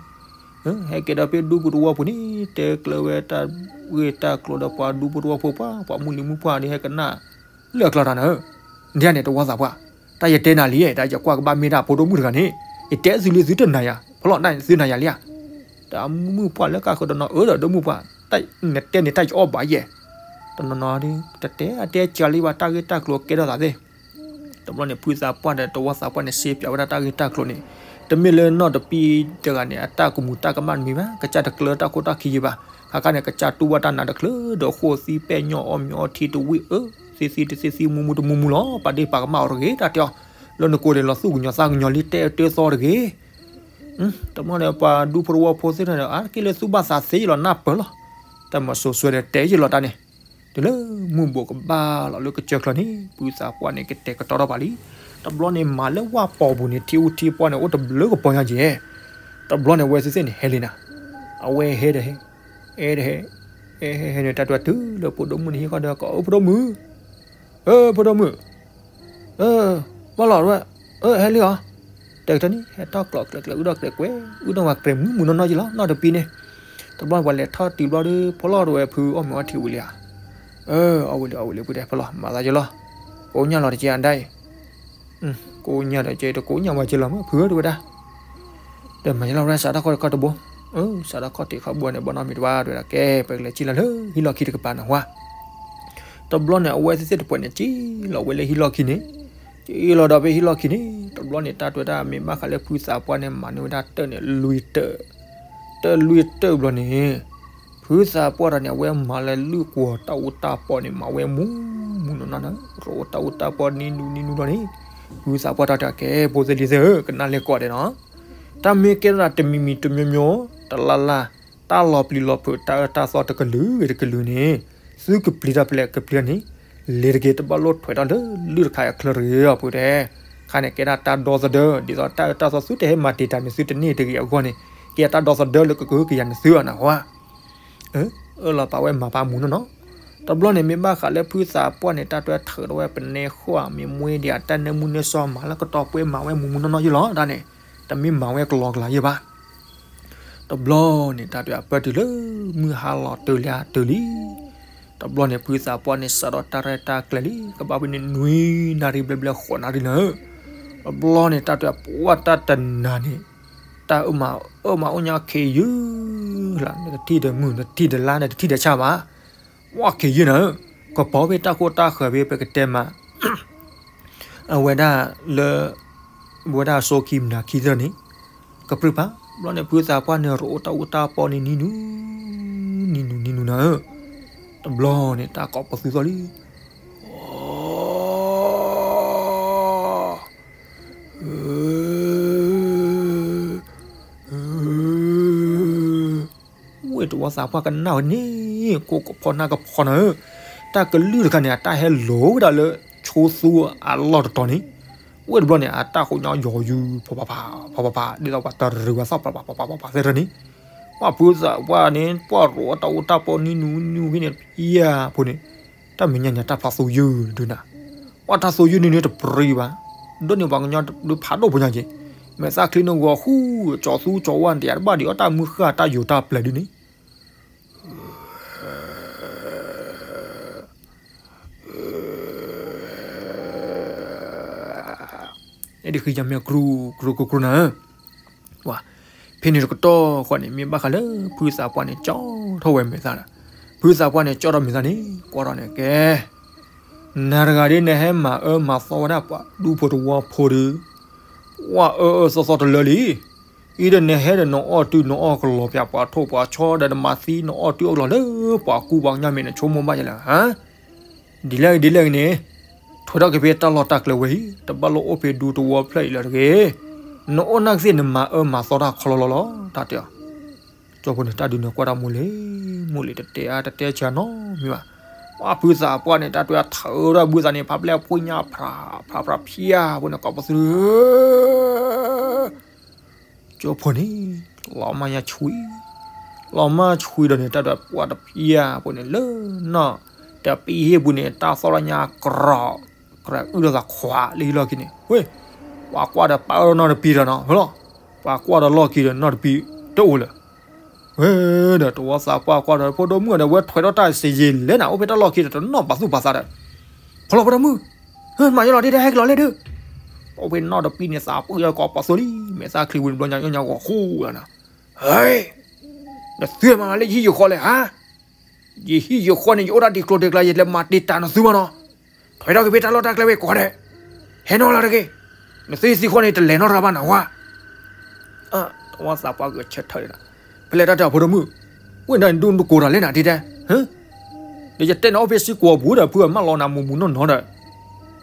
ဟဲက့ၤဒီးဖဲဒူပူၤတဝီပူၤန့ၣ် တဲကျၢၤဝဲတၢ်ဂ့ၢ်တၢ်ကျိၤဒီးပှၤဒူပူၤတဝီပူၤ ပှၤပှၤမုၢ်လံၤမုၢ်ပှၢ်န့ၣ် ဟဲကနၣ်လၢအကျါတၢ်န့ၣ်, ဒ်န့ၣ်တဝီသးပှၢ်, တၢ်ယတဲနၤလံ တၢ်ယကွၢ်ကဘၣ်မ့ၢ်ဒၣ်ဖိဒိၣ်မုၣ်တဂၤန့ၣ်, ယတဲသုလံသုတနၤယၤ, ဖီလီၤနသုနၤယၤလံဧါ, တၢ်မုၢ်မုၢ်ပှၢ်လၢကါဃၢၤတနီၤအၢဒီးဒိၣ်မုၢ်ပှၢ်, နတဲန့ၣ်တၢ်ယအီၣ်ဘၣ်ယဲၢ်, တနီၤနီၤဒ် တတဲအတဲကၢလံဘၣ် တၢ်ဂ့ၢ်တၢ်ကျိၤကဲထီၣ်သးသ့ၣ် တဘျီန့ၣ် ဖုသးပှၢ်ဒီးတဝီသးပှၢ်န့ၣ် ရှဲပၠးဝဲဒၣ်တၢ်ဂ့ၢ်တၢ်ကျိၤန့ၣ်, တမ့ၢ်လၢနီၢ်တပံတဂၤန့ၣ် အတၢ်ကမူၤတၢ်ကမၣ်တမံၤဘၣ်, ကစၢ်တကျၢၤတၢ်ခိၣ်တၢ်ခံယံၤဘၣ်, ခါခါန့ၣ် ကစၢ်တူၢ်ဘၣ်တၢ်နးတချုးဒီးဃိၣ်သံပဲာ်ညီၣ်အီၣ်မ့ၤအီထံတဝံၣ်အၢ, သ့သံတသ့သံမူမူတမူမူလီၤ, ပာ်ဒ့ၣ်ပာ်ကမၣ်အီၤတဂ့ၤ တၢ်တဲအီၤ, လၢနကိးန့ၣ် လီၤသူၣ်ကညီၤသးကညီၤလံ တဲအၢတဲသီတဂ့ၤ တဘျီန့ၣ် ပှၤဒူဖိတဝီဖိသ့ၣ်တဖၣ်န့ၣ် အါတက့ၢ်လၢသူၣ်ဘၣ်သးသ့ယလီၤနၢ်ပၢၢ်လီၤ, တၢ်မၤစိၤစွဲဒီးတဲယလီၤတၢ်န့ၣ်, တုၤလၢမုၢ်ဘိးကဘၣ်လီၤလၢကစၢၢ်ချၢန့ၣ် ဖုသးပှၢ်န့ၣ်ကတဲာ်ကတီၤထီၣ်ဘၣ်လံ, တဘျီန့ၣ်မၤလၢဝၣ်ပီၤပူၤန့ၣ် ထံအူထံပှၢ်န့ၣ် အိၣ်တဘျုးကပီၤညါကဲ, တဘျီန့ၣ် အဝဲသ့ၣ်သ့ၣ်န့ၣ် ဟဲလံနၤ, အဝဲဟဲဒီးဟဲ, ဟဲဒီးဟဲ, ဟဲဟဲဟဲန့ၣ် တၢ်တွဲတုၤလၢဖိဒိၣ်မုၣ်န့ၣ်ဟံၣ်ဃီဒီး ကီး အိၣ်ဖိဒိၣ်မုၣ် အၢ ဖိဒိၣ်မုၣ်, အၢ ဘၣ်လီၤဝဲ, အၢ ဟဲလံအီၤ, တဲကတၢၢ်န့ၣ် ဟဲထီၣ်ကျိးကျဲးကျဲး အုၣ်ထီၣ်ကျဲးကွဲး အုၣ်ထီၣ်ဝဲကျဲးမုၢ်မုၢ်နီၢ်နီၢ်ယလီၤ နီၢ်တပံန့ၣ်, တဘျီပှၤလဲၤထီၣ်တုၤဘျီဒီး ဖီလီၤတဝဲဖုအီၣ်မ့ၤအီထံဝံၤလံဧါ, အၢ အီၣ်ဝံၤလံ အီၣ်ဝံၤလံ ဖုတဲဖီလီၤ မၤသးယလီၤ, ကိးညၣ်လီၤတက့ၢ်အဒၣ်အံၤ, ကိးညၣ်ဒီးကဲတကိးညၣ်ဝဲက့ၤလီၤမ့ၢ်ဖုတဝဲဒၣ် ဒီးမၤယလီၤဝဲဒၣ်စးထီၣ်ခီၣ်တခီတဘိ, စးထီၣ်ခီၣ်တံၢ်ခီၣ်ဘိန့ၣ် ဘီနီတမံၤတဝါတဝဲဒၣ် ကဲပကလဲၤစံၣ်လီၤလၢဟံၣ်လီၢ်ခံတကပၤနၢ်ဟူဧါ, တဘျီန့ၣ် အဝဲသ့ၣ်သ့ၣ်တပှဲၤန့ၣ် စံၣ်လီၤဝဲလၢဟံၣ်လီၢ်ခံန့ၣ်, စံၣ်လီၤဒီးဖဲဟံၣ်လီၢ်ခံန့ၣ် တဘျီန့ၣ် တၢ်တွဲဒၣ်မ့ၢ်ဘၣ်ဃးလၢဖုသးပှၢ်န့ၣ် မၤန့ၢ်ဝဲဒၣ်တၢၢ်န့ၣ် လွံၢ်တၢၢ်, တၢၢ်လွံၢ်တၢၢ်ဘျီန့ၣ် ဖုသးပှၢ်တဂၤန့ၣ် အဝဲမၤလၢလုၢ်ကွီၤတၢ်အူတၢ်ပီန့ၣ် မၤဝဲမူမူနီၢ်နီၢ်န့ၣ် ရိတၢ်အူတၢ်ပီန့ၣ်နူနူလီၤန့ၣ်, ဖုသးပှၢ်တၢ်တဲကဲ ဖိသ့ၣ်လံၤသ့ၣ်ဧၢ ကနၣ်လဲၤကိးဒဲးနီၤ, တၢ်မ့ၢ်ကဲထီၣ်တၢ်တမံၤမံၤတမျိုးမျိုး တလါလါ, တၢ်လီၤပျံၤလီၤဖုး တၢ်အၢတၢ်သီတကလုာ်ဂ့ၤတကလုာ်န့ၣ် သုကပျံၤတၢ်ဖဲလဲၣ်ကပျံၤန့ၣ် လ့ၤတဂ့ၤ တဘၣ်လိၣ်ထွဲးတၢ်လၢလုၢ်တခါအချၢတဂ့ၤအီၤ ဖုတဲ, ခါန့ၣ်ကဲဒၣ်တၢ်ဒီသဒၢ ဒ်သိးတၢ်အၢတၢ်သီသုတဟဲမၤတံာ်တာ်န့ၣ် သုတန့ၢ်တဂ့ၤအဂီၢ်န့ၣ်, ကဲတၢ်ဒီသဒၢလၢကကဟုကယာ်နသုအီၤနဟါ, အၢၣ်လီၤပာ်ဝဲမၤပာ်မူနီၢ်နီၢ်, တဘျီန့ၣ်မ့ၢ်ဘၣ်ဃးလၢဖုသးပှၢ်န့ၣ် တၢ်တွဲထၢးထီၣ်ဝဲပနဲဃီဧါ မ့ၢ်မွ့ဒံးအတၢ်နၢမူနၢဆှီမၤလၢကတီၤပှဲၤမၤဝဲမူမူနီၢ်နီၢ်ယုၢ်လီၤ တၢ်န့ၣ်, တမ့ၢ်မၤဝဲကလီကလီယုၢ်ဘၣ်. တဘျီန့ၣ် တၢ်တွဲအပၢၢ်တုၤလၢမုၢ်ဟါလီၤတၢၢ်လံဧါတၢၢ်လံ. တဘျီန့ၣ် ဖုသးပှၢ်န့ၣ် စးထီၣ်တၢ်ရဲၣ်တၢ်ကျဲၤလံ ကဘၣ်ဖဲန့ၣ် နွံနၣ်ရံၣ်ဘျဲၣ်ဘျဲၣ်ဃိးနၣ်ရံၣ်နၤဧၢ. တဘျီန့ၣ် တၢ်တွဲပှၢ်တၢ်တနၤန့ၣ် တၢ်အၢမၤအၢမၤအိၣ်ညါခ့ယုၢ်လၢ် နတထံၣ်ဒီးမုၢ် နတထံၣ်ဒီးလါ နတထံၣ်ဒီးဆၣ်ဘၣ်. ဝဲခ့ယုၢ်နၤဧၢ, ကပီၤဖဲတၢ်ခိၣ်တၢ်ဃၢၤဖဲပကတဲမး အဝဲဒၣ်လၢ ဝဲဒၣ်အစိခံမနၤခံသၢန့ၣ် ကပြုၢ်ဖး ဘျီန့ၣ် ဖုသးပှၢ်န့ၣ် ရိအိၣ်တၢ်အူတၢ်ပီန့ၣ်နံၤနူၤ နံၤနူၤ နံၤနူၤနၤဧၢ. တဘျီန့ၣ် တၢ်ကိးပသူသီၣ်လံ ဝဲတဝီသးပှၢ်ကနၣ်ဝဲန့ၣ် ကိးကဖီနၢ်ကဖီနၤဧၢ, တၢ်ကလုၢ်တခါန့ၣ် အတၢ်ဟဲလိၤဝဲဒၣ်လၢဆိသူအလီၢ်တတီၤန့ၣ်, ဝဲတဘျီန့ၣ် အတၢ်ဃိညါယီၤယုၢ် ဖီဖီဖး ဖီဖီဖး ဒ်သိးပှၤတရံးဝဲသီၣ် ပှၤပှၤပှၤပှၤသဲထၢၣ်န့ၣ်, ပှၤဖုသးပှၢ်န့ၣ် ပှၤရိအတၢ်အိၣ်တၢ်ပီနံၤနူၤနံၤနူၤဖဲန့ၣ် ယၤဖိန့ၣ်, တၢ်မဲာ်ညါန့ၣ် တၢ်ဖျါသိယုၢ်ဒုးနၤ, ပှၤတၢ်သိယုၢ်နုၤန့ၣ်တပြံဘၣ်, ဒိးန့ၢ်ပှၤကညီဒုးဖးဒိၣ်ဖိညါက့ၤ, မဲာ်သၣ်ချံန့ၣ်ဂီၤဃူ ကၠီၤသူကၠီၤဝါန့ၣ် တယၤတဘၣ်ဒံးအီၣ်တၢ်မုၢ်ဃၢ်တၢ်ယိာ်တၢ်ပျဲၤဒုးန့ၣ် အဲဒုးဃံညါမ့ၢ်ကျူကျူကျူကျူနၤဧၢ, ဝဲ, ဖဲန့ၣ်တကတီၢ်ဃီန့ၣ် မ့ၢ်ဘၣ်ဃးလၢဖုသးပှၢ်န့ၣ် ကၠီထီၣ်ဝဲမဲာ်သၣ်ဒီး, ဖုသးပှၢ်န့ၣ် ကၠီထီၣ်မဲာ်သၣ်န့ၣ် ကွၢ်ထီၣ်န့ၣ်ကဲ နၤတဂၤဒ်နဟဲမၤအၢမၤသီဝဲဒၣ်ပှၤဒူဖိတဝီဖိဒီး, ကွၢ်အၢအၢသီသီတလၢလံ, အံၤဒီးနဟဲဒီးနအီၣ်တုၤနအီၣ်ကလီၤပှၤထိၣ်ပှၤဆီဒီးနမၤသံနအီၣ်တုၤအီၣ်ကလီၤလၢပှၤကူပှၤကညီမဲာ် နဆိကမိၣ်ဘၣ်ယဲလၢ ဒ်လဲၣ်ဂ့ၤဒ်လဲၣ်ဂ့ၤန့ၣ်, ထွဲထီၣ်က့ၤဖဲတၢ်လီၢ်တၢ်ကျဲဝဲအံၤ တဘၣ်လိၣ်အိၣ်ဖဲဒူတဝီဖျၢၣ်အံၤလၢၤတဂ့ၤ, နအိၣ်နာ်က့ၤနမၤအၢမၤသီတၢ်ခီလီၤလီၤလီၤ တၢ်တဲအီၤ, ကၠီဖိန့ၣ် တၢ်ဒုးန့ၣ်ကွၢ်တၢ်မိၢ်လံ, မိၢ်လံတတဲအါတတဲဆၢနီတမံၤဘၣ်, ပှၤဖုသးပှၢ်န့ၣ် တၢ်တွဲအထၢထီၣ်ဘုသးန့ၣ် ဖးဘျဲၣ်အဖိညါ ဖးဖးဖးဖျါဖိန့ၣ် ကိးပသူ ကၠီဖိန့ၣ် လီၤမၢ်ညါဆွံ, လီၤမၢ်ဆွံဒီးန့ၣ် တၢ်တွဲပှၤတဖျါဖိန့ၣ် လၢနီၢ်တပံဟ့ၣ်ပူၤန့ၣ် တၢ်သီၣ်လီၤညါကြၢး, ကြၢးအုၣ်လီၤသးခွးလံလီၢ်ခံန့ၣ်, ဝဲ, ပှၤကွၢ်ဒီးပာ်အၢနီၢ်တပံဒီးနီၤ လီၤ, ပှၤကွၢ်ဒီးလီၢ်ခံဒီးနီၢ်တပံတအိၣ်လၢၤ ဝဲဒီးတဝီသးပှၢ်ကွၢ်ဒီး ဖိဒိၣ်မုၣ်ဒီး ဝဲထွဲထီၣ်တၢ်စ့ယ့ၤလဲၣ်နၤ အိၣ်ဖဲတၢ်လီၢ်ခံဒီး တနီၣ်ပာ်သူၣ်ပာ်သးဒီး, ဖီလီၤဖိဒိၣ်မုၣ်, မၤယိလီၤဒ်တဟဲကလီၤလဲၣ်ဒုး, အိၣ်ဖဲနီၢ်တပံန့ၣ် သးပှၢ်ယကိးပှၤသိလံ, မဲာ်သၣ်ချံဝံၤတဘျီညါညါဂီၤဃူလီၤနၤ, ဟဲ, နသုမၤလၢယဟံၣ်ယဃီလဲၣ်ဧါ, ယဟံၣ်ယဃီန့ၣ် ယအိၣ်ဒၣ်ဒံးကျိၤဒံးကျါ ယလဲၤမၤတ့ၢ်တၢ်နသုမးနီၤ, ထွဲထီၣ်က့ၤဖဲတၢ်လီၢ်တၢ်ကျဲဝဲကိးဂၤဒဲး, ဟဲနီၤလီၤတဂ့ၤ, နသုယသံဃီန့ၣ် တလဲၤနီတဂၤဘၣ်နၤဝါ တဝီသးပှၢ်ဂဲၤဆၢထၢၣ်ဒီး, ဖဲလဲၣ်တၢ်တဲအီၤဖိဒိၣ်မုၣ်, ဝဲဒၣ်နဒူနကိးတၢ်လဲၣ်နၤဒ်တဲ, ဒီးယတဲနၤအိၣ်ဖဲစ့ၢ်ကီးပူၤဒီး ဖုအမၢလီၤနၤမူးမူးနီၢ်နီၢ်ဒီး,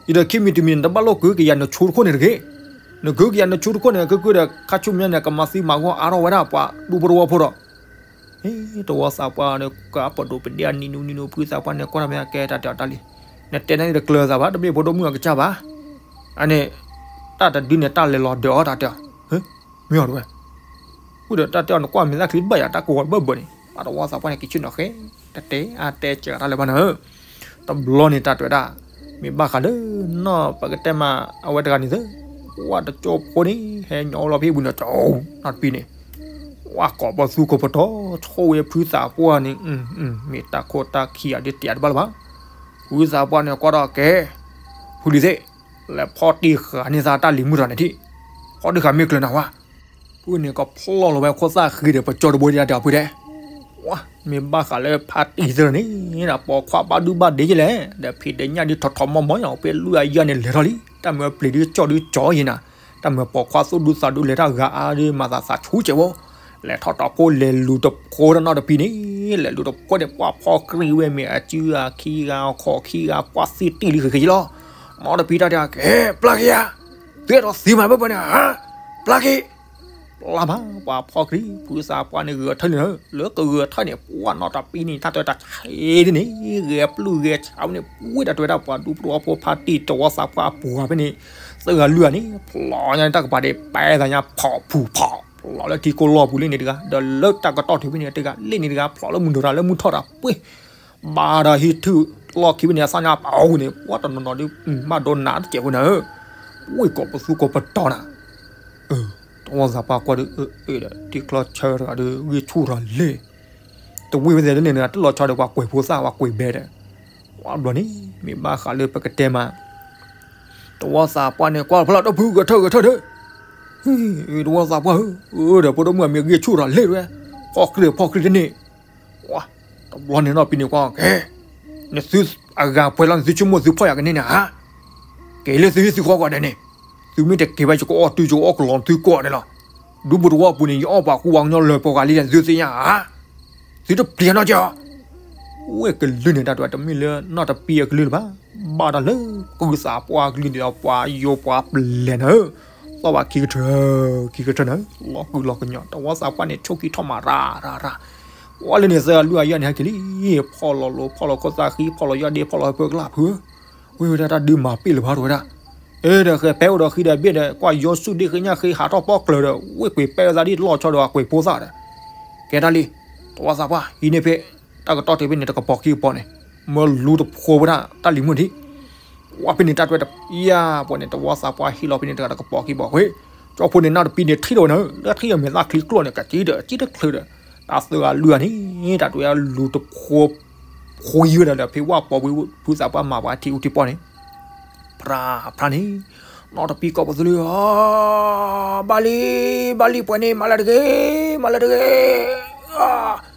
အံၤဒီးခံမံၤတမံၤန့ၣ် တဘၣ်လိၣ်ကဟုကယာ်နဆိတခိၣ်န့ၣ်တဂ့ၤ, နကဟုကယာ်နဆိတခိၣ်န့ၣ် ကကုဒီး ခါဆူညါန့ၣ် ကမၤသံမၤဂီၢ်အါထီၣ်ဝဲဒၣ်ပှၤဒူဖိတဝီဖိဒီး တဝီသးပှၢ်န့ၣ် ကအပဒိၣ်ပဒ့အနံၤနူနံၤနူ ဖုသးပှၢ်န့ၣ် ကွၢ်ထီၣ်မ့ၢ်အကဲတၢ်တဲအီၤတၢ်လံ, နတဲန့ၣ်တကျၢၤသးဘၣ် တမ့ၢ်ဖိဒိၣ်မုၣ်အကစၢ်ဘၣ်, အန့ၣ်, တၢ်တဒုန့ၣ် တၢ်လဲၤလီၤဒၢးအီၤတၢ်တဲအီၤ, မ့ၢ်အီၤတဝဲ, ဃုာ်ဒီးတၢ်တဲအီၤနကွၢ်မဲာ်သၣ်ချံတဘၣ်ယၤ တၢ်ကဝီၤတဘၢၣ်ဘၢၣ်န့ၣ် ပှၤတဝီသးပှၢ်န့ၣ် က့ၤဆ့ၣ်နီၤဃဲ, တတဲအါတဲစှၤတၢ်လၢၤဘၣ်နၤဧၢ တဘျီန့ၣ်တၢ်တဲဝဲဒၣ်, မ့ၢ်ဘၣ်ဃးလၢနီၢ်ပကတဲမး အဝဲတဂၤန့ၣ်သၢ, ဝဲတကၠိဖိန့ၣ် ဟဲညီအိၣ်လီၤဖဲပူၤန့ၣ် ကၠီ, နီၢ်တပံန့ၣ်, ဝဲကိးပသူကိးပတီၤ ဆိၣ်ဝဲဖုသးပှၢ်န့ၣ်, မ့ၢ်တၢ်ခိၣ်တၢ်ခံဂၤဒ်တဲတဘၣ်လၢၤဘၣ်, ဖုသးပှၢ်န့ၣ်ကွၢ်ထီၣ်ကဲ, ဖုလံၤသ့ၣ်, လဲၤဖီၣ်တံၢ်ဃာ်န့ၢ်သးတၢ်လံၤမုၢ်ထီၣ်န့ၣ်ထံၣ်, ဖီၣ်တံၢ်ဃာ်မ့ၢ်ကျၢၤနၤဝါ ဖုန့ၣ်ကဖျီၣ်လီၤဝဲခိၣ်သၣ်ဃံဒီး ပကၠီတဘိဒၣ်တဲအီၤဖုတဲ, ဝဲ, မ့ၢ်ဘၣ်ဃးလၢဖါတံၢ်သၢန့ၣ်, ပိာ်ခွါဘၣ်ဒုဘၣ်ဒ့ယဲလဲၣ်, ဒီးဖံးဒီးညၣ်ဒုးထီၣ်ထီၣ်မီၢ်မီၢ်ညါ ဖဲလွံၢ်အယဲၢ်န့ၣ်လဲၤထီၣ်လံ, တၢ်မ့ၢ်ပျံၤဒုးကၠီဒုးကၠီယဲနၤ, တၢ်မ့ၢ်ပိာ်ခွါသူၣ်ဒူသးဒူလဲၤတၢ်ဂၤအါဒုးမၤသးသးဆူကဲးဝဲ, လဲၤထီၣ်တီၤခိၣ်လဲၤလူၤတဖိဒီးနီၢ်တပံန့ၣ်, လဲၤလူၤတဖိန့ၣ် ပှၤဖီၣ်ကြံၢ်ဝဲမ့ၢ်အစုဂၤခံဂၤအခီၣ်ခံဂၤ ကွၢ်သ့တံၢ်လံဃဲဃဲလီၤ, နီၢ်တပံတၢ်တဲအီၤကဲ, ပျၢ်က့ၤယၤ သုအဲၣ်ဒိးသံမးဘၣ်ဘၣ်န့ၣ်ဧါ, ပျၢ်က့ၤ, ပျၢ်ဘၣ် ပှၤဖီၣ်ကြံၢ် ဖုသးပှၢ်န့ၣ်ဂဲၤထၢၣ်လံနၤ, လၢကဂဲၤထၢၣ်န့ၣ် ပှၤနီၢ်တပံန့ၣ် တၢ်တဲတၢ်ဆဲးဒ်န့ၣ် ဂဲၤပျုၢ်ဂဲၤဆးဝဲန့ၣ် ပှၤတၢ်တဲဝဲဒၣ်ပှၤဒူဖိတဝီဖိဖါတံၢ်တဝီသးပှၢ်အပှၤဖဲန့ၣ်, သၢဂၤလွံၢ်ဂၤန့ၣ် ဖျီညါန့ၣ် တၢ်ကပၤဒဲး ပဲသးညါဖီၣ်ဖူၣ်ဖီၣ် ဖျိးလၢထံကိၢ်လီၢ်ပူၤလံန့ၣ်တဂၤ, ဒီးလၢတၢ်ကတီၢ်ထံးဖဲန့ၣ်တဂၤလံန့ၣ်တဂၤ, ဖျိးလၢမုၢ်ဒိၣ်တၢ်လၢမုၢ်ထီၣ်တၢ်ပှ့ၤ, ဘၣ်ဒီးဟံးထုၣ်လီၢ်ခံဖဲန့ၣ် အသၣ်ညါပာ်အူန့ၣ် ပှၤတနီၤနီၤဒုး ဘၣ်ဒိနးတစဲးဖိနၤဧၢ, ဝ့ၢ်ကိးပသူကိးပတီၤနၤ, တဝီသးပှၢ်ကွၢ်ဒီး အၢ အၢဒီး ထံချီဆၢတဂၤဒီး ဂံၢ်ဆူၣ်ထီၣ်လဲၣ်, တဝ့ၢ်ဝဲသဲးလၢန့ၣ် တလီၤဆီဒီးပှၤကွဲးဖိသၣ် ပှၤကွဲးဘဲဒီး, ဝဲဘျီန့ၣ် မ့ၢ်ဘၣ်ဃးလၢပကတဲမး တဝီသးပှၢ်န့ၣ် ကွၢ်ဖျါလီၤတဖုဂဲၤထၢၣ်ဂဲၤထၢၣ်ဒီး, တဝီသးပှၢ်ဧၢ, ဒီးဖိဒိၣ်မုၣ်အမံၤဂံၢ်ဆူၣ်ထီၣ်လဲၣ်ဝဲ, ဖီၣ်ကြံၢ်ဖီၣ်ကြံၢ်တန့ၢ်, တဘျီန့ၣ်နီၢ်တပံန့ၣ်ကွၢ်က့ၤ, နသုအဂၤပှဲၤလီၤ နသုဆိကမိၣ်သုဖီၣ်ယၤကန့ၢ်န့ၣ်ဧါ, က့ၤလၢသုဟံၣ်သုဃီကိးဂၤဒဲးန့ၣ်, သုမ့ၢ်တက့ၤဘၣ် ယကအီၣ်တုၤ ယကအီၣ်ကလီၤသုကိးဂၤဒဲးလီၤ, ဒူပူၤတဝီပူၤန့ၣ် ယအီၣ်ပှၤကူပှၤကညီလၢာ်ပှၤဂၤလံဒီး သုသ့ၣ်ညါဧါ, သုတပျံၤနီၢ်ကီၢ် ဝဲကလုၢ်န့ၣ် တၢ်တဲတမ့ၢ်လၢနီၢ်တပံအကလုၢ်လၢၤဘၣ်, ဘၣ်ဒီးလၢဖုသးပှၢ်အကလုၢ်န့ၣ်ဒီးပှၤယိၤပှၤပျဲၤနၤဧၢ, သီၣ်ဘၣ်ခံကထၢ ခံကထၢနၤဧၢ, လီၤကုၢ်လီၤကညီၤ တဝီသးပှၢ်န့ၣ် ဆိၣ်ခံထီၣ်မးရၤရၤရၤ, ဝဲလၢန့ၣ်သၢဂၤလွံၢ်ဂၤယဲၢ်ဂၤန့ၣ် ဟဲက့ၤလံ, ဖီၣ်လီၤလိၤ ဖီၣ်လီၤခိၣ်သၣ်ဃံ ဖီၣ်လီၤယီၢ်ဒ့ ဖီၣ်လီၤဟၢဖၢကလၢ်ဖုဧၢ, ဝဲဝဲဒၣ်တၢ်ဒုးမၤပ့ၢ်လၢၤဘၣ်တဝဲဒၣ်, အဲ ဒီးဃဲၤပဲအိၣ်ဒီးဃံဒီးဘ့ၣ်ဒီး ကွၢ်ယိၤဆူၣ်ဒ့ဃ့ညၣ်ဃ့ဟးထီၣ်ပီၣ်ကျၢၤဒီး ဝ့ၢ်ကွံာ်ပဲဝဲသးဒ်တလီၤဆီဒီးအကွံာ်ဖိသၣ်ဒီး, ကဲတၢ်လံ, တဝီသးပှၢ် ဟံးန့ၢ်ဖဲ တၢ်ကတီၢ်တ့ၢ်ဖဲန့ၣ် တကပီၤခံကပီၤန့ၣ်, မၢလူတဖိဝဲဒၣ် တၢ်လံၤမုၢ်ထံး, ဝဲဖဲန့ၣ်တၢ်တဲတပျၢ်ပှၤန့ၣ် တဝီသးပှၢ်ဟ့ၣ်လီၤဖဲန့ၣ်တဂၤတကပီၤခံကပီၤဃ့, ကၠီဖိန့ၣ် နီၢ်တပံန့ၣ် ထံၣ်ဒီးဝဲနၤဧၢ, လၢထံၣ်အမဲာ်သၣ်ချံကျိၣ်န့ၣ် ကစံဒီး ကစံတချုးဒီး, တၢ်သၢဂၤလွံၢ်ဂၤန့ၣ် တၢ်တဲလူတဖိ ဃုဝဲဒၣ်ဒီး ဖဲဝၣ်ပီၤဝံၤ ဖုသးပှၢ်မၤပှၤထံအူထံပီၢ်န့ၣ်, ဖြးဖြးန့ၣ်, နီၢ်တပံကိးပသူလၢ ဘၣ်လံ, ဘၣ်လံပှဲၤန့ၣ် မၤလၢတဂ့ၤ, မၤလၢတဂ့ၤ,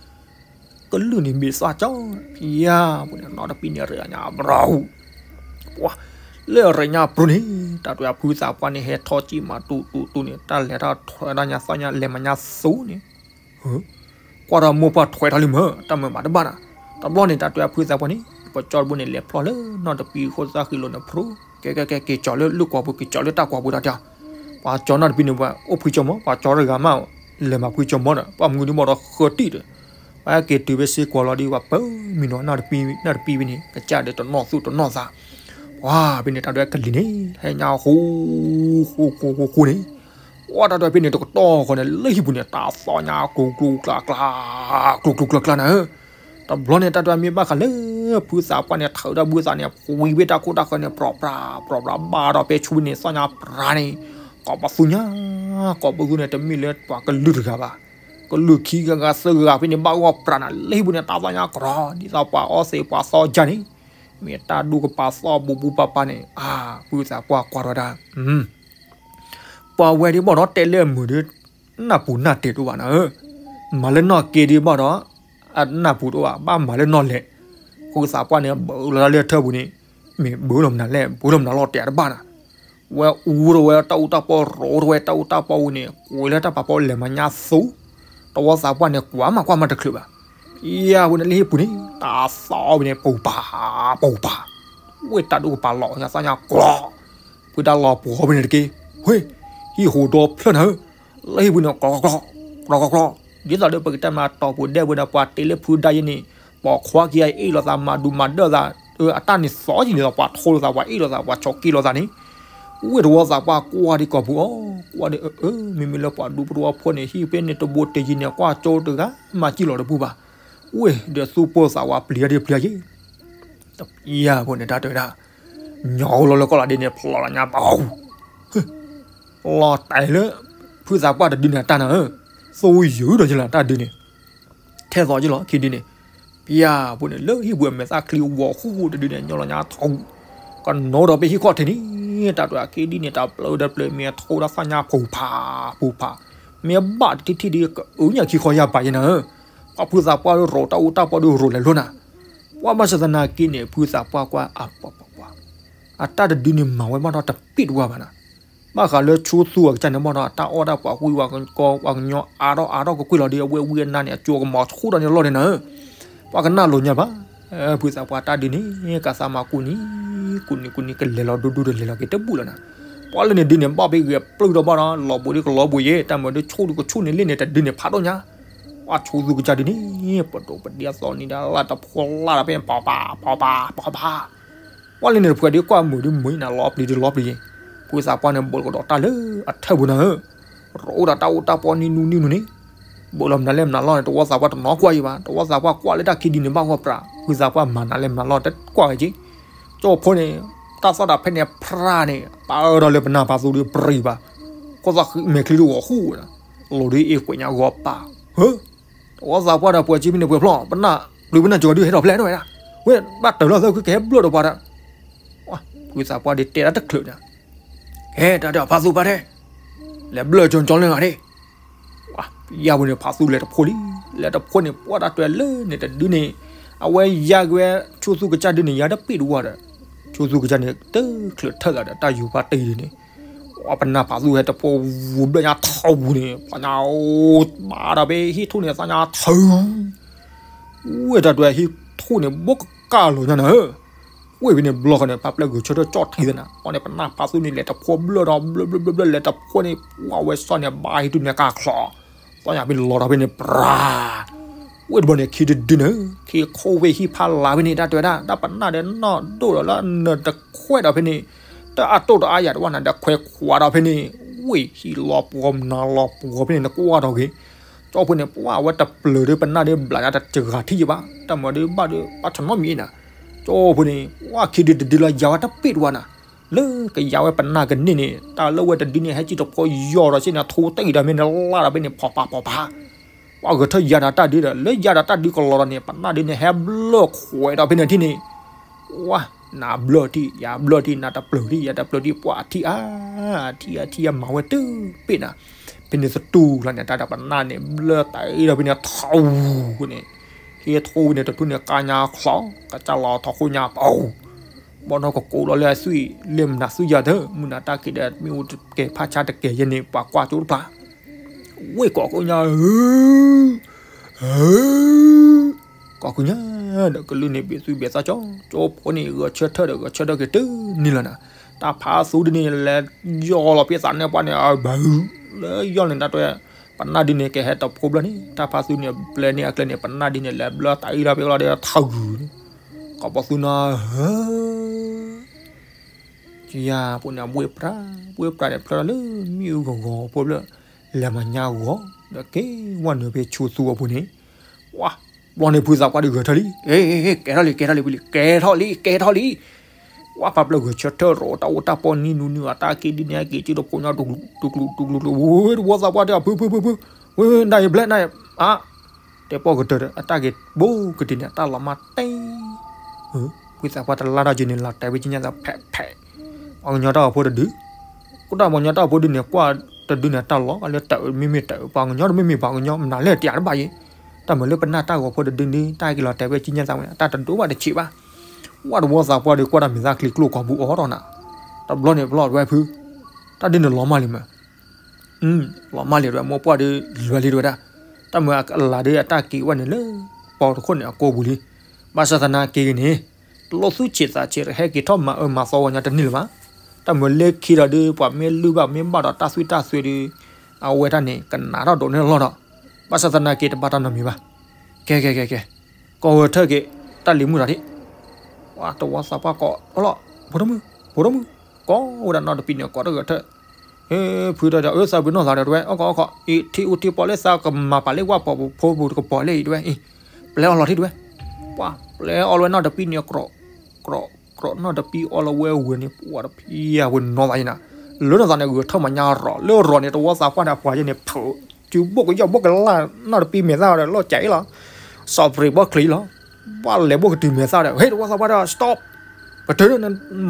ကလုၢ်န့ၣ်ဘ့ၣ်သၣ်ကၠီ, ဖံယါ, ပူၤန့ၣ် နီၢ်တပံန့ၣ် ရ့ညါဘြီ, ပှၤ, လၢရ့ညါဘြီန့ၣ် တၢ်တဲဖုသးပှၢ်န့ၣ် ဟဲထီၣ်ကံၣ်မးတူတူတူန့ၣ် တၢ်လဲၤထီၣ်ထွဲဒၣ်ညါသီညါ လဲၤမၤညါသူန့ၣ် ကွၢ်ဒီးမိၢ်ပှၢ်ထွဲထီၣ်လံမၢ် တၢ်မၤဘၣ်တဘၣ်နၤ, တဘျီန့ၣ် တၢ်တဲဖုသးပှၢ်န့ၣ် ပကၠီတဘိန့ၣ် လဲၤဖျီၣ်လၢနီၢ်တပံဃိသၣ်ဃံလိၤန့ၣ်ဖျိ, ကဲကဲကဲ က့ၤကၠီလၢလုၢ်ကွီၤပူၤ က့ၤကၠီလၢတၢ်ကွီၤပူၤတၢ်တဲ, ပှၤကၠီနီၢ်တပံန့ၣ် ပှၤအိၣ်ဖှံကၠီမီၤ ပှၤကၠီတဂၤမး လဲၤမၤဖှံကၠီမီၤဒီး ပှၤမုၢ်ဒံးဘၣ်ဒီးဃၢၤတံၢ်ဒီး, ပှၤက့ၤတုၤဖဲစ့ကွီၤလီၤဒီး ပှၤပၢမံနီၤ နီၢ်တပံ နီၢ်တပံဖဲန့ၣ် ကစၢ်ဒီးတနီၣ်သူၣ်တနီၣ်သး, ပှၤဖဲန့ၣ် တၢ်တဲကလံၤန့ၣ် ဟဲညါဃူ ဃူဃူဃူဃူန့ၣ် ပှၤတၢ်တဲဖဲန့ၣ် တကတီၢ်ဃီန့ၣ် လၢဟံၣ်ပူၤန့ၣ် တၢ်သီညါကျိၤကျိၤကျါကျါ, ကျိၤကျိၤကျါကျါနၤဧၢ, တဘျီန့ၣ် တၢ်တဲမ့ၢ်ဘၣ်ဃးလၢ ဖုသးပှၢ်န့ၣ် ထုးတၢ်ဘုသးန့ၣ် ဖှံဖဲတၢ်ခိၣ်တၢ်ဃၢၤန့ၣ် ပြီၤပြး ပြီၤပြးဘၣ်ဒီး ဖဲဆူန့ၣ် သီညါပြးန့ၣ် ကိးပသူညါ, ကိးပသူန့ၣ် တမ့ၢ်လၢပှၤကလုာ်တဂၤဘၣ်, ကလုာ်ခံဂၤဂၤသၢဂၤဖဲန့ၣ် ဘၣ်ဂီၢ်ပြးနၤ လၢဟံၣ်ပူၤန့ၣ် တၢ်သီညါကြီ, ဒ်သိးပှၤအီသံးပှၤသီကၢ်န့ၣ် မ့ၢ်တၢ်ဒိၣ်ကပၤသီပူၤပူၤပၤပၤန့ၣ်, အါ ဖုသးပှၢ်ကွၢ်ထီၣ်ဝဲဒၣ် ပှၤဝဲဒၣ်ဘၣ်ဒီး တဲလၢအမုာ်ဒီး နၢ်ပူၤနၢ်တဲာ်တအိၣ်ဘၣ်နၤဧၢ, မၤလၢနီၢ်က့ဒံးဘၣ်ဒီး အနၢ်ပူၤတအိၣ်ဘၣ်, ဘၣ်မၤလၢနီၢ်လဲၣ်, ဃိသးပှၢ်န့ၣ် ဘၢလီၤတၢ်လၢထၢပူၤန့ၣ်, မ့ၢ်ဘၢလီၤမနုၤလဲၣ်, ဘၢလီၤမနုၤလီၤတဲာ်တဘၣ်နၤ, ဝဲအူထီၣ်ဝဲတၢ်အူတၢ်ပီ ရိးထီၣ်ဝဲတၢ်အူတၢ်ပီဝံၤန့ၣ် ကွံာ်လၢတၢ်ပာ်ဖီလဲၤမၤညါသူ, တဝီသးပှၢ်န့ၣ် ကွၢ်မးကွၢ်မးတချုးဘၣ်, ယါဝဲန့ၣ်လၢဟံၣ်ပူၤန့ၣ် တၢ်သီဝဲန့ၣ် ပူၤပာ် ပူၤပာ်, ဝဲတၢ်ဒိၣ်ကပၤလီၤညါသီညါကြီ ဖုတၢ်လီၤပှီၤဖဲန့ၣ်တက့ၢ်, ဟ့ၣ် ဟံၣ်ဟူးဒီဖျၢၣ်နၤဧၢ, လၢဟံၣ်ပူၤန့ၣ် ကြီကြီကြီကြီ, ဒ်သိးဒီးပကတဲမးတီၢ်ပူၤဒဲပူၤဒီး ပှၤတ့လၢဖုဒါယဲန့ၣ်, ပိာ်ခွါခံဂၤအ့ၣ်လိာ်သး မၤဒူမၤဒၢၣ်သး, အတၢ်န့ၣ်သီကံၤန့ၣ်ဒီး ပှၤထိလိာ်သး ပှၤအ့ၣ်လိာ်သး ပှၤဆိးက့လိာ်သးန့ၣ်, ဝဲတဝီသးပှၢ်ကွၢ်ဒံးကိာ်ပူၤအီၤ, ကွၢ်ဒီးအၢ မ့မ့ၢ်လၢပှၤဒူပတဝီဖိန့ၣ် ဟံၣ်ဖဲန့ၣ်တဘိတယံၤန့ၣ် ကွၢ်ကၠိတဂၤမၤစံၣ်လီၤတပူၤဘၣ်, ဝဲဒီးသူၣ်ပိၢ်သးဝးပျံၤဒံးပျံၤယဲ တပျၢ်ဖိန့ၣ် တၢ်တဲဝဲဒၣ်, ညီလီၤလၢကီၢ်လီၤဒ့န့ၣ် ဖျိးလီၤညါဘၣ်အူ, လီၤတဲာ်လၢ ဖုသးပှၢ်တဒုန့ၣ်တၢ်နၤဧၢ, သိယုာ်ဒီးယလၢတၢ်ဒုန့ၣ်, ထဲသိးယလီၤခံဒုန့ၣ်, ပျၢ်ဖိန့ၣ် လၢဟံၣ်ပူၤအမဲာ်သၣ်ချံဝီၤဃူဃူတဒုန့ၣ် ညီလီၤညါထီ, ကနိဒီးဖဲဟံၣ်ခီၣ်ထံးန့ၣ်, တၢ်တဲအခံဒုန့ၣ် တၢ်ပျၢၤဒီးပျၢၤ မ့ၢ်အထိဒီးသီညါပူၤဖး ပူၤဖး, မ့ၢ်ဘၣ်တထံၣ်ထံၣ်ဒီး ကအုညၣ်ခံခီယၢ်ပာ်ယဲနၤဧၢ, ပှၤဖုသးပှၢ်ဒီးရိးတၢ်အူတၢ်ပီဒီးရိးလဲၤလိာ်နၤ, ပှၤဘၣ်ဆၣ်သနာ်က့န့ၣ် ဖုသးပှၢ်ကွၢ်အပှၤပှၤပှၤ, အတၢ်တဒုန့ၣ်မၤဝဲဘၣ်ဒီးတပ့ၢ်တဝါဘၣ်နၤ, ဘၣ်ဃးလၢဆိသူအကစၢ်န့ၣ်ဘၣ်ဒီး အတၢ်အီၣ်တၢ်ပှၤဝံၤဝဲကီ ပှၤကညီအါထီၣ်အါထီၣ်ကကွံာ်လီၤဒီး အဝဲဝံအနါန့ၣ် အကၠိကမီၤဆူၣ်ဒီးန့ၣ်လီၤန့ၣ်နၤဧၢ, ပှၤကနၣ်လိာ်ညါဘၣ်, ဖုသးပှၢ်တၢ်ဒုန့ၣ် ကသးမၤကူၣ်နံၤ ကူၣ်နံၤကူၣ်နံၤ ကလဲၤလီၤဒူဒူဒီးလဲၤလီၤက့ၤတဘူၣ်လီၤနၤ, ပှၤလၢန့ၣ်ဒုန့ၣ် ဘၣ်ဖဲဂဲၤပျုၢ်ဒီးဘၣ်ဒီး လီၤဘှံးဒ်ကလီၤဘှံးယဲ တၢ်မၤဒုဆိၣ်ဒုကဆူၣ်န့ၣ်လၢန့ၣ် တဒုန့ၣ်ဖးဒိၣ်ညါ, ပှၤဆိသူကစၢ်ဒုန့ၣ် ပဒိၣ်ပဒ့အသီနံၤဒီးလၢတဖိလၢ်ဒီးဖဲ ပီၤပၤ ပီၤပၤ ပီၤပၤ ပှၤလၢန့ၣ်တဖုဒုကွၢ်မုာ်ဒုမုာ်နၤ လီၤပျံၤဒုလီၤပျံၤယဲ, ဖုသးပှၢ်န့ၣ် ဘိးကဒီးတၢ်လၢအထၢပူၤနၤဧၢ, ရိၣ်အိၣ်ဒီးတၢ်အိၣ်တၢ်ပီနံၤနူနံၤနူၤန့ၣ်, ဘၣ်လီၤမနုၤလဲၣ်မနုၤလီၢ်န့ၣ် တဝီသးပှၢ်တနီၤကွၢ်ယံၤဘၣ်, တဝီသးပှၢ်ကွၢ်လၢတၢ်ခံဒုန့ၣ်ဘၣ်ဂီၢ်ပြး, ဖုသးပှၢ်မၤနၤလဲၣ်မနုၤလီၢ်တကွၢ်က့ၤက့ၤ, ကၠီဖိန့ၣ်, တၢ်သီၣ်တၢ်ဖဲန့ၣ်ဖြးန့ၣ် ပာ်အၢဒီးလၢပနၢ်ဖးသူဒီးပြံၤဘၣ်, ခိၣ်သီၣ်ဃံမဲာ်ချံတဝီၤဃူဝဲဒၣ်, လီၤဒုးအ့ၣ်ကွဲးညါဂီၤပာ်, ဟၢ တဝီသးပှၢ်ဒီးပှၤကၠ့ဖဲန့ၣ်ပှဲၤဖျီၣ်, ပနၢ်ပျုၤပနၢ်ကၠီၤဒုးဟဲထီၣ်ဖျဲၣ်ထီၣ်ဝဲဒၣ်, ဝဲဘၣ်တၢ်လီၢ်သၢခုကဟဲဘျၢၣ်ဒီးပှၤဒီး, ဖုသးပှၢ်ဒုးတဲဒၣ်တချုးန့ၣ်, ဟဲတၢ်ဒီးဖးသူဖးထဲ, လဲၤဘျၢၣ်ကၠီၤကၠီၤလၢဂၤန့ၣ် ယါဝဲန့ၣ်ဖးသူလဲၤတဖိလံ, လဲၤတဖိန့ၣ် ပှၢ်တၢ်တွဲလၢန့ၣ်တဒုန့ၣ်, အဝဲယါက့ၤဝဲ, ဆိသူကစၢ်ဒုန့ၣ် ယါတပ့ၢ်တဝါဒီး, ဆိသူကစၢ်န့ၣ် တချုးထၢၣ်သးဒီးတၢ်ယူၤဖးတံၢ်ဒုန့ၣ်, ပနၢ်ဖးသူဟဲတဖိဝူၤဘျၢၣ်ညါထီၣ်ဝူၤန့ၣ် ပှၤညါအိၣ်ဘၣ်ဒီးဖဲဟံၣ်ထူၣ်န့ၣ် သးညါထုး ဝဲတၢ်တွဲဟံၣ်ထူၣ်န့ၣ် ဘိကကၢ်လီၤညါနၤဧၢ, ဝဲဖဲန့ၣ်ဘျီဃီန့ၣ် ဖးပျဲၢ်ဂုာ်ဆၢထၢၣ်ကၠီၣ်ထံသနၤ, အီၤန့ၣ် ပနၢ်ဖးသူန့ၣ် လဲၤတဖိဘျၢၣ်ဒီး ဘျၢၣ်ဘျၢၣ်ဘျၢၣ်ဘျၢၣ် လဲၤတဖိန့ၣ် ပှၢ်ဝဲစီန့ၣ် ဘါဟံၣ်ထူၣ်န့ၣ်ကၢ်ချီ, သီၣ်ညါဖဲန့ၣ်လီၤဒီးဖဲန့ၣ်ပြၤ, ဝဲတဘျီန့ၣ် ခံတဒုန့ၣ် ခံခိၣ်ဝဲဟံၣ်ဖးလၤဖဲန့ၣ် တၢ်တွဲဒၣ် တၢ်ပနၢ်ဒီးနီၢ်ဒိၣ်ဒီးလၢ နတခွဲးဒီးဖဲန့ၣ်, တၢ်အတိၢ်တအါယၤတဝၢ်နၤဒီးခွဲးခွးဒီးဖဲန့ၣ်, ဝဲဟံၣ်လီၤပှီၤမနုၤလီၤပှီၤဖဲန့ၣ် နကွၢ်ဒီးဂ့ၤ, ကၠီဖိန့ၣ် ပှၢ်ဝဲတပျၢၤဒီးပနၢ်ဒီးဘျးညါ တစှၤထံၣ်ယဘၣ်, တၢ်မၤဒီးဘၣ်ဒီး ဘၣ်ထနီတမံၤအံၤနၤ, ကၠီဖိန့ၣ် ပှၢ်ခံဒုတဒုလီၤယါဝဲတပ့ၢ်တဝါနၤ, လၢကယါဝဲပနၢ်ကန့ၢ်န့ၣ် တၢ်လၢဝဲတဒုန့ၣ် ဟဲစံၣ်တဖိယီၤဒီးစ့ၢ်န့ၣ် ထိတ့ၢ်ဒီးမ့ၢ်န့ၣ်လၢဒီးဖဲန့ၣ် ဖီၣ်ပာ်ဖီၣ်ပာ် ပှၤဂဲၤထၢၣ်ယါဒီးတၢ်ဒုဒီး လၢယါဒီးတၢ်ဒုကလီၤဒီးန့ၣ် ပနၢ်ဒုန့ၣ် ဟဲဘျၢၣ်ခွဲးဒီးဖဲန့ၣ်ထံၣ်န့ၣ်, ဝါ, နၤဘျၢၣ်ထံၣ် ယၤဘျၢၣ်ထံၣ် နၤတပျၢၤထံၣ် ယၤတပျၢၤထံၣ် ပှၤအထံၣ်အါ, အထံၣ်အထံၣ်အမၤဝဲတပ့ၢ်နၤ, ဖဲန့ၣ်သတူၢ်လီၤန့ၣ် တၢ်ဒီးပနၢ်န့ၣ် ဘျၢၣ်တၢ်အံၤဒီးဖဲန့ၣ် ထီၣ်ဝူၤန့ၣ်, ဟ့ၣ်ထီၣ်ဝဲန့ၣ် တထူၣ်န့ၣ် ကါညါချီ, ကစၢ်လီၤထီၣ်ခိၣ်ညါပူၤ ဘီနီၢ်ကကိးလီၤလၢအသွံၣ် လၢမနုၤသွံၣ်ယၤသၢ, မုၢ်နၤတၢ်က့ၤဒီး မ့ၣ်အူတကဲၤဖးဆါတကဲၤယဲန့ၣ် ပှၤကွၢ်ကၠိတဖၣ်, ဝ့ၢ်ကိးခိၣ်ညါဧၢ, ဧၢ, ကိးခိၣ်ညါဒီး ကလုၢ်န့ၣ်ဘ့ၣ်သွံၣ်ဘ့ၣ်သၣ်ကၠီ, ကၠိဖိန့ၣ် ဂဲၤဆၢထၢၣ်ဒီး ဂဲၤဆၢထၢၣ်က့ၤတုၤန့ၣ်လီၤနၤ, တၢ်ဖးသူဒ်န့ၣ် လဲၤယီၢ်လီၤဖဲသးန့ၢ်ပှၢ်န့ၣ် အဘၣ်, လၢယီၢ်န့ၣ် တၢ်တွဲ ပနၢ်ဒ်န့ၣ် ကဟဲတဖိဘျၢၣ်န့ၣ် တၢ်ဖးသူန့ၣ် ပျဲန့ၢ်အကျဲန့ၣ် ပနၢ်ဒ်န့ၣ် လဲၤဘျၢၣ်တၢ်အံၤဒီးဖဲလီၤဒီး ထီၣ်ဂုၤန့ၣ်, ကိးပသူနီၤဧၢ ယၤပူၤန့ၣ် ဘှ့ၣ်ပြး, ဘှ့ၣ်ပြးန့ၣ် ဖျါလၢမ့ၣ်အူဂီၤဂီၤဖိဖျၢၣ်, လဲၤမၤညါဂီၤ, ဒီးက့ၤဝဲနုာ်ဖဲဆိသူအပူၤန့ၣ်, ဝါ, ဘျီန့ၣ်ဖုသးပှၢ်ဒီးဂဲၤထၢၣ်လံ, ကဲထီၣ်လံ ကဲထီၣ်လံ ကဲထီၣ်လံ, ကဲထီၣ်လံ, ဝါ ဖးပျၢၢ်ဂဲၤဆၢထၢၣ်ရိး တၢ်အိၣ်တၢ်ပီနံၤနူနံၤ အတၢ်က့ၤဒ်န့ၣ် အက့ၤက့ၤတဖိညါ တူၤကျူၤတူၤကျူၤ, ဝဲတဝီသးပှၢ်တဲ ဖု ဖု ဖု ဖု, ဝဲ နတၢ်ဂ့ၤဘျဲၣ်နတၢ်ဂ့ၤ, အါ, တဲပီၢ်ကတၢၢ်ဒီး အတၢ်ဂ့ၤဘိကတ့ၢ်န့ၣ် အတၢ်လီၤမၢ်တဲ ဖုသးပှၢ်တလါထီၣ်က့ၤန့ၣ် လီၤတဲာ်ဝဲကံညါသး ဖဲးဖဲး, ပှၤကညီတၢ်အိၣ်ဖိတဒု, ကတၢၢ်ပှၤကညီတၢ်အိၣ်ဖိဒုန့ၣ် ကွၢ်တဒုန့ၣ် တၢ်လီၤလၢတၢ်မ့မ့ၢ်တၢ်ပှၤကညီ တမ့မ့ၢ်ပှၤကညီ မနုၤလဲၣ်တၢ်တဘၣ်ယဲ, တၢ်မၤလၢပနၢ်တၢ်ဂီၤဖိတဒုန့ၣ် တၢ်က့ၤလီၤတဲာ်ဝဲကံညါသးဝဲ အတၢ်တဒိၣ်ဘၣ်တဆံးဘၣ်, ဝဲတဝီသးပှၢ်ဒီး ကွၢ်တၢ်မဲာ်သၣ်ချံကျိကီၤပူၤအိးထီၣ်နၤ, တဘျီန့ၣ် ဘျီဝဲဖု, တၢ်ဒုန့ၣ်လီၤမၢ်လံမး လီၤမၢ်လံဝဲ မိၢ်ပှၢ်ဒီး လွဲလံတဝဲဒၣ်, တၢ်မၤအလၤဒီး အတၢ်က့ၤဝဲန့ၣ်လၢ ပီတခိၣ်န့ၣ်အကိာ်ပူၤလံ, ဘၣ်ဆၣ်သနာ်က့ဂ့ၤန့ၣ်, တလိၣ်သူၣ်ဆံးသးဆံး ဟဲက့ၤထီၣ်မၤအၢမၤသီဝဲညါတန့ၢ်လၢၤဘၣ်, တၢ်မၤလၢခံဒီးဒီး ပှၤမ့ၢ်လုၢ်ဘၣ်မ့ၢ်ဘၣ်ဒီးတၢ်သွံၣ်တၢ်သွဲဒီး, အဝဲတၢ်န့ၣ် ကနးထီၣ်ဒိးန့ၢ်လီၢ်ဒီး, ဘၣ်ဆၣ်သနာ်က့တဘၣ်တၢ်နီတမံၤဘၣ်, ကဲကဲကဲကဲ, ကီၢ်ဂဲၤထၢၣ်က့ၤ, တၢ်လံၤမုၢ်ထီၣ်ထံး, ဝဲတဝီသးပှၢ်ကိးလီၤ, ဖိဒိၣ်မုၣ်, ဖိဒိၣ်မုၣ်, ကိးဝဲဒၣ်နီတပံၤန့ၣ် ကိးတဂဲၤထၢၣ်, ဟ့ၣ် ဖုတၢ်ဒီး အၢ သးပ့ၤနီၣ်သးဒီးတဝဲ အီၣ်ကီးအီၣ်ကီး အံၤထံအိၣ်ထံပီလၢသးကမၤပာ်လၢဝၣ်ပီၢ်ဖိပူၤတကပီၤလၢအံၤတဝဲအံၤ, ပျဲအီၣ်လီၤထံတဝဲ, ပှၤပျဲအီၣ်လီၤဝဲနီတပံၤန့ၣ် ကြိး, ကြိး, ကြိးနီတပံၤအီၣ်လီၤဝဲဝဲန့ၣ် ပှၤတဖံးယၤဝဲနီၢ်သးယနၤ, လၢနီၢ်သးန့ၣ် ဂဲၤထၢၣ်မၤညါရီး လၢရီးန့ၣ် တဝီသးပှၢ်န့ၣ် ပှၤယဲန့ၣ် ဖုး, စုဘိၣ်ကယီၣ်ဘိၣ်ကလၢ်နီတပံၤမဲာ်သၣ်ဒီး လီၢ်ကဲအံၤလီၤ, စီးပရ့းဘီၣ်ချံလီၤ, ဘၣ်လဲၤဘိၣ်ကတုၤမဲာ်သၣ်ဒီး ဟ့ၣ် တဝီသးပှၢ်ဒီး stop, ပတုၤဒီး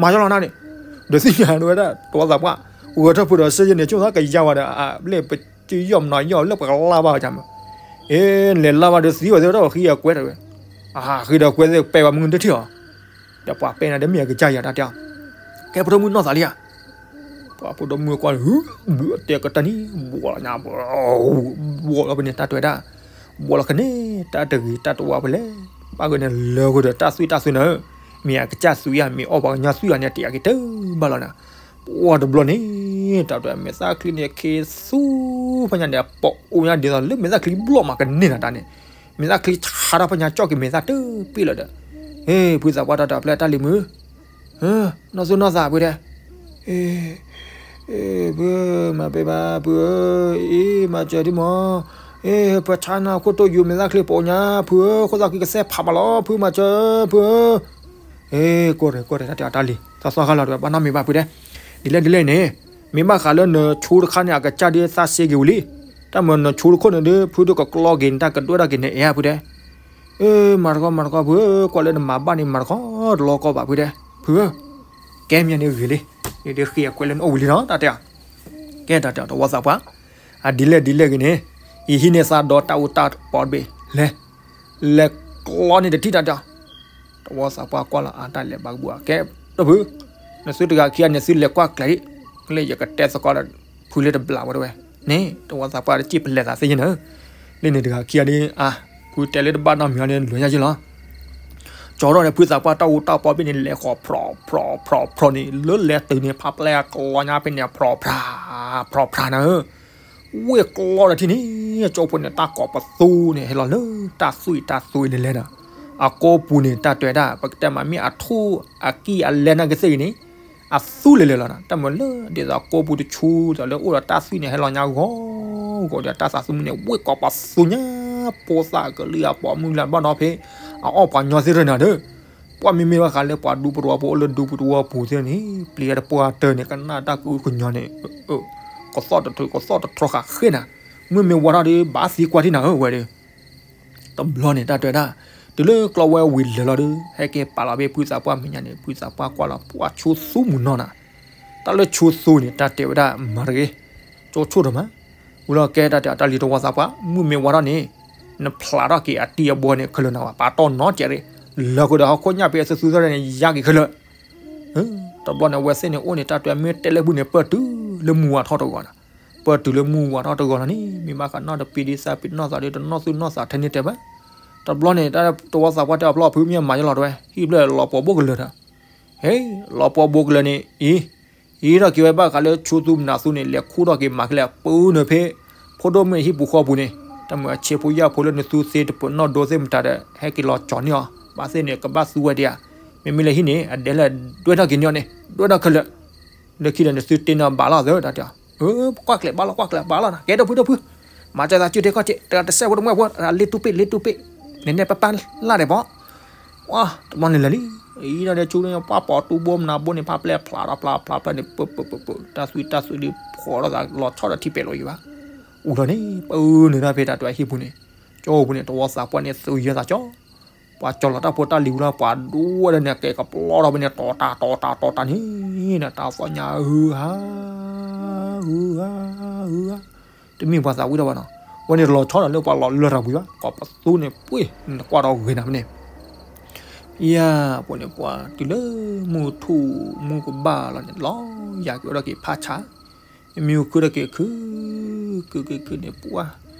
မၤယီၢ်လီၤနၤန့ၣ်, ဒီးသ့ၣ်ညါဝဲဒၣ် တဝီသးပှၢ်, ဂဲၤထၢၣ်ဖုဒီးစ့ယဲန့ၣ် ဆိၣ်သးကယါဝဲဒီး အဘျဲၣ်ပစုယီၢ်မနီၤယီၢ်လၢပကလၢ်ဘၣ်ဝဲဒၣ်မး, အ့ လဲၤလၢဘၣ်ဒီးသံဝဲသ့ၣ်ဒီး ဃံအကွဲးတဝဲ, အဟးဃံဒီးကွဲးသ့ၣ်ပဲဝဲမုၢ်တထံၣ်အီၤ, ဒီးပှၤပဲနၤဒီးမ့ၢ်အကစၢ်ယၤတၢ်တဲအီၤ, ကဲ ဖိဒိၣ်မုၣ်နီၢ်သးလံဧါ, ပှၤဖိဒိၣ်မုၣ်ကွၢ်လၢ တဲကတၢၢ်န့ၣ် ဘှီးလီၤညါ ဘှီးလီၤဖဲန့ၣ် တၢ်တဲဝဲဒၣ်, ဘှီးလီၤကန့ၣ် တၢ်တဂ့ၤတၢ်တဝါဖဲလဲၣ်, ဘၣ်ဂ့ၤန့ၣ်လၢဃုာ်ဒီးတၢ်သွံၣ်တၢ်သွဲနၤဧၢ, မ့ၢ်အကစၢ်သွံၣ်ဧါ မ့ၢ်အီၣ်ပှၤကညီသွံၣ်ဧါန့ၣ် တယာ်က့ၤတၢ်ဘၣ်လီၤနၤ, ပှၤတဘျီန့ၣ် တၢ်တဲမဲာ်သၣ်ချံန့ၣ် ခ့သူဖဲညါန့ၣ် ပိာ်အိၣ်ညါဒ်သိးလၢမဲာ်သၣ်ချံဘျီၣ်မးကန့ၢ်နၤတၢ်န့ၣ်, မဲာ်သၣ်ချံဆါထီၣ်ဖဲညါ ကၠီၣ်က့ၤမဲာ်သၣ်တပ့ၢ်လီၤဒီး, ဟ့ၣ် ဖုသးပှၢ်တၢ်တဲဖဲလဲၣ် တၢ်လံၤမုၣ် နီၢ်သူၣ်နီၢ်သးပှ့ၤတဲ, အ့, ဖုဧၢ, မၤပ့ၤဘၣ် ဖုဧၢ, အ့ မၤစၢၤဒံမၢ, အ့ ဖၢဆါနၤခိၣ်တိၢ်ယူၤ မဲာ်သၣ်ချ့ပိာ်ညါ ဖုဧၢ, ခိၣ်သၣ်ဃံကစဲးဖးဘၣ်လီၤ ဖု မၤစၢၤ ဖုဧၢ, အ့ ကိၢ်ရဲၣ်ကိၢ်ရဲၣ် တၢ်တဲအီၤတၢ်လံၤ သီသီဃါလီၤတဝဲ ဘၣ်နီတမံၤဘၣ်ဖုတဲ, ဒ်လဲၣ်ဒ်လဲၣ်န့ၣ်, မ့ၢ်ဘၣ်ဃးလၢနဆိတခါန့ၣ် အကစၢ်ဒ်သးစ့က့ၤဝံၤလံ, တၢ်မၢနဆိတခိၣ်န့ၣ်ဒီး ဖုဒိၣ်ကကျီက့ၤန့ၣ် တၢ်ကဒွဲၣ်ဒၣ်က့ၤနအဲၣ်ဖုတဲ အ့ မၤတခီမၤတခီ ဖုဧၢ, ကွၢ်လၢနမၤဘၣ်န့ၣ် မၤတခီတလီၤကီဘၣ်ဖုတဲ, ဖုဧၢ, ကဲမ့ၢ်န့ၣ်ဂ့ၤလံ, ဒ်ဃ့အကွဲးလၢနအိၣ်ဝံၤလံလီၤ တၢ်တဲအီၤ, ကဲတၢ်တဲအီၤ တဝီသးပှၢ်, အဒ်လဲၣ်ဒ်လဲၣ်ဂ့ၤန့ၣ်, ယဟံးန့ၢ်သးဒီးတၢ်အူတၢ်ပီတဘ့ၣ်, လဲၤ, လဲၤကျီန့ၣ်တထံၣ်တၢ်တဲအီၤ, တဝီသးပှၢ်ကွၢ်လီၤအါတၢ်လဲၤဘၣ်ကဘူၣ်ဧါ, ကဲ, ဒီးဖု, နသုတဂၤခံဂၤန့ၣ် သုလဲၤကွၢ်ကျဲၤဒံး, လၢယကတဲသကိးဒီး ဖုလၢတဘျးဝဲတဝဲ, န့ၣ် တဝီသးပှၢ်တစံၣ်ပလဲၤသးသ့ယဲၢ်နၤ လၢန့ၣ်တဂၤခံဂၤဒ်အါ, ဖုတဲလၢတဘၣ်နီတမံၤအီၤန့ၣ် လွဲၢ်ညါယဲၢ်လီၤ. ကၠီထီၣ်န့ၣ် ဖုသးပှၢ်တၢ်အူတၢ်ပီဘ့ၣ်န့ၣ် လဲၤဃီၤဖြီဖြီဖြီဖြီန့ၣ် လၢလဲၤတုၤန့ၣ် ဖးပျဲၢ်အကျီညါဖဲန့ၣ် ဖြီဖြါ, ဖြီဖြါနၤဧၢ, ဝ့ၢ်ကျီဒီးထံၣ်န့ၣ် ကၠိဖိန့ၣ် တၢ်ကိးပသူန့ၣ် ဟဲလီၤလၢတၢ်သွံၣ်တၢ်သွံၣ်န့ၣ်လဲၣ်ဒီး အကိပူၤန့ၣ် တၢ်တဲဝဲဒၣ် ပကတဲမးမ့ၢ်အထူၣ်အကံၢ်အလဲနၢ်ကသ့ၣ်ဂ့ၤန့ၣ် အသူလဲၤလဲၤလီၤနၤ, တၢ်မၢလၢဒ်သိးကိပူၤတဆူ ဒ်သိးလၢအိၣ်ဒီးတၢ်သွံၣ်န့ၣ် ဟဲလီၤညါဂီၤဂီၤဒီး တၢ်သးသမူန့ၣ် ဝ့ၢ်ကိးပသူညါ, ဖိသၣ်ကလုၢ်အပိာ်မုၣ်လၢဘၣ်ဒီးဖဲ အအီၣ်ပှၤညီသ့ၣ်ရၢနၤဒီး ပှၢ်မ့မ့ၢ်ဘၣ်ဃးလၢပှၤဒူပတဝီဖိအိၣ်လၢဒူပတဝီပူၤသ့ၣ်န့ၣ် ပျံၤတပှၢ်တၢၢ်န့ၣ် ကနၣ်တၢ်ကအုကညီၤန့ၣ် ကသီၣ်တထူ ကသီၣ်တထြီဃာ်ဃ့နၤ, မုၢ်မ့ၢ်ဝါထီၣ်ဒီး ဘၣ်သံကွၢ်ထံၣ်နၤဧၢဝဲဒီး တဘျီန့ၣ် တၢ်တဲဝဲဒၣ် တုၤလၢကျီဝဲဝံၤလၢာ်လီၤဒီး ဟဲက့ၤပာ်လီၤဘၣ်ဖုသးပှၢ်မဲာ်ညါန့ၣ် ဖုသးပှၢ်ကွၢ်လီၤ ပှၢ်ဆိသူမုၢ်နီၢ်နၤ, တၢ်လၢဆိသူန့ၣ် တၢ်တဲဝဲဒၣ်မၤတဂ့ၤ, ကၠိဆိၣ်တမး, ဝံၤလီၤကဲတၢ်တဲအီၤတၢ်လံၤတဝီသးပှၢ် မုၢ်မ့ၢ်ဝါထီၣ်န့ၣ် နဖျးထီၣ်က့ၤအတံၤအဘီန့ၣ်ခဲလၢာ်နၤဘၣ် ပာ်တီၢ်နီတစဲးရ့ၣ်, လၢာ်ဃုာ်ဒီးဟီၣ်ခိၣ်ညၣ်ဖဲအသုသူသၢ်န့ၣ် ယါက့ၤခဲလၢာ် တဘျီန့ၣ် အဝဲသ့ၣ်န့ၣ်အိၣ်န့ၣ် တၢ်တဲမ့ၢ်တဲလၢပူၤန့ၣ် ပၢၢ်တုၤလၢမုၢ်ဝါထီၣ်တဂီၤနၤ, ပၢၢ်တုၤလၢမုၢ်ဝါထီၣ်တဂီၤလီၤန့ၣ် မ့ၢ်ဘၣ်ဃးနီတပံၤဒ်သးပ့ၤနီၣ်သးဒီး တနီၣ်သူၣ်နီၣ်သးထဲန့ၣ်တဲဘၣ်, တဘျီန့ၣ် တၢ်တဝီသးပှၢ်တဲအီၤဖျီၣ်ဖုမ့ၢ်အမၤယလီၤတဝဲ ဟံၣ်ဖျၢၣ်လီၤပှီၤဘိကလၢာ်ဒီး ဟဲ လီၤပှီၤဘိကလၢာ်န့ၣ် အံၤ အံၤထီၣ်က့ၤဝဲဘၣ်ဃးလၢဆိသူမနၤသူန့ၣ် လဲၤခူၣ်ထီၣ်က့ၤမၤကလဲၣ် ပူၤနုာ်ဖဲ ဖိဒိၣ်မုၣ်ဟံၣ်ပူၤဃီပူၤန့ၣ် တၢ်မုာ်အဆ့ဖိယာ်ဖိလၢနသူသ့တပနီၣ်ဒိသ့ၣ်မတၤဒီး ဟဲက့ၤလီၤကၠီၤန့ၢ်အီၤ ဘၣ်သ့ၣ်န့ၣ် ကဘၣ်သူဝဲဒံးဧါ, မ့မ့ၢ်လၢဟံၣ်န့ၣ် အဒဲလၢဒွဲၣ်ထီၣ်က့ၤန့ၢ်အီၤန့ၣ် ဒွဲၣ်ထီၣ်ခဲလၢာ်, လၢခံဒီးနသုတ့ၢ်နီၣ်ဘၣ်လီၤသၢတၢ်တဲအီၤ, ကွၢ်ကျဲၤဘၣ်လီၤ ကွၢ်ကျဲၤဘၣ်လီၤနၤ ကဲဒီးဖုဒီးဖု မၤစၢၤသးစုတဲခီၣ်က့ၤ တဂၤတစဲးဖိတမှဲဖိ လ့တူၢ်ပ့ၣ် လ့တူၢ်ပ့ၣ်, နနဲၣ်ပပၢ်လၢ်ဒဲးဘီ တဘျီန့ၣ်လၢာ်လံ, အံၤဒီးဆူပှၢ်ပိာ်တူဘိမနၤဘိန့ၣ် ဖးပျဲၢ်ဖျးထီၣ်ဖျးဖျးဖျးန့ၣ် ပၢၢ်ပၢၢ်ပၢၢ်ပၢၢ် တၢ်သွံၣ်တၢ်သွံၣ်ဒုးဖှီၣ်ထီၣ်သးလီၤဆီဒီးထံပှဲၤလီၤယံၤဘၣ်, အူလီၤန့ၣ် ပအုန့ၣ်ဒၣ်ဖဲတၢ်တဲဟံၣ်ပူၤန့ၣ်, ကၠိပူၤန့ၣ် တဝီသးပှၢ်န့ၣ် သုးယဲၢ်သးကၠီ ပှၤကၠီလီၤတၢ်ဖိတၢ်လံၤဝံၤလီၤ ပှၤဒိဝဲဒၣ်န့ၣ် ကဲကပျီထီၣ်ဖဲန့ၣ် တီၤတၢ်တီၤတၢ်တီၤတၢ်န့ၣ် တၢ်သီၣ်ညါ ဟုဟါ ဟုဟါ ဟုဟါ, တမ့ၢ်ပှၤသးဝံၣ်ထီၣ်ဘၣ်နီၤ, ဝဲန့ၣ်လီၤဆီဒီးလၢပှၤလီၤလၢတၢ်ပူၤဘၣ် ကိးပသူန့ၣ် ပှ့ၤ နကွၢ်ဒီးဂ့ၤနၤဖဲန့ၣ် ယၤ ပှၤန့ၣ်ပှၤတုၤလၢမုၢ်ထူၣ်မုၢ်ကဘၣ်လီၤန့ၣ် လီၤယၤက့ၤအိၣ်ဒီးက့ၤဖးဆါ, မ့ၢ်အိၣ်ခုဒီးက့ၤခု ခုခုခုန့ၣ် ပှၤ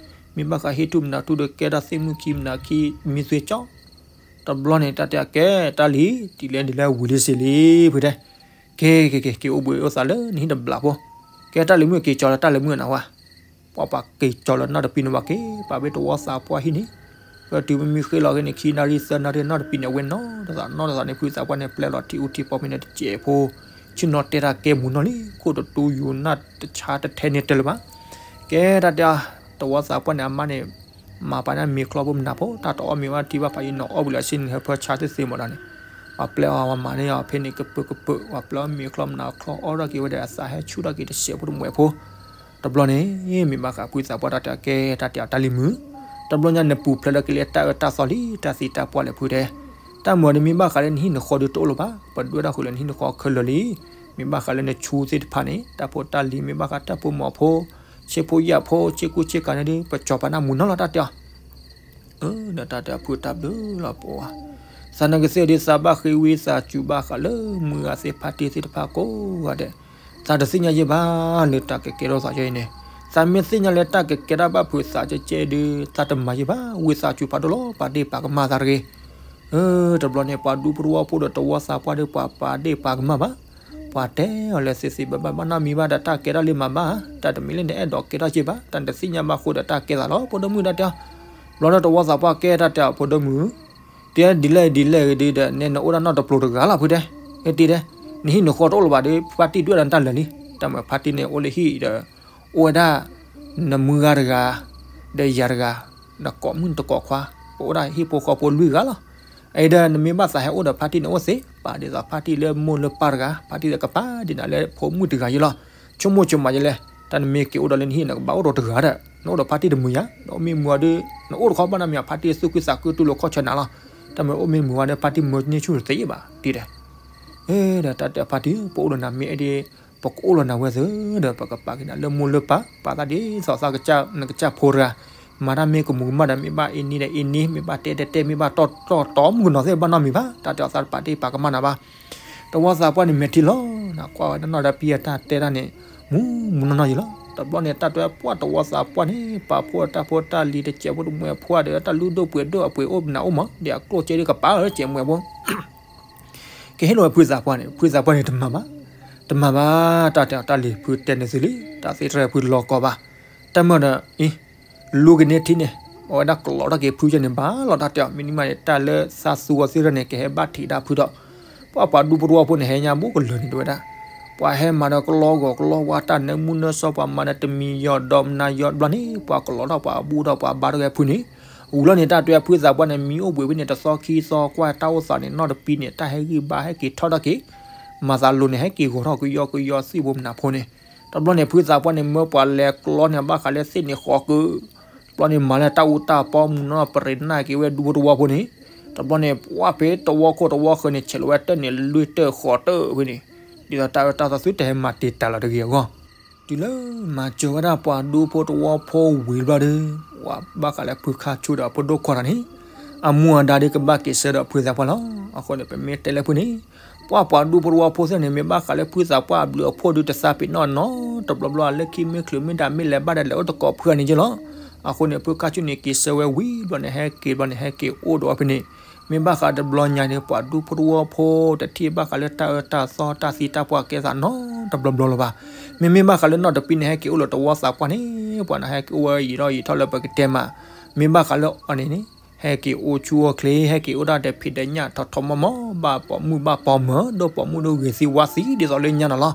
မ့ၢ်ဘၣ်ဃးဟ့ၣ်ထူၣ်မနၤထူၣ်ဒီးကဲတၢ်သ့ၣ်မုၣ်ခံမနၤခံ မံသွ့ကၠီ တဘျီန့ၣ် တၢ်တဲအကဲတၢ်လံၤ ဒ်လဲၣ်ဒ်လဲၣ်ဝံၤလံစ့လံ ဖုတဲ, ကဲကဲကဲ က့ၤအိၣ်ဘှံးအိၣ်သးလၢနဟံၣ်တဘျီဖိ, ကဲတၢ်လံၤမုၣ်က့ၤကၠီလၢတၢ်လံၤမုၣ်အနၢ်ဝါ, ပှၤပှၤက့ၤကၠီလၢနီတပံၤန့ၣ်ဘၣ်က့ၤ ပာ်ဖဲတဝီသးပှၢ်ဟံၣ်န့ၣ်, ပတုၤမ့မ့ၢ်ဃ့လီၤဂ့ၤန့ၣ် ခံနၣ်ရံၣ်သၢနၣ်ရံၣ်နီတပံၤန့ၣ် အဝဲနီတသးနီတသးန့ၣ် ဖုသးပှၢ်န့ၣ် ပျဲလီၤထံအူထံပီဖဲန့ၣ်တစဲးဖိ, ဆ့ၣ်နီၤတဲတၢ်ကဲမူနီၢ်လံ ခိၣ်တတူယူၤနၢ်တဆါတထဲန့ၣ်တလၢၤဘၣ်, ကဲတၢ်တဲ တဝီသးပှၢ်န့ၣ် အမါန့ၣ် မၤပာ်န့ၢ်မ့ၤချီဖိမနၤဖိ တၢ်တအီၣ်မ့ၤဘၣ်ထံဘၣ်ဖးယံၤနီၤ အီၣ်ဝံၤလၢအဆ့ၣ်န့ၣ် ဟဲဖၢဆါသ့ၣ်သ့ၣ်မးဒီးန့ၣ်, ပှၤပျဲအီၤမၤန့ၢ်အီၤဖဲန့ၣ် ကပၢၢ်ကပၢၢ် ပှၤပျဲအီၤမ့ၤချီမနၤချီ အီၣ်ထီၣ်က့ၤဝဲဒီးအသးဟဲဆူၣ်ထီၣ်က့ၤတစဲးဖိတမှဲးဖိ, တဘျီန့ၣ် မ့ၢ်ဘၣ်ဃးဖုသးပှၢ်တၢ်တဲအကဲတၢ်တဲအီၤတၢ်လံၤမုၣ်, တဘျီညါနပူၤဖျဲးဒီးက့ၤလၢတၢ်အၢတၢ်သီလံ တၢ်သံတၢ်ပှၢ်လၢဖုတဲ, တၢ်မၤန့ၣ်မ့ၢ်ဘၣ်ဃးလၢနဟံၣ်နဃီဒီးတအိၣ်လၢၤဘၣ် ပဒွဲၣ်ဒၣ်ဃုာ်လၢနဟံၣ်နဃီခဲလၢာ်လံ, မ့ၢ်ဘၣ်ဃးလၢနဆူသ့ၣ်တဖၣ်န့ၣ် တၢ်ဖိတၢ်လံၤမ့ၢ်ဘၣ်ဃးတၢ်ဖိမီၤဖိ ဆ့ဖိယာ်ဖိ ဆ့ကူဆ့ကၤန့ၣ်ဒီး ပကၠီၤပာ်နၢ်မူနီၢ်လီၤတၢ်တဲအီၤ, ဒီးတၢ်တဲအဖုတၢ်ဘျုးလီၤပှၤ, သးနကသ့ၣ်ဒ်သးဘၣ်ဃ့ဝံသးစူၤဘၣ်ဃးလၢမုၢ်ဂၤသ့ၣ်ဖးတ့ၢ်သ့ၣ်တဖၣ်ကိးဂၤဒဲး, သးတသ့ၣ်ညါယဲၢ်ဘၣ်လၢတၢ်ကကဲထီၣ်သးကဲအံၤန့ၣ်, သးမ့ၢ်သ့ၣ်ညါလၢတၢ်ကကဲထီၣ်ဘၣ်ဖုးသးကဲကဲဒီး သးတမၤယဲၢ်ဘၣ် ဝံသးစူၤဖးဒိၣ်လီၤ ပာ်ဒ့ၣ်ပာ်ကမၣ်သးတဂ့ၤ တဘျီန့ၣ် ပှၤဒူဖိတဝီဖိဒီးတဝီသးပှၢ်ဒီး ပှၤပာ်ဒ့ၣ်ပာ်ကမၣ်ဘၣ်, ပှၤတဲအီၤလၢသ့သ့ဘၣ်ဘၣ် ဘၣ်နီတမံၤဘၣ်ဒီး တၢ်ကဲထီၣ်လံမၤဘၣ်, တၢ်တမံၤလၢနအဲၣ်ဒိးကဲထီၣ်က့ၤဘၣ် တၢ်နတသ့ၣ်ညါဘၣ်အဃိဒီး တၢ်ကဲသးလီၤ ဖိဒိၣ်မုၣ်တၢ်တဲအီၤ, ဘျီဒီးတဝီသးပှၢ်ကဲတၢ်တဲအီၤ ဖိဒိၣ်မုၣ်, တဲဒ်လဲၣ်ဒ်လဲၣ်ဂ့ၤဒီး နဲနအိၣ်ဒၣ်နီတပျိၤတဂၤလီၤဖုတဲ, တဲတဲ, နဟံၣ်နဃီတအိၣ်လၢၤဘၣ်ဒီး ပှၢ်တံၢ်ဒွဲၣ်ဒီးနတၢ်လၢာ်လံ တၢ်မၤဖါတံၢ်န့ၣ်အိၣ်လၢဟံၣ်ဒီး အိၣ်ဝဲဒၣ် နမုၢ်ဂၤတဂၤ ဒီးယၤတဂၤ ဒီးကိးမုၣ်တကိးခွါ, ပအိၣ်ဒၣ်ဟံၣ်ဖိဃီဖိလွံၢ်ဂၤလီၤ. အံၤဒီးနမ့ၢ်ဘၣ်သးဟဲအိၣ်ဒီးဖါတံၢ်န့ၣ်အိၣ်သ့, ပာ်ဒ်သိးဖါတံၢ်လၢမိၢ်လၢပၢ်တဂၤ, ဖါတံၢ်ဒီးကပာ်ဒ်နၤလၢဖိမုၣ်တဂၤယဲလီၤ. ဆိကမိၣ်ဆိကမးယဲလဲၣ်, တၢ်နမ့ၢ်က့ၤအိၣ်ဒီးလၢနဟံၣ်န့ၣ် ကဘၣ်အိၣ်ဒီးတဂၤဒီး နအိၣ်ဒီးဖါတံၢ်တမုာ်ယါ, နအိၣ်မ့ၢ်မုာ်ဝဲဒီး နအိၣ်တခီဘၣ်နီတမံၤ ဖါတံၢ်သူၣ်ခုသးခုတူၢ်လိာ်ခီၣ်ဆၢနၤလီၤ. တၢ်မ့ၢ်အိၣ်မ့ၢ်မုာ်ဝဲဒီး ဖါတံၢ်မၢန့ၢ်ဆူၣ်တသ့ဘၣ် တံၢ်ဒီး ဒီးတၢ်တဲဖါတံၢ် ပအိၣ်ဒီးနၤမ့ၢ်အဲၣ်ဒိး ပကအိၣ်လီၤနၤဝဲသ့ဒီး ပကပာ်က့ၤနၤလၢမိၢ်လၢပၢ်, ပာ်သးဒ်သိးသးကစၢ်နကစၢ်ဖိတဂၤ, မၤတၢ်မ့ၢ်ကမူၤကမၣ်ဒီး မ့ၢ်ဘၣ်အ့န့ဒီးအ့န့, မ့ၢ်ဘၣ်တဲတဲတဲ, မ့ၢ်ဘၣ်တီတီတီမုၣ်ကနီၤသ့ၣ် ဘၣ်နီတမံၤဘၣ်, တၢ်တဲအီၤသးတပာ်တ့ၢ်ပာ်ကမၣ်နၤဘၣ်. တဝီသးပှၢ်န့ၣ် မဲာ်ထံလီၤ, နကွၢ်ဝဲတၢ်နီၢ်ဒီးပံအတၢ်တဲတၢ်န့ၣ် မူမူနီၢ်နီၢ်ယံၤလီၤ. တဘျီန့ၣ် တၢ်တဲပှၢ်တဝီသးပှၢ်န့ၣ် ပာ်ဖှိၣ်တၢ်ဖိတၢ်လံၤ တစဲးဖိတမှဲးဖိဒီး တၢ်လုၢ်ဒိၣ်ပှ့ၤဒိၣ်အပှ့ၤအိၣ်နၤအိၣ်မး, ဒီးအကျိၣ်စ့ဒ်ကပာ်လၢစဲးမှဲးဖိ ကဟ့ၣ်လီၤဝဲဖုသးပှၢ်န့ၣ်, ဖုသးပှၢ်န့ၣ် တမၤဘၣ်, တမၤဘၣ်, တၢ်တဲအီၤတၢ်လံၤ ဖုတဲန့ၢ်သုလံ, တၢ်သ့ၣ်တဖၣ်ဖုလီၤကီးဘၣ်. တၢ်မၢဒီး အံၤ လူက့ၤန့ၢ်ထံန့ၣ် အဝဲဒၣ်ကလီးထီၣ်က့ၤဖုကၢန့ၣ် ဘၣ်လီၤတၢ်တဲအီၤ မ့တမ့ၢ်န့ၣ် တၢ်လၢသးသူအီၤသ့ၣ်တဖၣ်န့ၣ် ကဟဲဘၣ်ထံးဒၣ်ဖုဒီး ပှၤပှၤဒူဖိတဝီဖိန့ၣ် ဟဲညါဘူးကလၢာ်န့ၣ် တဲဝဲဒၣ် ပှၤဟဲမၤဒီးကလီဂီၤကလီဝါ တၢ်နၢမူနၢဆှီ ပှၤမၤဒီးတမံၤယီၤဒီးမနၤယီၤတဘျီန့ၣ် ပှၤကလီးထီၣ်ပှၤအဘူးဒီးပှၤဘါထီၣ်က့ၤဖုန့ၣ်, ဝံၤလီၤန့ၣ် တၢ်တဲဖုသးပှၢ်န့ၣ် မံအိၣ်ဘှံးဖဲန့ၣ် တသီခံသီ ကွၢ်တၢ်အိၣ်သးန့ၣ် နီၢ်တပံန့ၣ် တၢ်ဟဲဂံၢ်ဘါ ဟဲက့ၤထီၣ်ထီၣ်က့ၤ မၤသးလိၤန့ၣ် ဟဲက့ၤဂီၤထီၣ်ကယီကယီသ့ၣ်ဖိမနၤဖိန့ၣ်, တဘျီန့ၣ် ဖုသးပှၢ်န့ၣ် မၢပှၤလဲၤကလီန့ၣ် ဘၣ်ဃးလၢသ့ၣ်န့ၣ်ဃီကၢ တဘျီန့ၣ် မၤလၢတၢ်အူတၢ်ပီမုၢ်နီၢ်ပရ့းနၢ်က့ၤဝဲဒူဖိတဝီဖိန့ၣ်, တဘျီန့ၣ် ပှၢ်ဖဲတဝီခိၣ်တဝီဃၢၤန့ၣ် ဆဲးလီၤဝဲတၢ်န့ၣ်လွံၢ်တၢၢ်ဃိးတၢၢ်ဖဲန့ၣ်, ဒ်သိးတၢ်အၢတၢ်သီသုတဟဲမၤတ့ၢ်တၢ်လီၤတဂ့ၤအဂီၢ်, တုၤလၢမၤစၢၤဝဲဒၣ်ပှၤဒူဖိတဝီဖိဝံၤတဘျီဒီး ပှၤဘၣ်ဃးလၢဖုခါဆူၣ်ဒီးအဖိဒိၣ်ခွါတဂၤန့ၣ် အမူအဒါဒ်ကဘၣ်က့ၤဆၢဒီးဖုသးပှၢ်လီၤ. အဃိန့ၣ် ပမ့ၢ်တဲလၢဖုန့ၣ် ပှၢ်ပှၤဒူဖိတဝီဖိသ့ၣ်န့ၣ် မ့ၢ်ဘၣ်ဃးလၢဖုသးပှၢ်အဘျုးအဖှိၣ်ဒုးတသးပ့ၤနီၣ်နီတဘျီဘျီ လၢခံမ့ၢ်ချုးမ့ၢ်ဒၣ်မ့ၢ်လဲၤဘၣ်ဒီးလဲၤအိၣ်တကိးဖုအန့ၣ်က့လီၤ. အဃိန့ၣ် ဖုခါဆူၣ်န့ၣ် က့ၤဆၢဝဲဝံၤတဘျီန့ၣ် ဟဲက့ၤတဘျီန့ၣ် ဟဲက့ၤအိၣ်ဒီးအီၤဖဲန့ၣ်, မ့ၢ်ဘၣ်ဃးတဘျီညါန့ၣ် ပှၤဒူဖိတဝီဖိတထံၣ်ဘၣ်ဃးလၢတၢ်အၢတၢ်သီတၢ်သံတၢ်ပှၢ်ကဲသးနီတဘျီဘျီလၢၤဘၣ်. မ့မ့ၢ်ဘၣ်ဃးလၢနီၢ်တပံန့ၣ် ဟဲက့ၤအိၣ်လၢတဝီသးပှၢ်န့ၣ် ပှၤန့ၣ်ဟဲက့ၤအိၣ်ဝဲယံာ်ထီၣ်ယံာ်ထီၣ်လၢပကတဲမး, မ့ၢ်ဘၣ်ဃးလၢအီၤန့ၣ်န့ၣ် ဟဲက့ၤအိၣ်ဆူၣ်အိၣ်ချ့ ဟဲက့ၤအိၣ်ဒၣ်ဒီးဖံးဒီးညၣ်ထီၣ်ထီၣ်မီၢ်မီၢ် ဘၣ်ပိာ်မုၣ်ဘၣ်ပိာ်မၢၤ ဒိၣ်ပိာ်မုၣ်ဒိၣ်ဂ့ၤသံဝါသံ ဒ်သိးလၢညါနီၤလီၤ.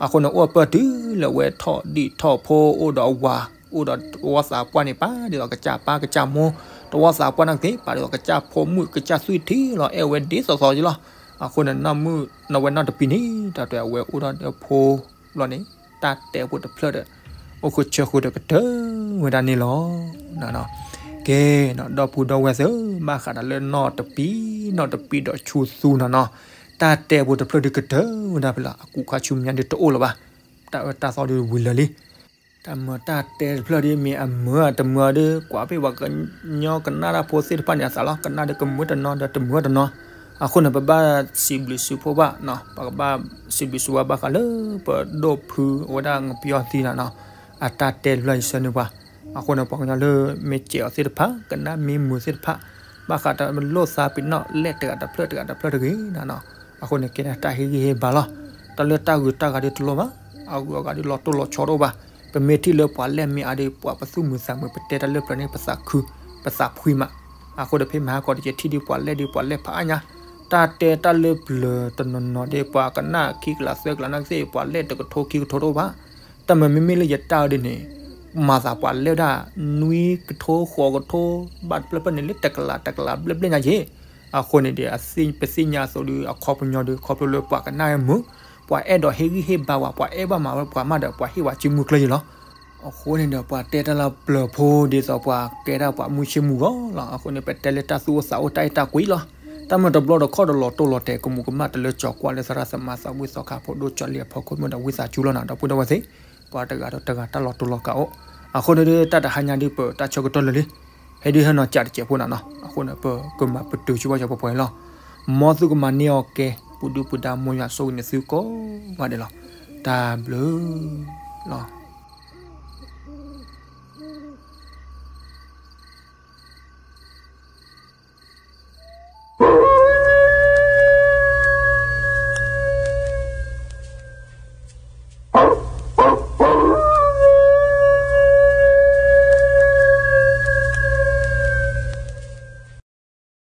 အဃိန့ၣ် အိၣ်အပၢၢ်တုၤလၢဝဲထီၣ်ဒံၣ်ထီၣ်ဖိ အိၣ်ဒီးအဝၤ အိၣ်ဒီးတဝီသးပှၢ်န့ၣ် ပာ်ဒ်သိးကစၢ်ပၢ်ကစၢ်မိၢ်, တဝီသးပှၢ်န့ၣ်ကသ့ၣ် ပာ်ဒ်သိးကစၢ်ဖိမုၣ် ကစၢ်သွံၣ်ထံလီၤ အဲၣ်ဝဲဒ်သိးသိးက့လီၤ. အဃိန့ၣ် နီၢ်မုၣ်နီၢ်ဝဲနီၢ်တပံန့ၣ် တၢ်တဲအဝဲအိၣ်ဒီးဖိဘျီန့ၣ် တၢ်တဲဖိတဖျၢၣ်ဒီး အိၣ်ဃုာ်ဆၢဃုာ်ဒီးကတၢၢ်ဝဲဒၣ်န့ၣ်လီၤ. ကဲနီၤ ဒီပုၢ်ဒီဝဲၢ်သ့ၣ်ဧၢ, ဘၣ်ဃးဒီးလၢနီၢ်တပံ, နီၢ်တပံဒီးဆူသူနီၤနီၤ, တၢ်တဲဖိတဖျၢၣ်ဒုးကတၢၢ်ဝဲဒၣ်ဖဲလီၤ. အကူခါဆူမဲာ်ညါဒုးတအိၣ်လၢၤဘၣ်. တၢ်အၢတၢ်သီဒုးဝံၤလၢာ်လံ. တၢ်မၤတၢ်တဲတဖျၢၣ်ဒ်မ့ၢ်အမုာ်အတမုာ်ဒီး ကွၢ်ဖဲပှၤကညီကနၣ်တၢ်ဖိသ့ၣ်တဖၣ်န့ၣ်အသးလီၤ. ကနၣ်ဒီးကမုာ်တနီၤဒီးတမုာ်တနီၤ. အဃိန့ၣ် ပဘၣ်စံးဘျုးစံးဖှိၣ်ဘၣ်နီၤ, ပကဘၣ်စံးဘျုးစံးဖှိၣ်ဘၣ်ဃးလၢပဒိၣ်ဖုဝဲဒၣ်ငပျီသံနီၤနီၤ, အတၢ်တဲတဖျၢၣ်အံၤဆၢန့ၢ်ပှၤ. အဃိန့ၣ် ပှၤကညီလၢမ့ၢ်စဲးအီၤသ့ၣ်တဖၣ် ကနၣ်မ့ၢ်မုာ်သ့ၣ်တဖၣ် ဘၣ်ဃးတၢ်လိၣ်သးပ့ၤနီၣ်လဲၣ်တဂၤတဖျၢၣ်တဂၤတဖျၢၣ်တဂ့ၤနီၤနီၤ. အဃိန့ၣ် ကဲဒၣ်တၢ်ဟ့ၣ်ဂံၢ်ဟ့ၣ်ဘါလီၤ. တၢ်လၢတၢ်ဂုၤတၢ်ဂၤဒုးတလိၣ်ဘၣ်, အဂုၤအဂၤဒုးလီၤတိၢ်လီၤဆီတအိၣ်ဘၣ်. ပမ့ၢ်ထံၣ်လၢပှၤလဲၢ်မ့ၢ်အါဒီး ပှၤပသူၣ်မုာ်သးမုာ် ပတဲတၢ်လၢပျၢၤန့ၣ် ပသးခု ပသးဖှံမး. အဃိဒီးဖဲမဟါကီးတက့ၢ်ထံၣ်ဒုးပှၤလဲၢ်ဒုးပှၤလဲၢ်ဖးအါညါ, တၢ်တဲတၢ်လၢပျၢၤတနီၤနီၤဒီး ပှၤကနၣ်ခံကလးသၢကလးနီၢ်ကသ့ၣ် ပှၤလဲၢ်တကထိခံကထိတအိၣ်ဘၣ်. တၢ်မၤမ့မ့ၢ်လၢယတၢ်အၢဒ်န့ၣ် မၤသးပှၤလဲၢ်ဒၣ် နွံကထိဃိးကထိ ဘၣ်တဖျၢၣ်ဖျၢၣ်န့ၣ် လၢတကလးတကလးဘျဲၣ်ဘျဲၣ်ညါက့ၢ်. အဃိန့ၣ်ဒီး ပသ့ၣ်ညါအသိးဒီး အခီပညီဒီး ခီဖျိလၢပှၤကနၣ်ဝဲမုာ်, ပှၤအဲၣ်ဒိးဟ့ၣ်ဂံၢ်ဟ့ၣ်ဘါဝဲ ပှၤအဲၣ်ဘၣ်မၤဝဲပှၤမးဒီး ပှၤဟ့ၣ်ဝဲစုမုၢ်ကျၢၢ်ယံၤလီၤ. အဃိန့ၣ်ဒီး ပှၤတဲတၢ်လၢပျၢၤဖိဒ်သိးပှၤကဲဒၣ်ပှၤမုၢ်ဆ့ၣ်မုၢ်ဂီၤလီၤ. အဃိန့ၣ် ပတဲလၢတၢ်သူၣ်အိၣ်သးအိၣ်တၢ်အဲၣ်တၢ်ကွံလီၤ. တၢ်မၤတဘျီတခီၣ်ဒီးလီၤတိၢ်လီၤတဲာ်ကမူးကမၣ်တလၢကၠီၤကွၢ်လၢသရၣ်သမါသးဝံၣ်သီခါဖိဒိၣ်ကၠီလံအဖီခိၣ်မ့ၢ်ဒီးဝံသးစူၤလီၤနီၤ ဒီပုၢ်ဒီဝဲၢ်သ့ၣ်, ပှၤတဂၤဒီးတဂၤတၢ်လီၤတိၢ်လီၤကးအိၣ်. အဃိန့ၣ်ဒီး တၢ်တဟါညါဒ်ပတၢ်ဆၢကတီၢ်လၢာ်လံ, ဟဲဒုးဟဲနီၤကးတစဲးဖိနီၤနီၤ. အဃိန့ၣ် ပကမၤပတုာ်ဆူဘၣ်ကၠီၤပှဲၤပှဲၤလီၤ. မ်သုကမၤန့ၢ်အီၤကဲ ပူၤဒုပူၤဒါ မ်ယွၤဆိၣ်ဂ့ၤန့ၢ်သုကိးဂၤဒဲးလီၤ. တၢ်ဘျုးလီၤ.